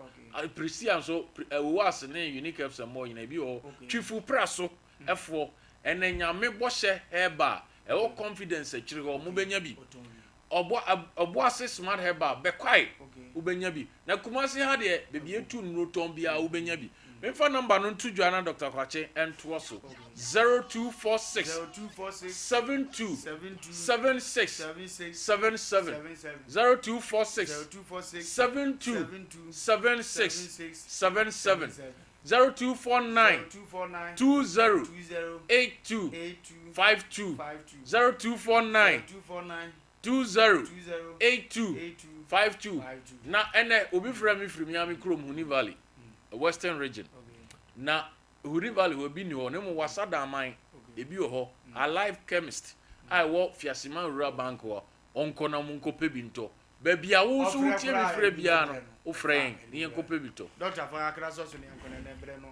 Speaker 3: Prisia nso, Owase ne Unique Herbs and More nyinaa ebi wɔ hɔ. Twifu pra so foɔ, ɛnɛ Nyame bɔhyɛ herbal ɛwɔ confidence akyiri hɔ, mo bɛnya bi. Ɔbɔ Ɔboase smart herbal, Bɛkwae, wobɛnya bi. Na Kumasi ha deɛ, baabi yɛtu nnuro tɔn biara wobɛnya bi. Memfa number no nto dwa na Doctor Kwakye ntoa so, 0246 72 76 77, 0246 72 76 77, 0249 20 82 52, 0249 20 82 52. Na ɛnɛ obi frɛ me firi Miami kurom Huni Valley, Western Region. Na Huni Valley hɔ ebi ni hɔ, na mmom Wasadaman ebi wɔ hɔ. Alive Chemist a ɛwɔ Fiasima Rural Bank hɔ, ɔnkɔ na monkɔpɛ bi ntɔ. Baabi a wo nso wotie me frɛ biara no, wofrɛ yɛn na yɛnkɔpɛ bi tɔ.
Speaker 1: Dɔkta fa kakra sɔ so na yɛnkɔ na ɛnɛ berɛ no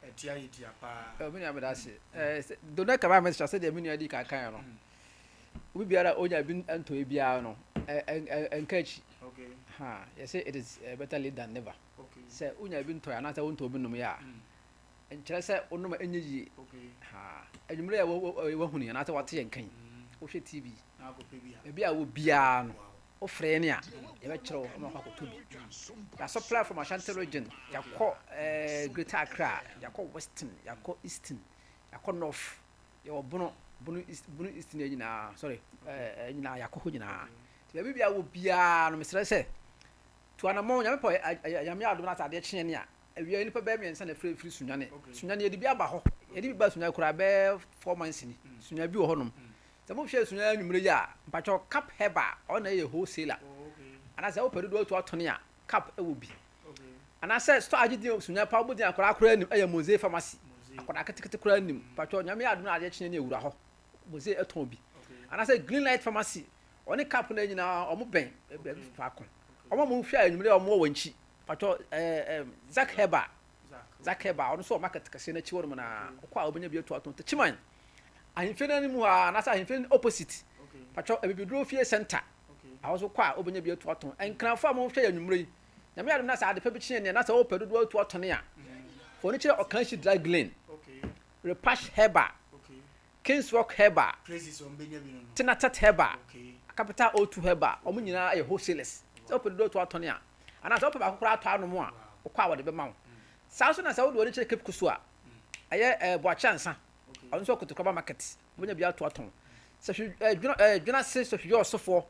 Speaker 1: atia yɛ tia paa.
Speaker 4: Oh, me nua meda ase. Eh, Donald Kabah message sɛdeɛ me nua di kan kan no. Obi biara onya bi ntɔe biara no, ɛnka akyi.
Speaker 1: Okay.
Speaker 4: Ha, yɛsɛ it is better late than never.
Speaker 1: Okay.
Speaker 4: Sɛ wonya bi ntɔe anaasɛ wontɔ bi nom yɛ a, nkyerɛ sɛ wonom a ɛnyɛ yie.
Speaker 1: Okay.
Speaker 4: Ha, anwummerɛ a wahunu anaasɛ wate yɛn kan, wohwɛ TV, baabi a wɔ biara no, wofrɛ yɛn a, yɛbɛkyerɛ wo ama wakɔ akɔtɔ bi. Yɛasupply from Ashanti region, yɛakɔ eh, Greater Accra, yɛakɔ Western, yɛakɔ Eastern, yɛakɔ North, yɛwɔ Bono, Bono East, Bono East ne nyinaa, sorry, eh, eh, nyinaa yɛakɔ hɔ nyinaa. Nti baabi biara wɔ biara no, mesrɛ sɛ, tu anamɔn, Nyame pɛ, Nyame adom no asɛ adeɛ kyeɛ ne a, awia nnipa bɛyɛ mmiɛnsa na ɛfiri firi Sunyani. Sunyani yɛde bi aba hɔ, yɛde bi ba Sunyani koraa bɛyɛ 4 months ni, Sunyani bi wɔ hɔnom. Sɛ mohwɛ Sunyani anwummerɛ yi a, mpakyɛw Cap Herbal, ɔno na ɛyɛ wholesaler. Anaasɛ wopɛ dodoɔ atu atɔne a, Cap wɔ bi. Anaasɛ store agye din Sunyani pa wobɔ din akwadaa koraa nim ɛyɛ Mose Pharmacy. Akwadaa ketekete koraa nim. Mpakyɛw Nyame adom na adeɛ kyeɛ ne awura hɔ. Mose ɛtɔn bi. Anaasɛ Green Light Pharmacy, ɔne Cap no nyinaa ɔmo bɛn baabi faako. Ɔmo a mohwɛ anwummerɛ a ɔmo wɔ wɔn akyi. Mpakyɛw ɛɛ ɛɛ Zack Herbal. Zack Herbal ɔno nso wɔ market kɛseɛ no akyi hɔ nom na wokɔ a wobɛnya bi atu atɔn. Techiman ahemfie no anim hɔ a anaasɛ ahemfie no opposite. Mpakyɛw Abibiduro fie center. Ɛhɔ nso kɔ a wobɛnya bi atu atɔn. Nkranfoɔ a mohwɛ yɛ anwummerɛ yi, Nyame adom na sɛ ade pa bi kye yɛn na sɛ wopɛ dodoɔ atu atɔne a, fa w'ani kyerɛ Ɔkanhyi Dry Glen, Repash Herbal, Kingswalk Herbal, Tenatet Herbal, Capital O2 Herbal, wɔn nyinaa yɛ wholesalers. Sɛ wopɛ dodoɔ atu atɔne a, anaa sɛ wopɛ baako koraa atɔ anom a, wokɔ a wɔde bɛma wo. Saa nso na sɛ wode w'ani kyerɛ Cape Coast a, ɛyɛ eh, Boakye Ansa, ɔno nso wɔ Kotokuraba Market, wobɛnya bi ato atɔn. Sɛ hwe eh, dwena eh, Dwenase Sɔhwiyɛ Ɔsofoɔ,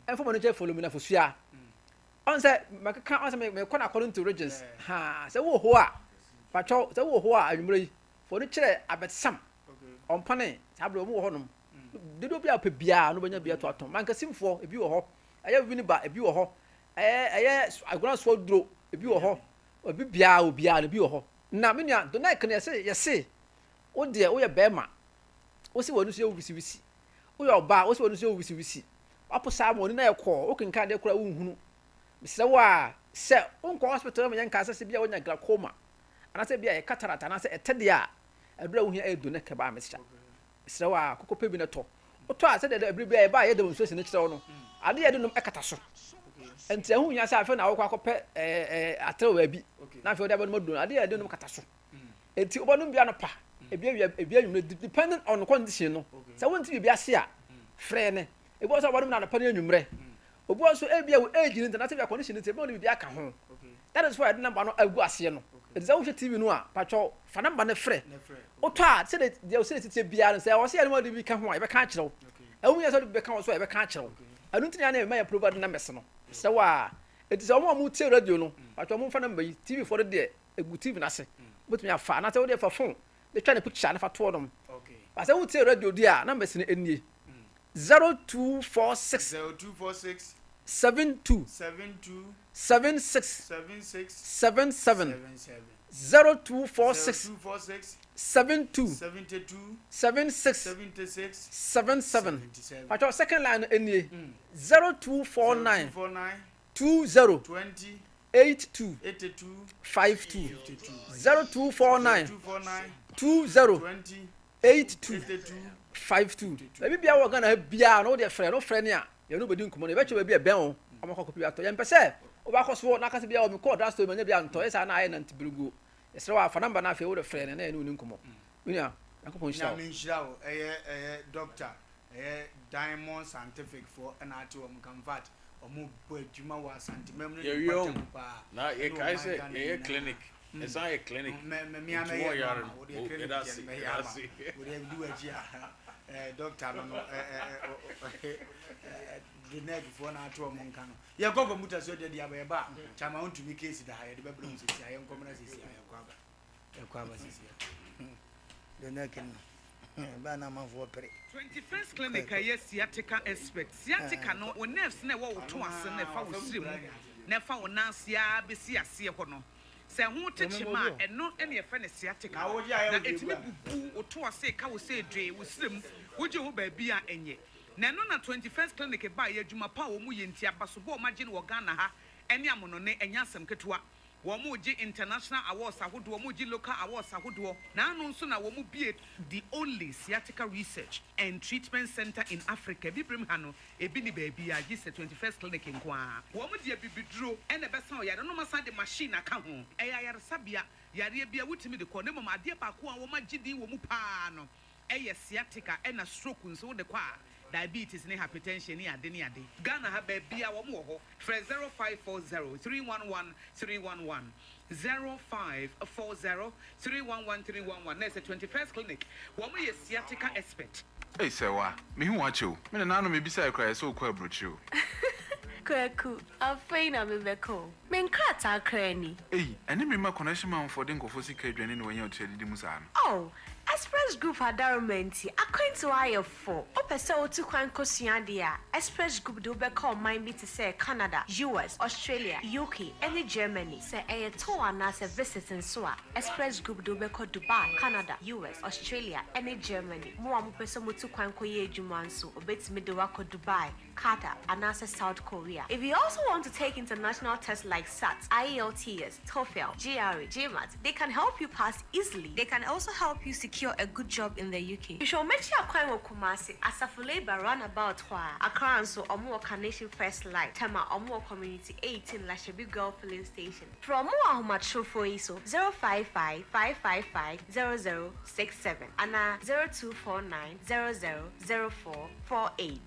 Speaker 4: ɛmfa mo ani kyerɛ Folomina Fosua, ɔn sɛ mɛkeka ɔn sɛ mekɔ no according to regions ha sɛ wowɔ hɔ a patwɔ sɛ wowɔ hɔ a anwummerɛ yi fo no kyerɛ abɛtsam ɔmpane saa berɛ ɔmo wɔ hɔnom dodoɔ bi a wopɛ biara no wobɛnya bi ato atɔn mankasimfoɔ ebi wɔ hɔ ɛyɛ winiba ebi wɔ hɔ ɛyɛ ɛyɛ agonasoɔ duro ebi wɔ hɔ ebi biara obiara no ebi wɔ hɔ na me nua donek no yɛse yɛse wo deɛ woyɛ bɛrima wose w'ani so yɛ wo wisiwisi woyɛ ɔbaa wose w'ani so yɛ wo wisiwisi Wapo saa ma w'ani no ayɛ kɔɔ, wokenkan adeɛ koraa wonhunu. Mesrɛ wo a, sɛ wonkɔ hospital ma yɛnkaa sɛ sɛ bia woanya glaucoma, anaasɛ bia ɛyɛ cataract anaasɛ ɛtɛ deɛ a, aduru a wohia ɛyɛ Donec herbal mixture. Mesrɛ wo a, kɔkɔ pɛ bi na tɔ. Wotɔ a, sɛdeɛ ɛberɛ biara yɛba a yɛ demonstration no kyerɛ wo no, adeɛ a yɛde nom kata so. Nti ɛho nhia sɛ afei na wokɔ akɔpɛ atrɛ wɔ baabi na afei wode abɛnom aduro no. Adeɛ a yɛde nom kata so. Enti wobɛnom bi anɔpa, ebi awia, ebi anwummerɛ depending on condition no. Sɛ wonte biribi ase a, frɛ ne. Ebi wɔ sɛ wobɛnom no anɔpa ne anwummerɛ. Obi wɔ nso ebi a wo age no nti anaasɛ bi a condition no nti ebi wɔ de biribi aka ho. That is why yɛde number no agu aseɛ no. Enti sɛ wohwɛ TV no a, patwɔ fa number no frɛ. Wotɔ a sɛdeɛ deɛ sɛdeɛ titiɛ biara no sɛ ɛwɔ sɛ yɛde wɔde bi ka ho a yɛbɛka akyerɛ wo. Ɛho hia sɛ wode bi bɛka wo so a yɛbɛka akyerɛ wo. Ɛno nti na yɛn a na yɛma yɛ provide numbers no. Mesrɛ wo a, enti sɛ wɔn a wɔtie radio no, patwɔ momfa number yi, TV foɔ no deɛ ɛgu TV no ase, wobɛtumi afa anaasɛ wodeɛ fa phone de twa ne picture na fa toɔ nom. But sɛ wotie radio deɛ a, numbers no nie, 0246
Speaker 1: 0246
Speaker 4: 72
Speaker 1: 72
Speaker 4: 76
Speaker 1: 76
Speaker 4: 77
Speaker 1: 77
Speaker 4: 0246
Speaker 1: 0246
Speaker 4: 72
Speaker 1: 72
Speaker 4: 76
Speaker 1: 76
Speaker 4: 77.
Speaker 1: 77.
Speaker 4: Patwɔ second line no nie, 0249
Speaker 1: 0249
Speaker 4: 20
Speaker 1: 20
Speaker 4: 82
Speaker 1: 82
Speaker 4: 52
Speaker 1: 52
Speaker 4: 0249
Speaker 1: 0249
Speaker 4: 20
Speaker 1: 20
Speaker 4: 82
Speaker 1: 82
Speaker 4: 52. Baabi biara wɔ Ghana ha biara no wodeɛ frɛ no wofrɛ ne a yɛne wo bɛdi nkɔmmɔ no yɛbɛkyerɛ baabi a ɛbɛn wo ama wakɔ akɔpɛ bi atɔ. Yɛmpɛ sɛ wobɛakɔ soɔ na aka sɛ bia wɔ mekɔɔ drug store manya bi antɔ ɛyɛ saa na ayɛ nante bereguo. Yɛsrɛ wo a fa number no afei wode frɛ no na yɛne wo ni nkɔmmɔ. Me nua Nyankopɔn nhyira wo.
Speaker 1: Nyame nhyira wo ɛyɛ ɛyɛ doctor ɛyɛ diamond scientific foɔ ɛna ate wɔn nka infact wɔn bɔ adwuma wɔ Asantemam ne ne
Speaker 3: Yɛwie o,
Speaker 1: mpɔtam paa
Speaker 3: na
Speaker 1: ɛne
Speaker 3: yɛkae
Speaker 1: ɔman
Speaker 3: sɛ
Speaker 1: Ghana
Speaker 3: yɛyɛ
Speaker 1: nyinaa.
Speaker 3: clinic, ɛsan yɛ clinic,
Speaker 1: Mɛ mɛ mea
Speaker 3: nti
Speaker 1: mɛyɛ
Speaker 3: wɔn
Speaker 1: no
Speaker 3: yare
Speaker 1: ama
Speaker 3: no,
Speaker 1: wo deɛ
Speaker 3: o
Speaker 1: clinic
Speaker 3: yɛda
Speaker 1: deɛ
Speaker 3: ase,
Speaker 1: no mɛyɛ
Speaker 3: yɛda
Speaker 1: ama
Speaker 3: ase.
Speaker 1: wo deɛ di w'akyi a ɛɛ doctor no no ɛɛ ɛɛ ɛɛ Deneg foɔ na ato wɔn nka no yɛkɔ kɔmputa so deɛ deɛ aba yɛba a kyama wontumi case da ha yɛde bɛbrɛ mu sisi a yɛnkɔ mmra sisi a yɛkɔ aba yɛkɔ aba sisi a.
Speaker 2: Deneg no ɛbaa na amanfoɔ pere.
Speaker 5: 21st Clinic a ɛyɛ sciatica expert. Sciatica no, wo nerves no a ɛwɔ wo to ase no a ɛfa wo srɛ mu na ɛfa wo nan ase ara bɛsi aseɛ hɔ no, sɛ ɛho te kyema a, ɛno na yɛfrɛ no sciatica. Na ɛtumi bubu wo to ase, ɛka wo sɛ dwee, wo srɛ mu, wogye ho baabi a ɛnyɛ. Na ɛno na 21st Clinic baeɛ, adwuma pa a wɔyɛ nti, abasobɔ a wɔagye no wɔ Ghana ha ne amonɔne, ɛnyɛ asɛm ketewa. Wɔregye international awards ahodoɔ, wɔregye local awards ahodoɔ. Naano nso na wɔbue the only sciatica research and treatment centre in Africa. Abibirem ha no, ebi nni baabiara gye sɛ 21st Clinic nko ara. Wɔde abibiduro na ɛbɛsa wo yareɛ na wɔasan de machine aka ho. Ɛyɛ ayaresabea, yareɛ biara wotumi de kɔ na mmom adeɛ baako a wɔagye din wɔ mu pa ara no yɛ sciatica ɛna stroke nso wode kɔ a diabetes ne hypertension ne ade ne ade. Ghana ha baabia wɔn wɔ hɔ frɛ 0540 311 311 0540 311 311 na ɛsɛ 21st clinic wɔn yɛ sciatica expert.
Speaker 6: Ei Sɛwa, mehu wo akyɛ o. Me nananom mebisae koraa yɛ sɛ wokɔ aburokyire o.
Speaker 23: Kwaku, afei na mebɛkɔ o. Me nkrataa koraa ni.
Speaker 6: Ei, ɛne me mma connection manfoɔ de nkurɔfoɔ sika adwane na wɔanya otua didi mu saa no.
Speaker 23: Oh, Express Group adaworoma nti, akwantuo ayɛ fo. Wopɛ sɛ wotu kwan kɔsua adeɛ a, Express Group de wo bɛkɔ ɔman bi te sɛ Canada, US, Australia, UK, ne Germany. Sɛ ɛyɛ tour anaasɛ visit nso a, Express Group de wo bɛkɔ Dubai, Canada, US, Australia, ne Germany. Mo a mopɛ sɛ motu kwan kɔyɛ adwuma nso, wɔbɛtumi de wo akɔ Dubai, Qatar, anaasɛ South Korea. If you also want to take international tests like SAT, IELTS, TOEFL, GRE, GMAT, they can help you pass easily. They can also help you secure a good job in the UK. Hwehwɛ wɔn akyi akwan wɔ Kumasi, Asafo Labour roundabout hɔ a. Accra nso, wɔn wɔ Carnation First Light, Tema, wɔn wɔ Community 18, Lashibi Girl Filling Station. Frɛ wɔn wɔ ahomatrofoɔ yi so, 055 555 0067 anaa 0249 00 0448.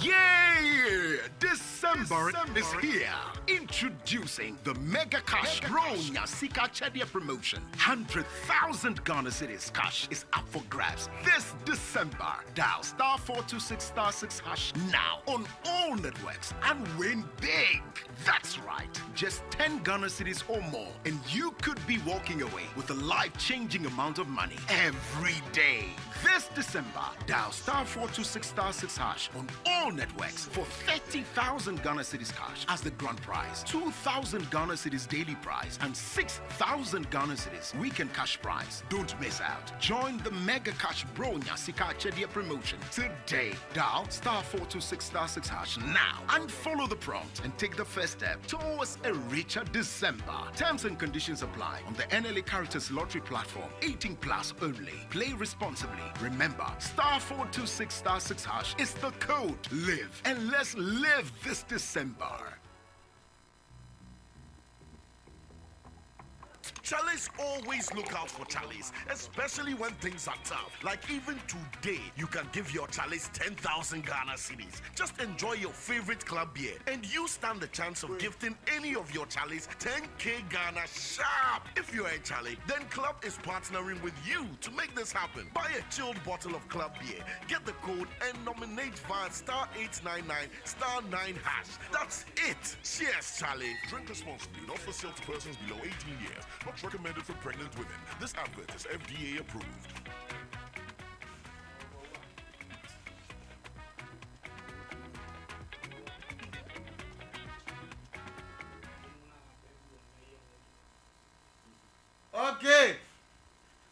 Speaker 24: Yay! December is here. Introducing the Mega Cash Bronya Sika Chedia promotion. 100,000 Ghana Cedis cash is up for grabs this December. Dial star 426 star 6 hash now on all networks and win big. That's right. Just 10 Ghana cedis or more, and you could be walking away with a life changing amount of money every day. This December, dial star 426 star 6 hash on all networks for 30,000 Ghana cedis cash as the grand prize, 2,000 Ghana cedis daily prize, and 6,000 Ghana cedis weekend cash prize. Don't miss out. Join the Mega Cash Bronya Sika Chedia promotion today. Dial star 426 star 6 hash now and follow the prompt and take the first step towards a richer December. Terms and conditions apply on the NLA Caritas Lottery platform. 18 plus only. Play responsibly. Remember, star 426 star 6 hash is the code. Live and let's live this December. Chalice always look out for Chalice, especially when things are tough. Like even today, you can give your Chalice 10,000 Ghana cedis. Just enjoy your favorite club beer, and you stand the chance of gifting any of your Chalice 10k Ghana sharp. If you're a Charlie, then Club is partnering with you to make this happen. Buy a chilled bottle of Club beer, get the code, and nominate via star 899 star 9 hash. That's it. Cheers, Charlie.
Speaker 7: Drink responsibly, not for sale to persons below 18 years. Not recommended for pregnant women. This advert is FDA approved.
Speaker 1: Okay.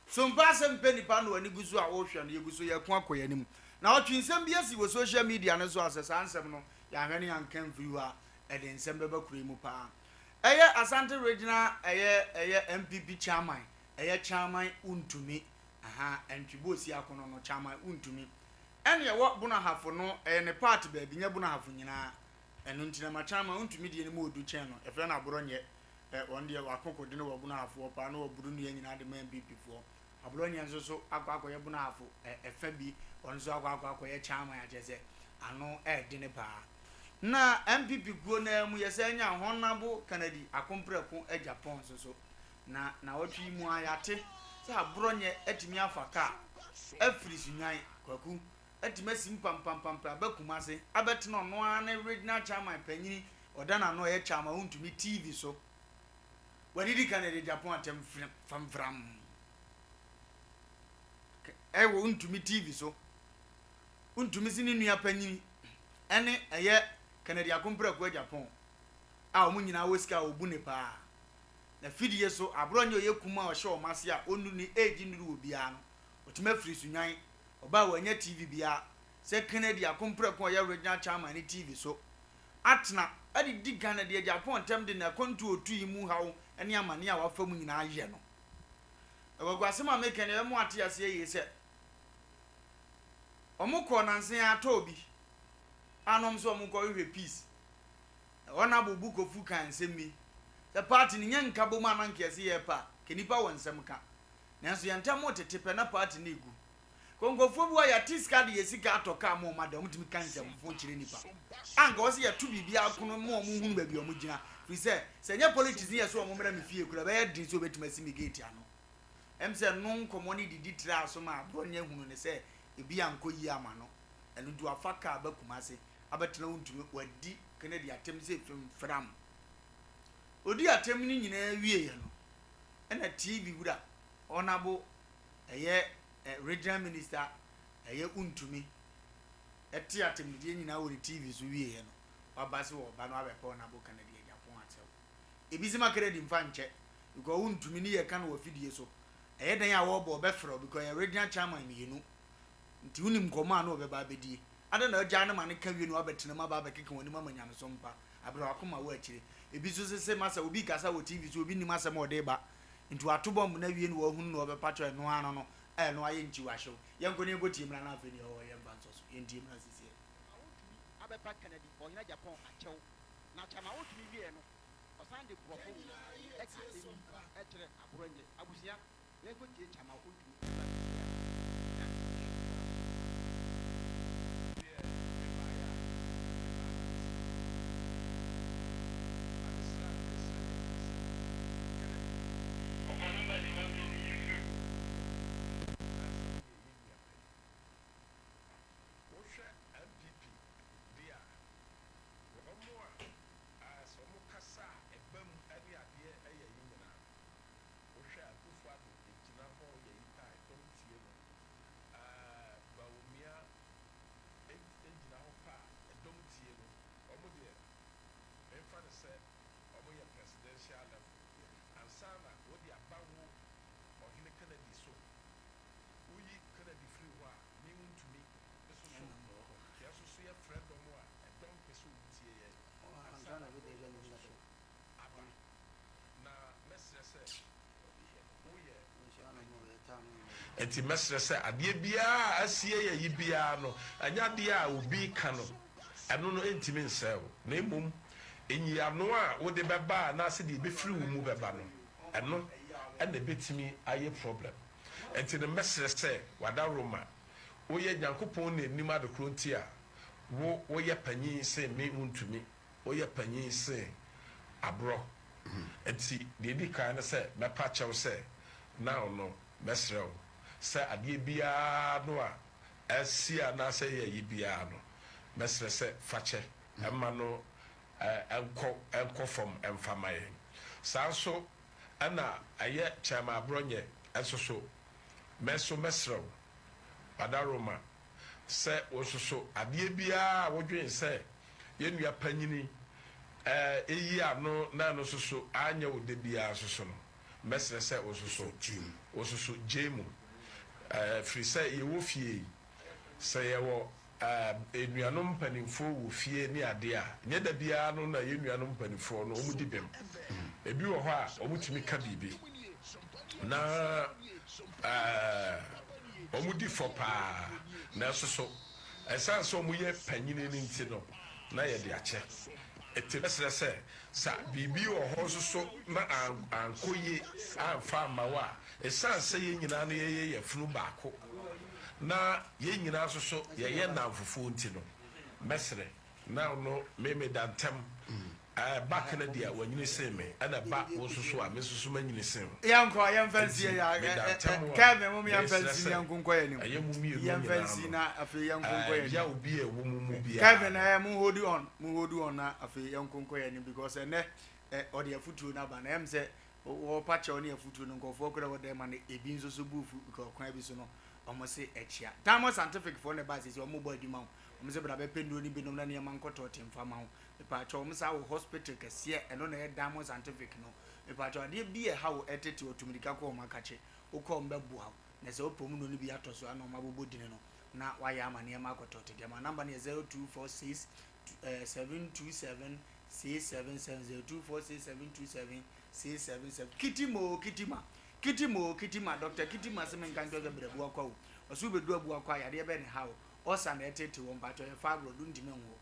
Speaker 1: So mpa asɛm pɛ nipa na w'ani gu so a wohwɛ no yɛgu so yɛko akɔ yɛn anim. Na ɔtwe nsɛm bi asi wɔ social media no so a sɛ saa nsɛm no yɛanhwɛ ne yɛanka mfiri hɔ a ɛde nsɛm bɛba kuro yi mu paa. Ɛyɛ Asante Regional ɛyɛ ɛyɛ NPP chairman ɛyɛ chairman Wontumi aha Antwi Boasiako no no chairman Wontumi ɛne ɛwɔ Bono Ahafo no ɛyɛ ne part baabi nyɛ Bono Ahafo nyinaa ɛno nti na ma chairman Wontumi deɛ no mu ɔdu kyɛn no yɛfrɛ no Aborɔnyɛ ɛ wɔn deɛ wako kɔdene wɔ Bono Ahafoɔ paa na wɔboro nnua nyinaa de ma NPP foɔ Aborɔnyɛ nso so akɔ akɔyɛ Bono Ahafo ɛ ɛfa bi wɔn nso akɔ akɔ akɔyɛ chairman akyerɛ sɛ ano ɛɛdene paa. Na NPP kuo no ara mu yɛsan nyaa Hon-able Kennedy Akompreko Agyapong nso so. Na nawɔtwe yi mu ara yɛate sɛ Aborɔnyɛ atumi afa kaa afiri Sunyani, Kwaku, atumi asim pampampampɛ aba Kumase abɛtena ɔno ara ne Regional Chairman panyini ɔda n'ano a ɛyɛ Chairman Wontumi TV so. Wadidi Kennedy Agyapong atɛm famfram ɛwɔ Wontumi TV so. Wontumi se ne nua panyin ne ɛyɛ Kennedy Akomprako Agyapong a wɔn nyinaa wɔ sika a wɔbu ne paa. Na fidie so, aborɔ nyɛ ɔyɛ kum a ɔhyɛ wɔn ase a ɔnnuru ne age nnuru wɔ biara no, ɔtumi afiri Sunyani, ɔbaa wannya TV biara sɛ Kennedy Akomprako a ɔyɛ Regional Chairman ne TV so atena adidi Kennedy Agyapong ntɛm de n'akwantuo a ɔtu yi mu haw ne amaneɛ a wafa mu nyinaa yɛ no. Aguaguasɛm a meka yi ɛbɛma woate aseɛ yie sɛ Ɔmo kɔɔ nansa yi ara tɔɔ bi a na ɔmo sɛ ɔmo kɔ hwehwɛ peace. Na Honourable Bukofu kaa nsɛm bi sɛ party no nyɛ nkabom a na nka yɛse yɛɛpɛ a nka nipa wɔ nsɛm ka. Nanso yɛn ntam retete pɛ na party no regu. Nkonkofoɔ bi wɔ hɔ a yɛate sika de yɛ sika atɔ car ma ɔmo ada ɔmo tumi ka nsɛmfo kyerɛ nipa a nka wɔse yɛto biribi akono ma ɔmo hunu baabi a ɔmo gyina firi sɛ sɛ ɛnyɛ politics ne yɛse ɔmo mmra me fie koraa ɛbɛyɛ den sɛ ɔbɛtumi asi me gate ano. Ɛm sɛ no nkɔmmɔ no didi traa so maa Aborɔnyɛ hunuu no sɛ ebi ankɔ yie ama no. Ɛno nti wafa kaa aba Kumase abɛtena wontumi wadi Kennedy atɛm sɛ fimfram. Ɔdii atɛm no nyinaa wieeɛ no ɛna TV wura Honourable ɛyɛ Regional Minister ɛyɛ wontumi ɛte atɛmdidie nyinaa wɔ ne TV so wieeɛ no waba sɛ ɔba no abɛpɛ Honourable Kennedy Agyapong akyɛw. Ebi se ma Kennedy mfa nkyɛ because wontumi ne yɛ ka no wɔ afidie so. Ɛyɛ dɛn a wɔbɔ ɔbɛfrɛ wo because ɔyɛ regional chairman mmienu nti wonim nkɔmmɔ a na ɔbɛba abɛdie. Adɛn na wagyaa no ma no ka wie na wabɛtena mu aba abɛkeka w'anim ama nyamesom pa abrɛ w'akoma wɔ akyire. Ebi nso se se masa obi rekasa wɔ TV so obi nnim asɛm a ɔde reba nti wato bɔmb no awie na wahunu na ɔbɛpa kyɛw ɛno ara no no a ɛno ayɛ nkyiwahyew. Yɛnkɔ na yɛnkɔtie mmra na afei nea ɛwɔ hɔ yɛmfa nsɔ so. Yɛntie mmra sisiɛ.
Speaker 8: Ma wontumi abɛpa Kennedy Ɔhene Agyapong akyɛw. Na kyɛ ma wotumi wiee no, ɔsan de borɔfo ka asɛm bi kyerɛ Aborɔnyɛ abusua. Yɛnkɔ tie Kyama Wontumi mmra sisi a na yɛntoa so.
Speaker 22: Deɛ mebaeɛ a, mebaa n'adesrɛ. Adesrɛ a meresrɛ yɛ ne sɛ, Kennedy. N'asɛm yɛ yɛn nua panin. Wohwɛ NPP deɛ a, Wɔn a sɛ wɔn kasa a ɛba mu ne adeɛ yɛ yi nyinaa no, wohwɛ a Akufo Addo gyina hɔ yɛ yi paa ɛdɔm tie no, Bawumia gyina hɔ paa ɛdɔm tie no, wɔn deɛ memfa no sɛ wɔn yɛ presidential level ansa na wode aba wo Ɔhene Kennedy so, woyi Kennedy firi hɔ a me wontumi nso so, yɛn nso so yɛfrɛ dɔm a ɛdɔm pɛ sɛ wɔtie yɛn ansa na wɔn nso so aba. Na mɛsrɛ sɛ woyɛ ɔpanyin. Enti mɛsrɛ sɛ adeɛ biara a asie yɛ yi biara no, ɛnyɛ adeɛ a obi reka no, ɛno no ɛntumi nsɛe wo, na mmom nyiano a wode bɛba anaasɛ deɛ ɛbɛfiri wo mu bɛba no, ɛno
Speaker 10: na ɛbɛtumi ayɛ problem. Nti no mɛsrɛ sɛ w'adaworoma, woyɛ Nyankopɔn na ɛnim adekorɔ nti a wo woyɛ panyin sen me wontumi, woyɛ panyin sen aborɔ. Nti deɛ ɛdi kan ne sɛ mɛpa kyɛw sɛ now no mɛsrɛ wo sɛ adeɛ biara no a asi anaasɛ ɛyɛ ayi biara no mɛsrɛ sɛ fakyɛ mma no nkɔ nkɔ fam mfa ma yɛn. Saa nso na ɛyɛ Chairman Aborɔnyɛ nso so, mɛ nso mɛsrɛ wo, Badaroma, sɛ wo nso so adeɛ biara a wodwen sɛ yɛn nua panyini yi ano na ɛno nso so anyɛ wo dɛ biara nso so no, mɛsrɛ sɛ wo nso so wo nso so gyae mu. Ɛfiri sɛ yɛwɔ fie yi, Sɛ yɛwɔ anuanom mpanimfoɔ wɔ fie ne adeɛ a, nyɛ da biara no na yɛn nuanom mpanimfoɔ no wɔdi bem. Ebi wɔ hɔ a wɔtumi ka biribi na wɔdi fɔ paa, nanso so ɛsiane sɛ wɔyɛ panyini no nti no, na yɛde akyɛ. Enti mɛsrɛ sɛ, sɛ biribi wɔ hɔ nso so na ankɔ yie amfa amma wo a, ɛsiane sɛ yɛn nyinaa no yɛyɛ yafunu baako na yɛn nyinaa nso so yɛyɛ nnamfofoɔ nti no, mɛsrɛ. Now no me meda ntɛm ɛɛ back no deɛ wanyini sen me ɛna ba wo nso so a me nso so manyini sen wo.
Speaker 1: Yɛnkɔ yɛmfa
Speaker 10: Nti
Speaker 1: nsi yɛ
Speaker 10: meda ntɛm a
Speaker 1: Kevin mom yɛmfa
Speaker 10: mesrɛ
Speaker 1: nsi
Speaker 10: sɛ
Speaker 1: yɛnko nkɔ yɛn anim
Speaker 10: ɛyɛ mo mmienu
Speaker 1: yɛmfa
Speaker 10: nyinaa
Speaker 1: nsi
Speaker 10: no
Speaker 1: na afei yɛnko nkɔ
Speaker 10: ɛɛ
Speaker 1: yɛn
Speaker 10: yaw
Speaker 1: anim
Speaker 10: bi a ɛwɔ mo mu biara
Speaker 1: Kevin
Speaker 10: no.
Speaker 1: ɛɛ mo hold on mo hold on na afei yɛnko nkɔ yɛn anim because ɛnɛ ɛ ɔde afutuo no aba na ɛm sɛ wɔpa kyɛw ne afutuo no nkurɔfoɔ koraa wɔ dɛm ma no ebi nso so bu fu because kwan bi so no wɔn se ɛkyea. Diamond Scientific foɔ na ɛbaa sisi wɔn bɔ adwuma o. Wɔn se bra bɛpɛ nnuro no bi nom na nneɛma nkɔtɔ te mfa ma wo. Mepaakyɛw wɔn saa wɔ hospital kɛseɛ ɛno na ɛyɛ Diamond Scientific no. Mepaakyɛw adeɛ bi a ɛha wo ɛtete wɔ tumirika kɔ wɔn akakye. Wokɔ wɔn bɛboa wo. Na sɛ wopɛ wɔn nnuro no bi atɔ so a na wɔn abobɔ dini no na wayɛ ama nneɛma akɔtɔ te. Deɛ ma number no yɛ 0246 727 677 0246 727 677 Kitima o Kitima Kitima o Kitima Doctor Kitima se menka nkyerɛ wo sɛ brɛ Abuakwa o Ɔse wobɛdu Abuakwa a yadeɛ bɛn na ɛha wo Ulcer na ɛtete wo mpakyɛw yɛ fibroid wontumi nwo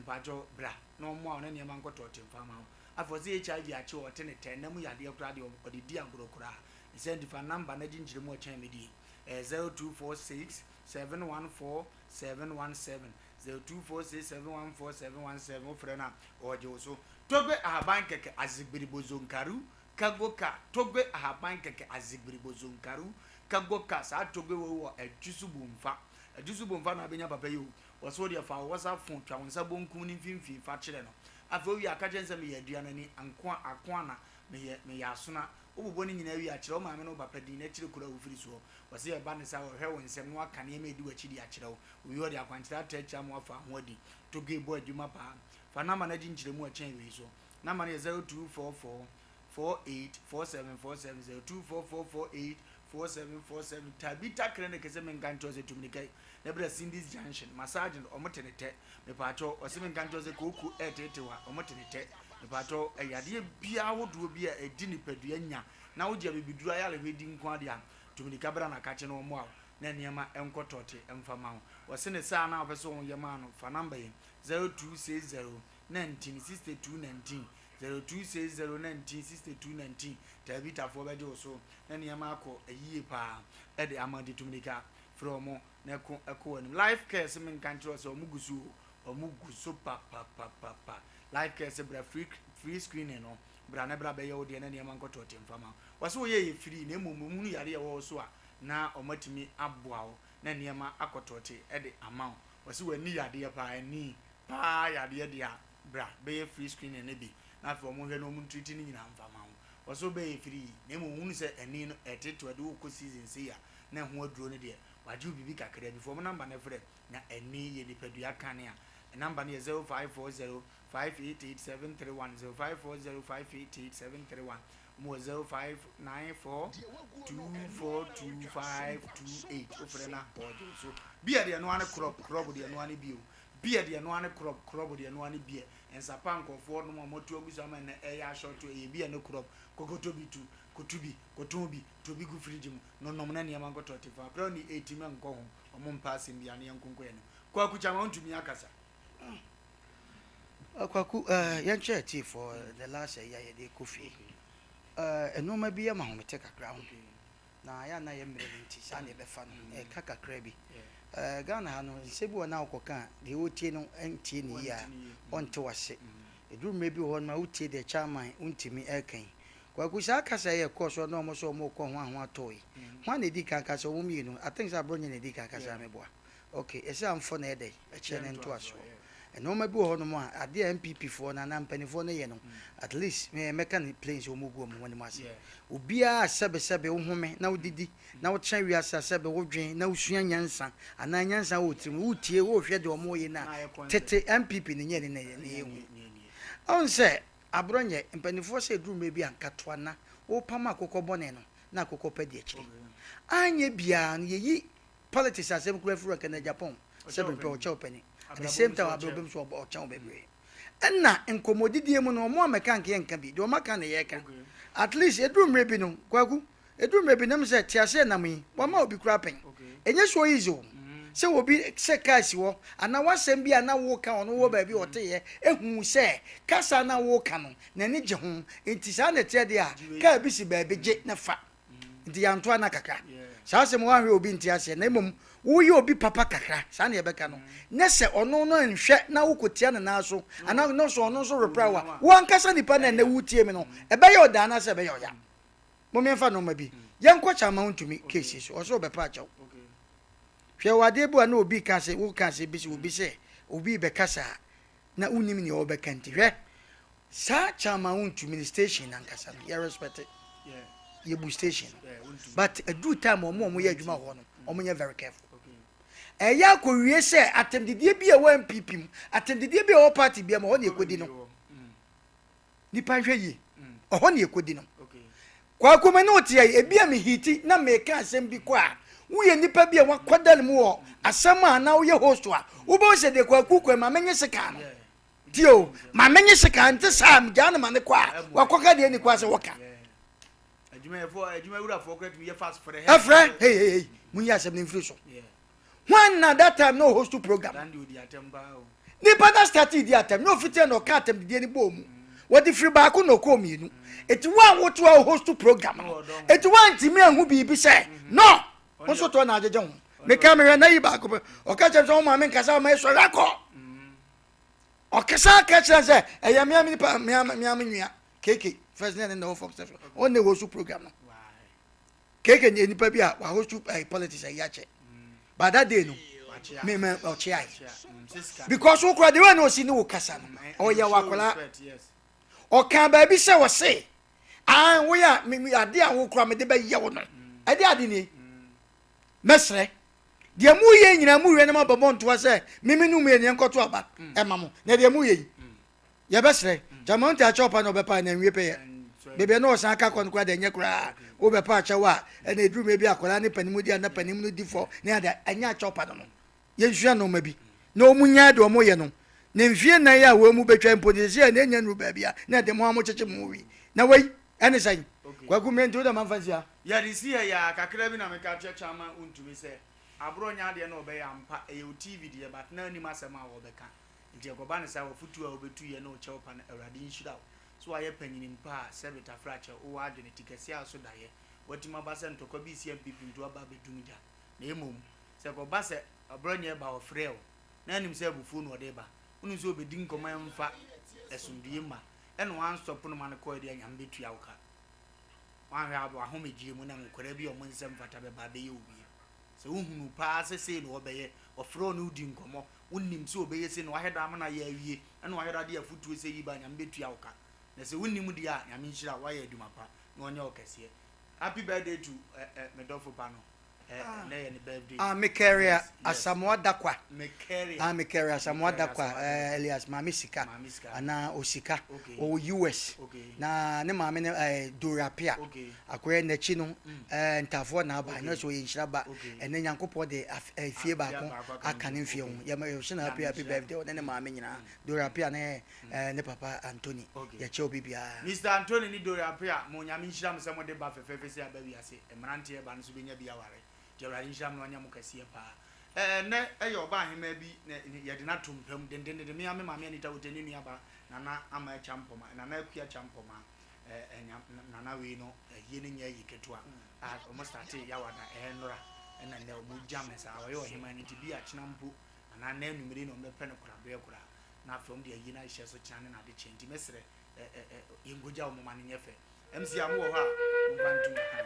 Speaker 1: Mpakyɛw bra na ɔmmoa wo na nneɛma nkɔtɔ te mfa ma wo Afei ɔse HIV akye wo ɔte ne tɛ nna mu yadeɛ koraa deɛ ɔde di agorɔ koraa Ne saa nti fa number na gye nkyerɛmu a ɛkyɛn me deɛ yi Ɛyɛ 0246 714 717 0246 714 717 Wofrɛ no a ɔregye wo so Togbe ahaban kɛkɛ azigbiribo zonkaru kago ka Togbe ahaban kɛkɛ azigbiribo zonkaru kago ka Saa togbe wei wɔ Adwusu Bomfa Adwusu Bomfa na abɛnya papa yi o Wɔse wo deɛ fa wo WhatsApp phone twa wo nsa bonkum no mfimfini fa kyerɛ no Afei wowie a ka kyerɛ no sɛ meyɛ Aduanani Ankoa Akoana meyɛ meyɛ Asona Wobobɔ ne nyinaa wie a kyerɛ wo maame ne wo papa din na kyerɛ kuro a wofiri soɔ Wɔse ɛba ne saa a wɔhwɛ wo nsam na wɔaka nneɛma a ɛdi w'akyi de akyerɛ wo Wowie a wɔde akwankyerɛ ataa akyire ama woafa ho adi Togbe bɔ adwuma paa Fa number no gye nkyerɛmu a ɛkyɛn wei so. Number no yɛ 0244 48 4747, 0244 48 4747. Tabitha Clinic sɛ menka nkyerɛ wo sɛ tu mirika yi na bra Cindy's Junction. Massage no, wɔn te ne tɛ. Mepaakyɛw, ɔse menka nkyerɛ wo sɛ kooko ɛreteetew a, wɔn te ne tɛ. Mepaakyɛw, ɛyadeɛ biara ahodoɔ bi a ɛdi nipadua nya na wogye abibiduro ayarehwɛ di nko ara deɛ a, tu mirika bra na kakye na wɔmmoa wo na nneɛma nkɔ tɔte mfa ma wo. Ɔse ne saa na wopɛ sɛ wɔyɛ maa no, fa number yi. 0260 19 62 19 0260 19 62 19 Tabitafoɔ bɛgye wo so na nneɛma akɔ yie paa de ama nti tu mirika frɛ wɔn na ɛko ɛkɔ w'anim. Life care se menka nkyerɛ wo sɛ wɔn gu so o, wɔn gu so papapapapa. Life care se bra free free screening no bra na bra bɛyɛ wo deɛ na nneɛma nkɔtɔ te mfa ma wo. Wɔse woyɛ yɛ free na mmom wɔn hunu yareɛ ɛwɔ wo so a na wɔn atumi aboa wo na nneɛma akɔtɔ te de ama wo. Wɔse w'ani yadeɛ paa ani paa yadeɛ deɛ a bra bɛyɛ free screening no bi na afei wɔn hwɛ na wɔn treat ne nyinaa mfa ma wo. Wɔse wobɛyɛ free na mmom wohunu sɛ ani no ɛtetew ɛde wo kɔ season sei a na ɛho aduro no deɛ wagye wo biribi kakra bi fa wɔn number no frɛ na ani yɛ nipadua kane a number no yɛ 0540 588 731 0540 588 731 Wɔn wɔ 0594 242528 wofrɛ na ɔregye wo so. Beer deɛ ɛno ara ne krɔb, krɔb deɛ ɛno ara ne beer o. Beer deɛ ɛno ara ne krɔb, krɔb deɛ ɛno ara ne beer. Nsa pa nkurɔfoɔ nom a wɔatu agu so ama ɛnnɛ ɛreyɛ asɔɔto ɛyɛ beer ne krɔb. Kɔkɔtɔ bi tu, kɔtu bi, kɔtɔn bi, to bi gu fridge mu, nonom na nneɛma nkɔtɔ te fa. Akora ni ɛtim nkɔ ho, wɔn mpɛ asɛm biara na yɛnko nkɔ yɛn anim. Kwaku Kyama wontumi akasa.
Speaker 2: Kwaku, eh, yɛnkyɛ atiefoɔ the last ɛyi a yɛde kɔ fie. Eh, nnoɔma bi yɛ me ahomete kakra ho. Na ayɛ a na yɛ mmerɛ no nti saa na yɛbɛfa no. Ɛka kakra bi. Eh, Ghana ha no, nsɛm bi wɔ hɔ na wokɔka a, deɛ ɔretie no ntie no yie a, ɔnte w'ase. Ɛduru mmerɛ bi wɔ hɔ nom a, wotie deɛ Chairman wontumi ɛreka yi. Kwaku, saa kasa yi a ɛkɔɔ so na wɔn sɛ wɔrekɔ ho ahoa tɔɔ yi, hwan na ɛdii kan kasa? Wɔn mmienu. I think sɛ Aborɔnyɛ na ɛdii kan kasa, meboa? Ok, ɛsɛ amfɔ na ɛyɛ dɛn? Ɛkyerɛ ne ntoasoɔ. Nnoɔma bi wɔ hɔ nom a, adeɛ a NPP foɔ no anaa mpaninfoɔ no yɛ no, at least me mɛka no plain sɛ wɔn gu wɔn ho anim ase. Obiara a sɛbe sɛbe wo home na wo didi na wo tena wiase a sɛbe wo dwen na wo sua nyansa anaa nyansa wɔ wo tirim, wo tie, wo hwɛ deɛ wɔn yɛ no a, tete NPP no nyɛ ne na yɛ hu. Ɔhu sɛ aborɔ nyɛ, mpaninfoɔ sɛ ɛduru mmerɛ bi a nkatoa na wo pam akokɔ bɔne no na akokɔ pa di akyire. Anyɛ biara no yɛyi Politics asɛm koraa firi ɔkɛ na Japan sɛ bere pɛ ɔkyɛ ɔpɛni at the same time abrɛ bɛm so ɔkyɛn wo bebree ɛna nkɔmɔdidie mu no ɔmo amɛka nka yɛnka bi deɛ ɔmo aka na yɛka at least ɛduru mmerɛ bi no Kwaku ɛduru mmerɛ bi nam sɛ te aseɛ nam yi wama obi koraa pɛn ɛnyɛ so easy o sɛ obi sɛ kaa si hɔ anaa wasɛm bi a na woka ɔno wɔ baabi ɔteyɛ ehu sɛ kasa na woka no n'ani gye ho nti saa na ɛteɛ deɛ a kaa bi si baabi gye na fa Nti yɛantoa na kakra. Saa asɛm woanhwɛ obi nte aseɛ na mmom woyɛ obi papa kakra saa na yɛbɛka no ne sɛ ɔno no nhwɛ na wokɔtia ne nan so anaa no so ɔno nso reply wo a wo ankasa nipa no a ɛnɛ wotie me no ɛbɛyɛ ɔda anaasɛ ɛbɛyɛ ɔya. Mom yɛmfa nnoɔma bi yɛnkɔ kyɛ ama wontumi case yi so ɔsɛ ɔbɛpa akyɛw. Hwɛ wɔ adeɛ bi a na obi ka sɛ woka sɛ bi sɛ obi sɛ obi bɛkasa a na wonim nea ɔbɛka nti hwɛ saa chairman wontumi ne station nankasa no yɛ respect yɛbu station no but aduru time ɔmo ɔmo yɛ adwuma hɔ no ɔmo nyɛ very careful ɛyɛ akɔwie sɛ atɛmdidie bi a ɛwɔ NPP mu atɛmdidie bi a ɛwɔ party bi mu hɔ na ɛkɔdi no Nipa nhwɛ yie. Ɔhɔ na yɛkɔdi no. Kwaku me ne wo teɛ yi, ebi a me hiti na meka asɛm bi kɔ a, woyɛ nipa bi a wakɔdale mu wɔ asɛm a na woyɛ host a, wobɛhu sɛ deɛ Kwaku kɔ yi, ma menye sekan no. Tie o, ma menye sekan nte saa a, megyaa no ma ne kɔ a, wakɔka deɛ ɛnni kwan sɛ wɔka. Ɛfrɛ, hei hei hei, monyi asɛm no mfiri so. Hwan na that time na ɔhost program? Nipa na startee di atɛm na ofiti na ɔka atɛm didie no bɔɔ mu. Wɔde firi baako na ɔkɔɔ mmienu. Eti wo a woto a host program no, eti woantumi anhu biribi sɛ no, wo nso toɔ na agyegye ho. Meka mehwɛ na yi baako pɛ. Ɔka kyerɛ sɛ wo maame nkasa ɔma esɔre akɔ. Ɔkasa ka kyerɛ sɛ ɛyɛ mea me nipa mea mea me nua KK first ne ne na wɔ Fox FM. Ɔne host program no. KK nyɛ nipa bi a wa host eh, politics ayi akyɛ. But that day no, me me ɔkyea yi. Because wo kura the way na osi ne wo kasa no, ɔyɛ wakora. Ɔka baabi sɛ ɔse, ah wo ya me me ade a wo kura me de bɛyɛ wo no. Ɛde ade nie. Mɛsrɛ. Deɛ mu yɛ nyinaa mu wie na ma bɛbɔ ntoa sɛ me me no mu yɛ ne nkɔto aba ɛma mo. Na deɛ mu yɛ yi. Yɛbɛsrɛ, gyama wonte akyɛw pa na ɔbɛpa na nwie pɛyɛ. Baabi a na ɔsan ka kɔ no koraa deɛ ɛnyɛ koraa. Wobɛpa akyɛw a, ɛna ɛduru mmerɛ bi a akwadaa ne panin mu di a na panin no di fɔ ne ade a, ɛnyɛ akyɛw pa no no. Yɛnsua nnoɔma bi na wɔn nyae deɛ wɔn yɛ no. Na mfie nnan yi a wɔn mu bɛtwa mpo no seesei a na ɛnya nnuru baabi a na ɛde mo ara mo kyekye mo ho wi. Na wei ɛne sɛn? Kwaku mmerɛ nti wo deɛ ma mfa nsi ha.
Speaker 1: Yɛde si ha yi ara, kakra bi na meka kyerɛ Chairman Wontumi sɛ aborɔ nyɛ adeɛ na ɔbɛyɛ ampa, ɛyɛ wo TV deɛ but na anim asɛm a wɔbɛka. Nti ɛkɔba no saa, w'afotuo a wobɛtuiɛ ne wo kyɛwpa no, Awurade nhyira wo. So wayɛ panyini mpo a, sɛbe tafrakyɛ, wowɔ adwene, ti kɛseɛ a so daeɛ, woatim aba sɛ ntɔkwa bi resi ampipi nti woaba abɛdum gya. Na mmom, sɛ ɛkɔba sɛ ɔbrɔnyɛ reba a, ɔfrɛɛ wo, na anim sɛ abufuo na ɔde reba, wonim sɛ ɔbɛdi nkɔmmɔ a ɛmfa asomdwoeɛ mma, ɛna woanstɔpo no ma no kɔeɛ deɛ a, Nyame bɛtua wo ka. Woanhwɛ a, w'ahomegyeɛ mu na nkwadaa bi a wɔn nsɛm mfata bɛba abɛyɛ wo bie. Sɛ wohunu paa sɛ sei na ɔbɛyɛ, ɔfrɛ wo ne wo di nkɔmmɔ, wonim sɛ ɔbɛyɛ sei na wahwɛ da ama no ayɛ awie, ɛna wahwɛ da de afotuo sɛ yi ba a, Nyame bɛtua wo ka. Na sɛ wonnim deɛ a, Nyame nhyira wo, woayɛ adwuma pa, na ɔnyɛ wo kɛseɛ. Happy birthday to eh, eh, me dɔfo ba no, eh, ɛnɛ yɛ ne birthday.
Speaker 2: Ah, Mekaria
Speaker 1: Yes, yes.
Speaker 2: Asamoah Dakwa.
Speaker 1: Mekaria.
Speaker 2: Ah, Mekaria Asamoah
Speaker 1: Mekaria
Speaker 2: Dakwa,
Speaker 1: Asamoah
Speaker 2: eh,
Speaker 1: Dakwa.
Speaker 2: Elias Maame Sika,
Speaker 1: Maame Sika.
Speaker 2: anaa Osika,
Speaker 1: Okay.
Speaker 2: ɔwɔ US.
Speaker 1: Okay.
Speaker 2: Na ne maame ne eh, Dora Appiah.
Speaker 1: Okay.
Speaker 2: Akoyɛ n'akyi no eh, Ntaafoɔ na aba, ɛno sɛ ɔyɛ nhyira ba. Ɛnɛ Nyankopɔn de af eh, fie baako aka ne mfie ho. Yɛma yɛhyɛ no happy happy birthday, ɔne ne maame nyinaa. Dora Appiah ne eh, ne papa Anthony. Yɛkyɛ obi biara.
Speaker 1: Mister Anthony ne Dora Appiah, mo Nyame nhyira mo sɛ mode ba fɛfɛɛfɛ sei aba wiase. Mmeranteɛ ba no nso bɛnya bi aware. Nti Awurade nhyira mo na ɔnyɛ mo kɛseɛ paa. Eh, ɛnnɛ ɛyɛ ɔbaa ahemaa bi na yɛde no ato mpa mu dendendenden. Me ara me maame Anita Wote ne nuabaa Nana Ama Akyampɔma, Nana Akua Akyampɔmaa. Ɛɛ nya Nana wei no ayie no nyɛ ayi ketewa a wɔn startee Yawada ɛɛ nnora ɛna nnɛ wɔn gya me saa ɔyɛ ɔheman no nti bi a kyena mpo anaa nnɛ anwummere na wɔn bɛpɛ no koraberɛ koraa na afei wɔn de ayi no ahyɛ so kyena ne n'ade kyeɛ nti mɛsrɛ ɛ ɛ ɛ yɛnkɔgya wɔn ma no nyɛ fɛ MC a mo wɔ hɔ a momfa ntom ahaa.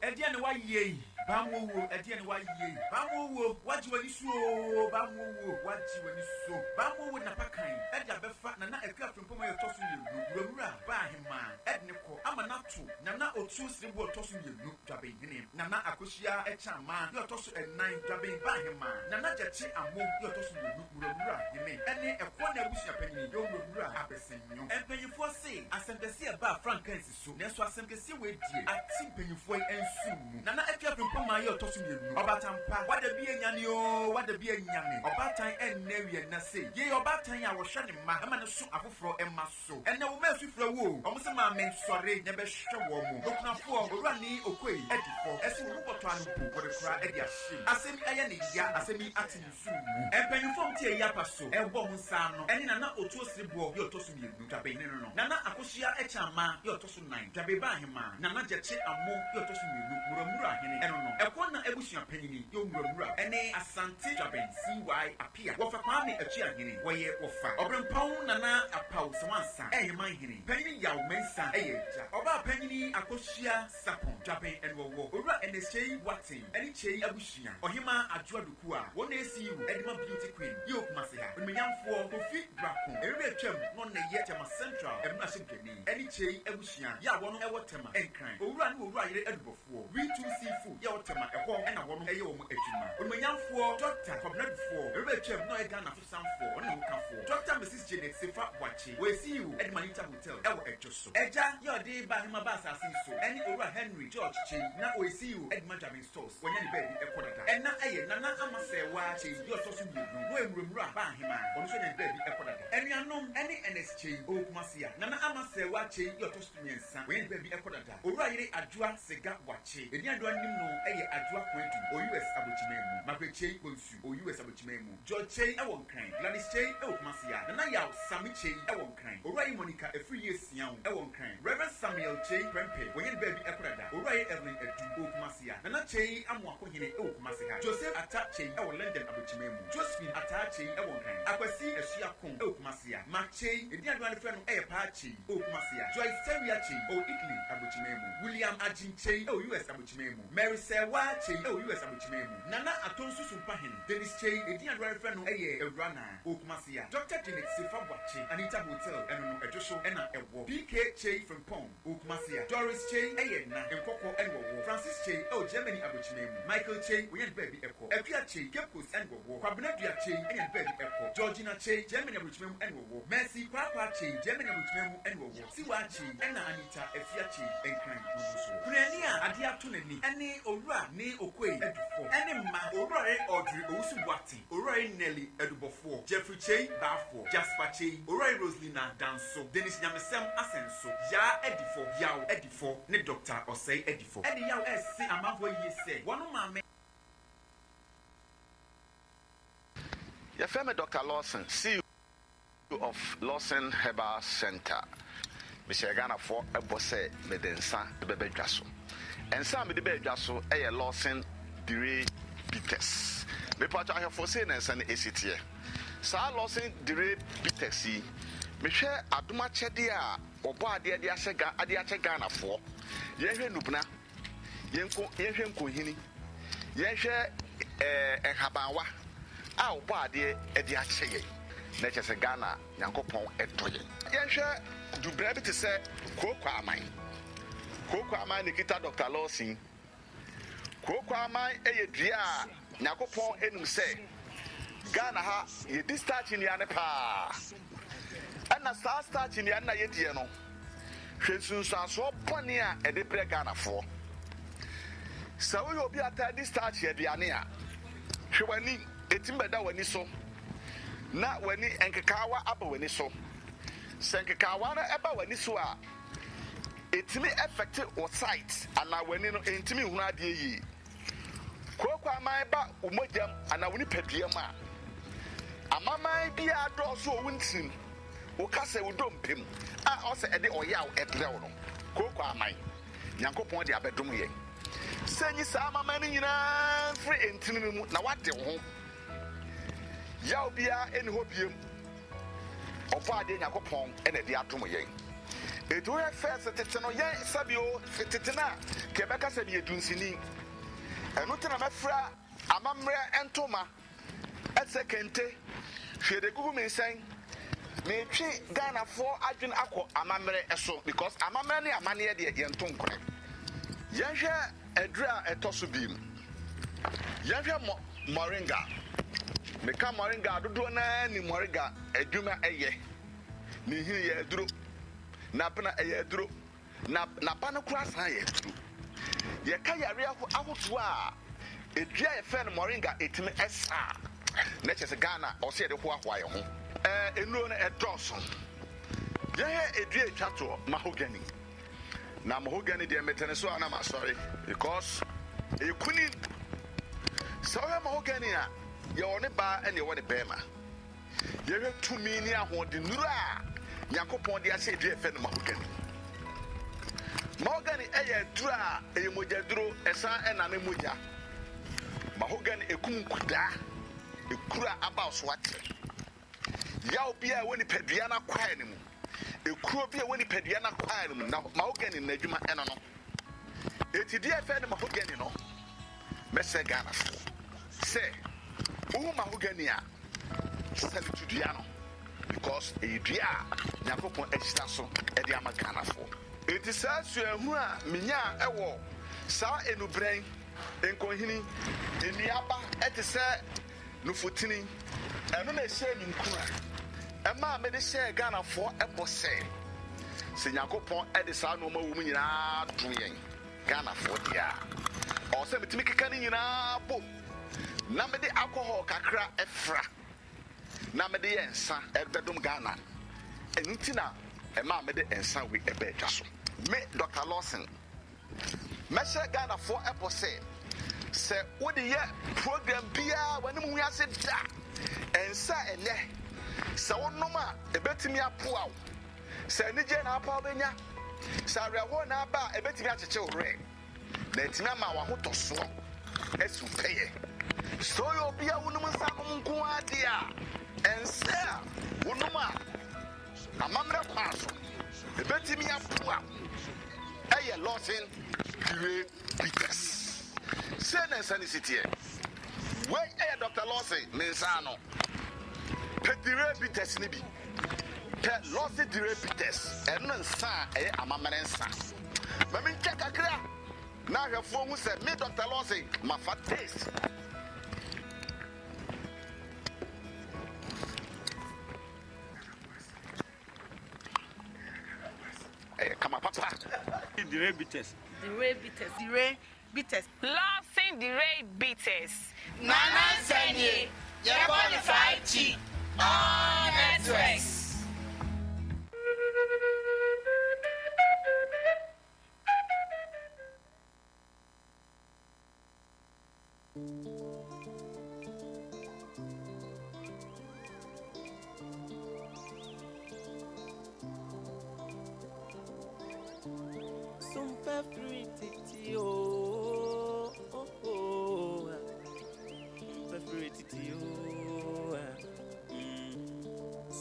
Speaker 11: Ɛdeɛn na woayɛ yi? Bamwowuo, ɛdeɛn na woayɛ yi? Bamwowuo, woagye w'ani so oo, Bamwowuo, woagye w'ani so. Bamwowuo de n'apakan de abɛfa Nana Akua Frimpong a ɔtɔ so mmienu, Wuramura ba ahemaa de no kɔ ama no ato Nana Otuo Sereboɔ ɔtɔ so mmienu, Dwabenhene, Nana Akosua Kyamaa yɛ ɔtɔ so ɛnan, Dwaben ba ahemaa, Nana Gyakye Amo yɛ ɔtɔ so mmienu, Wuramura hene ne Ɛkoɔ na abusua panyini yɛ Owuramura Abɛsenyo. Mpanyinfoɔ se asɛm kɛseɛ ba a frankaa nsi so, nanso asɛm kɛseɛ wei deɛ ate mpanyinfoɔ yi nsom mu. Nana Akua Frimpong maa yɛ ɔtɔ so mmienu, Ɔbaatan pa, wada bi anyane oo, wada bi anyane, ɔbaatan ɛnnɛ awia nna sei, yei ɔbaatan a wɔhwɛ ne mma ma no so afoforɔ mma so. Ɛnnɛ wo mma asu frɛ wo o, wɔn se maame sɔre na bɛhwɛ wɔn. Okunafoɔ, Owura ne Okoe adi fɔ, ɛse wɔn mu bɔtɔ ano mpo wɔde kora de ahyem. Asɛm yi ayɛ ne ya, asɛm yi ate ne nsu mu. Mpanyimfoɔ a wɔte ayi apa so rebɔ wɔn nsa ano ne Nana Otuo Sereboɔ yɛ ɔtɔ so mmienu, Dwabenhene no no, Nana Akosua Akyammaa yɛ ɔtɔ so nan, Dwabeba Ahemaa, Nana Gyakye Amo yɛ ɔtɔ so mmienu, Muramura Hene ɛno no, Ɛkɔnna abusua panyini yɛ Omuramura ne Asante Dwaben CY Apia, Wɔfa Kwame Atuahene, wɔyɛ Wɔfa Ɔberempɔn Nana Apaw Sawansa Ɛheman Hene, Panyini Yaw Mensah yɛ agya, Ɔbaa Panyini Akosua Sapon Dwaben ɛna ɔwɔ, Owura Ernest Kyei Boateng ɛne Kyei abusua, Ɔhemaa Adwoa Duku a wɔn na ɛsi wo de ma Beauty Queen yɛ wɔ Kumasi ha, Onimuonyamfoɔ Kofi Brako, mmerɛ atwam na ɔno na ɛyɛ Tema Central mmarahyɛbdwani, ɛne Kyei abusua yɛ a wɔn wɔ Tema, Nkran, Owura ne Owura yere adubɔfoɔ, We Too See Food yɛ wɔ Tema, ɛhɔ na wɔn yɛ wɔn adwuma, Onimuonyamfoɔ Dɔkta Kwabena Dufoɔ, mmerɛ atwam na ɔyɛ Ghana Fosanfoɔ, ɔne ne hokafoɔ, Dɔkta Mrs Janet Sefa Boakye, wɔyɛ CEO de ma Anita Hotel wɔ Ɛdwo so. Agya yɛ ɔde ba ahema ba asase yi so ɛne Owura Henry George Kyei na ɔyɛ CEO de ma Dwabin Stores. Wanya ne baabi kɔ dada. Ɛna yɛ Nana Ama Serwaa Kyei deɛ ɔtɔ so mmienu na ɔyɛ Muramura ba ahemaa. Ɔno nso anya ne baabi kɔ dada. Anuanom ne Ernest Kyei ɔwɔ Kumasi a Nana Ama Serwaa Kyei deɛ ɔtɔ so mmiɛnsa wanya ne baabi kɔ dada. Owura yere Adwoa Sega Boakye. Edin Adwoa nim no yɛ Adwoa Koadu ɔwɔ US Abokyiman mu. Margaret Kyei Bonsu ɔwɔ US Abokyiman mu. George Kyei wɔ Nkran. Gladys Kyei wɔ Kumasi a Nana Yaw Sami Kyei wɔ Nkran. Owura yere Monica Afriyie Siaw wɔ Nkran. Rev. Samuel Kyei Prempeh, wɔnyɛ ne baabi kɔ dada. Owura yere Evelyn Adu wɔ Kumasi a Nana Kyei Amoako Hene wɔ Kumasi ha. Joseph Atta Kyei wɔ London Abrokyima mu. Josephine Ataa Kyei wɔ Nkran. Akwasi Asuakon wɔ Kumasi a Mark Kyei, edin a dodoɔ no ara de frɛ no yɛ Paa Kyei wɔ Kumasi a Joyce Tawia Kyei wɔ Italy Abrokyima mu. William Agyen Kyei wɔ US Abrokyima mu. Mary Serwaa Kyei wɔ US Abrokyima mu. Nana Atonsu Sumpahene, Dennis Kyei, edin a dodoɔ ara de frɛ no yɛ Awura Naa. Wɔ Kumasi a, Dɔkta Janet Sefa Boakye, Anita Hotel, ɛno no ɛdwo so na ɛwɔ. PK Kyei Frimpong wɔ Kumasi a, Doris Kyei yɛ na, Nkɔkɔ na wɔwɔ. Francis Kyei wɔ Germany Abrokyima mu. Michael Kyei, wɔnya ne baabi kɔ. Akua Kyei, Cape Coast na wɔwɔ. Kwabena Dua Kyei anya ne baabi kɔ. Georgina Kyei, Germany Abrokyima mu na wɔwɔ. Mercy Kwaakwa Kyei, Germany Abrokyima mu na wɔwɔ. Siwaa Kyei ɛna Anita Afia Kyei, Nkran no nso wɔ. Kunani a adeɛ ato n'ani ne Owura ne Okoe Adufo ne mma, Owurare Audrey Owusu Boateng. Owurare Nelly Adubɔfoɔ, Jeffrey Kyei Baafoɔ, Jasper Kyei, Owurare Roselina Danso, Dennis Nyamesɛm Asɛnso, Yaa Adifɔ, Yaw Adifɔ ne Dɔkta Ɔsɛe Adifɔ. Ɛde yaw rese amanfoɔ yie sɛ wɔn maame.
Speaker 12: Yɛfrɛ me Dɔkta Lawson, CEO of Lawson Herbal Centre. Mehyɛɛ Ghanafoɔ bɔ sɛ mede nsa bɛba dwa so. Nsa a mede baa dwa so yɛ Lawson Dire Bitters. Mepatwɔ ahwɛfoɔ sei na nsa no ɛsi teɛ. Saa Lawson Dire Bitters yi, mehwɛ adom akyɛdeɛ a wɔbɔ adeɛ de ahyɛ Ga de akyɛ Ghanafoɔ. Yɛnhwɛ Nubena. Yɛnko, yɛnhwɛ nkohini, yɛnhwɛ ɛɛ nhabanwa a ɔbɔ adeɛ de akyɛ yɛn. Na ɛkyerɛ sɛ Ghana Nyankopɔn dɔ yɛn. Yɛnhwɛ dubena bi te sɛ Kooko Aman. Kooko Aman na ɛkita Dɔkta Lawson. Kooko Aman yɛ dua a Nyankopɔn nim sɛ Ghana ha yɛdi starch nnuane paa. Ɛna saa starch nnuane na yɛdiɛ no, hwɛ nsunsuansoɔ bɔne a ɛde brɛ Ghanafoɔ. Sɛ woyɛ obi a taa di starch aduane a, hwɛ w'ani, ɛtumi bɛda w'ani so na w'ani nkekaawa aba w'ani so. Sɛ nkekaawa no ɛba w'ani so a, ɛtumi affect wo sight anaa w'ani no ɛntumi nhunu adeɛ yie. Kooko aman ba wo mogya mu anaa wo nipadua mu a, amaman biara dɔɔso wɔ wo ntini mu, wo kasa, wo dompe mu a ɔsɛ ɛde ɔyaw brɛ wo no, kooko aman, Nyankopɔn de abɛdom yɛn sɛ nyi saa amaman no nyinaa mfiri ntini no mu na woade wo ho. Yaw biara nni hɔ biom. Ɔbɔadeɛ Nyankopɔn na ɛde adom yɛn. Enti wohwɛ first tete no, yɛn sɛbi o, tete no a, nka yɛbɛka sɛ meyɛ dunsini. Ɛno nti na mɛfira amammerɛ ntoma ɛte sɛ kente, hwee de gugu me nsɛn. Metwe Ghanafoɔ adwene akɔ amammerɛ so because amammerɛ ne amanneɛ deɛ yɛnto nkorɛ. Yɛnhwɛ aduru a ɛtɔ so biem. Yɛnhwɛ mɔ moringa. Meka moringa a dodoɔ no ara nim moringa adwuma ɛyɛ. Ne nhini yɛ aduro, n'abena ɛyɛ aduro, na n'aba no koraa san yɛ aduro. Yɛka yareɛ ahodoɔ a edua a yɛfrɛ no moringa ɛtumi ɛsa a, na kyerɛ sɛ Ghana ɔsɛ yɛde hoahoa yɛn ho. Ɛɛ nnuro no ɛdɔɔso. Yɛhwɛ edua a ɛtwa toɔ, mahogany. Na mahogany deɛ mete ne so a na masɔre because ɛyɛ kunin. Sɛ wohwɛ mahogany a, yɛwɔ ne baa ɛne yɛwɔ ne bɛrima. Yɛhwɛ tumi ne ahoɔdennuru a Nyankopɔn de ahyɛ dua a yɛfrɛ no mahogany. Mahogany yɛ aduru a ɛyɛ mogyaduro, ɛsan ɛnane mogya. Mahogany ɛkum nkudaa, ekuro a aba so akyɛ. Yaw bi a ɛwɔ nipadua no akwaa no mu, ekuro bi a ɛwɔ nipadua no akwaa no mu, na mahogany n'adwuma ɛno no. Eti deɛ yɛfrɛ no mahogany no, mɛsrɛ Ghanafoɔ sɛ wohu mahogany a, salute dua no because ɛyɛ dua a Nyankopɔn ahyira so de ama Ghanafoɔ. Enti saa suahunu a menyaa wɔ saa enubrɛn, nkɔnhini, nnuaba te sɛ nufutini, ɛno na ɛhyɛɛ me nkuran ɛmaa mede hyɛɛ Ghanafoɔ bɔ sɛ, sɛ Nyankopɔn de saa nnoɔma wɔ mu nyinaa dom yɛn Ghanafoɔ deɛ a, ɔwɔ sɛ metumi keka ne nyinaa bom na mede alcohol kakra fra na mede yɛ nsa bɛdom Ghana. Ɛno nti na ɛmaa mede nsa wei baa dwa so. Me Doctor Lawson, mɛhyɛ Ghanafoɔ bɔ sɛ, sɛ wode yɛ program biara w'anim ngu ase da. Nsa ɛnnɛ, sɛ wonom a ɛbɛtumi aboa wo. Sɛ anigyeɛ na apa a wobɛnya, sɛ awerɛhoɔ na aba a ɛbɛtumi akyekye wo werɛ, na atumi ama w'ahotɔsoɔ asi wo pɛyɛ. Sɛ woyɛ obi a wonom nsa nom nko ara deɛ a, ɛnsɛ a wonom a amammerɛ kwan so ɛbɛtumi aboa wo yɛ Lawson Puree Bitters. Sei na nsa no si teɛ. Wei yɛ Doctor Lawson ne nsa ano. Pɛ Puree Bitters no bi. Pɛ Lawson Puree Bitters, ɛno nsa a ɛyɛ amammerɛ nsa. Ma mentwa kakra na ahwɛfoɔ hu sɛ me Doctor Lawson mafa taste. Ɛyɛ kama papa.
Speaker 13: Dire bitters.
Speaker 5: Dire bitters. Dire bitters.
Speaker 13: Lawson Dire bitters.
Speaker 14: Nana Nsɛnie, yɛbɔ no 5G, all networks.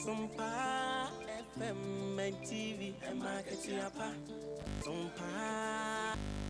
Speaker 16: Sumpa FM and TV, and Marketing Sompa.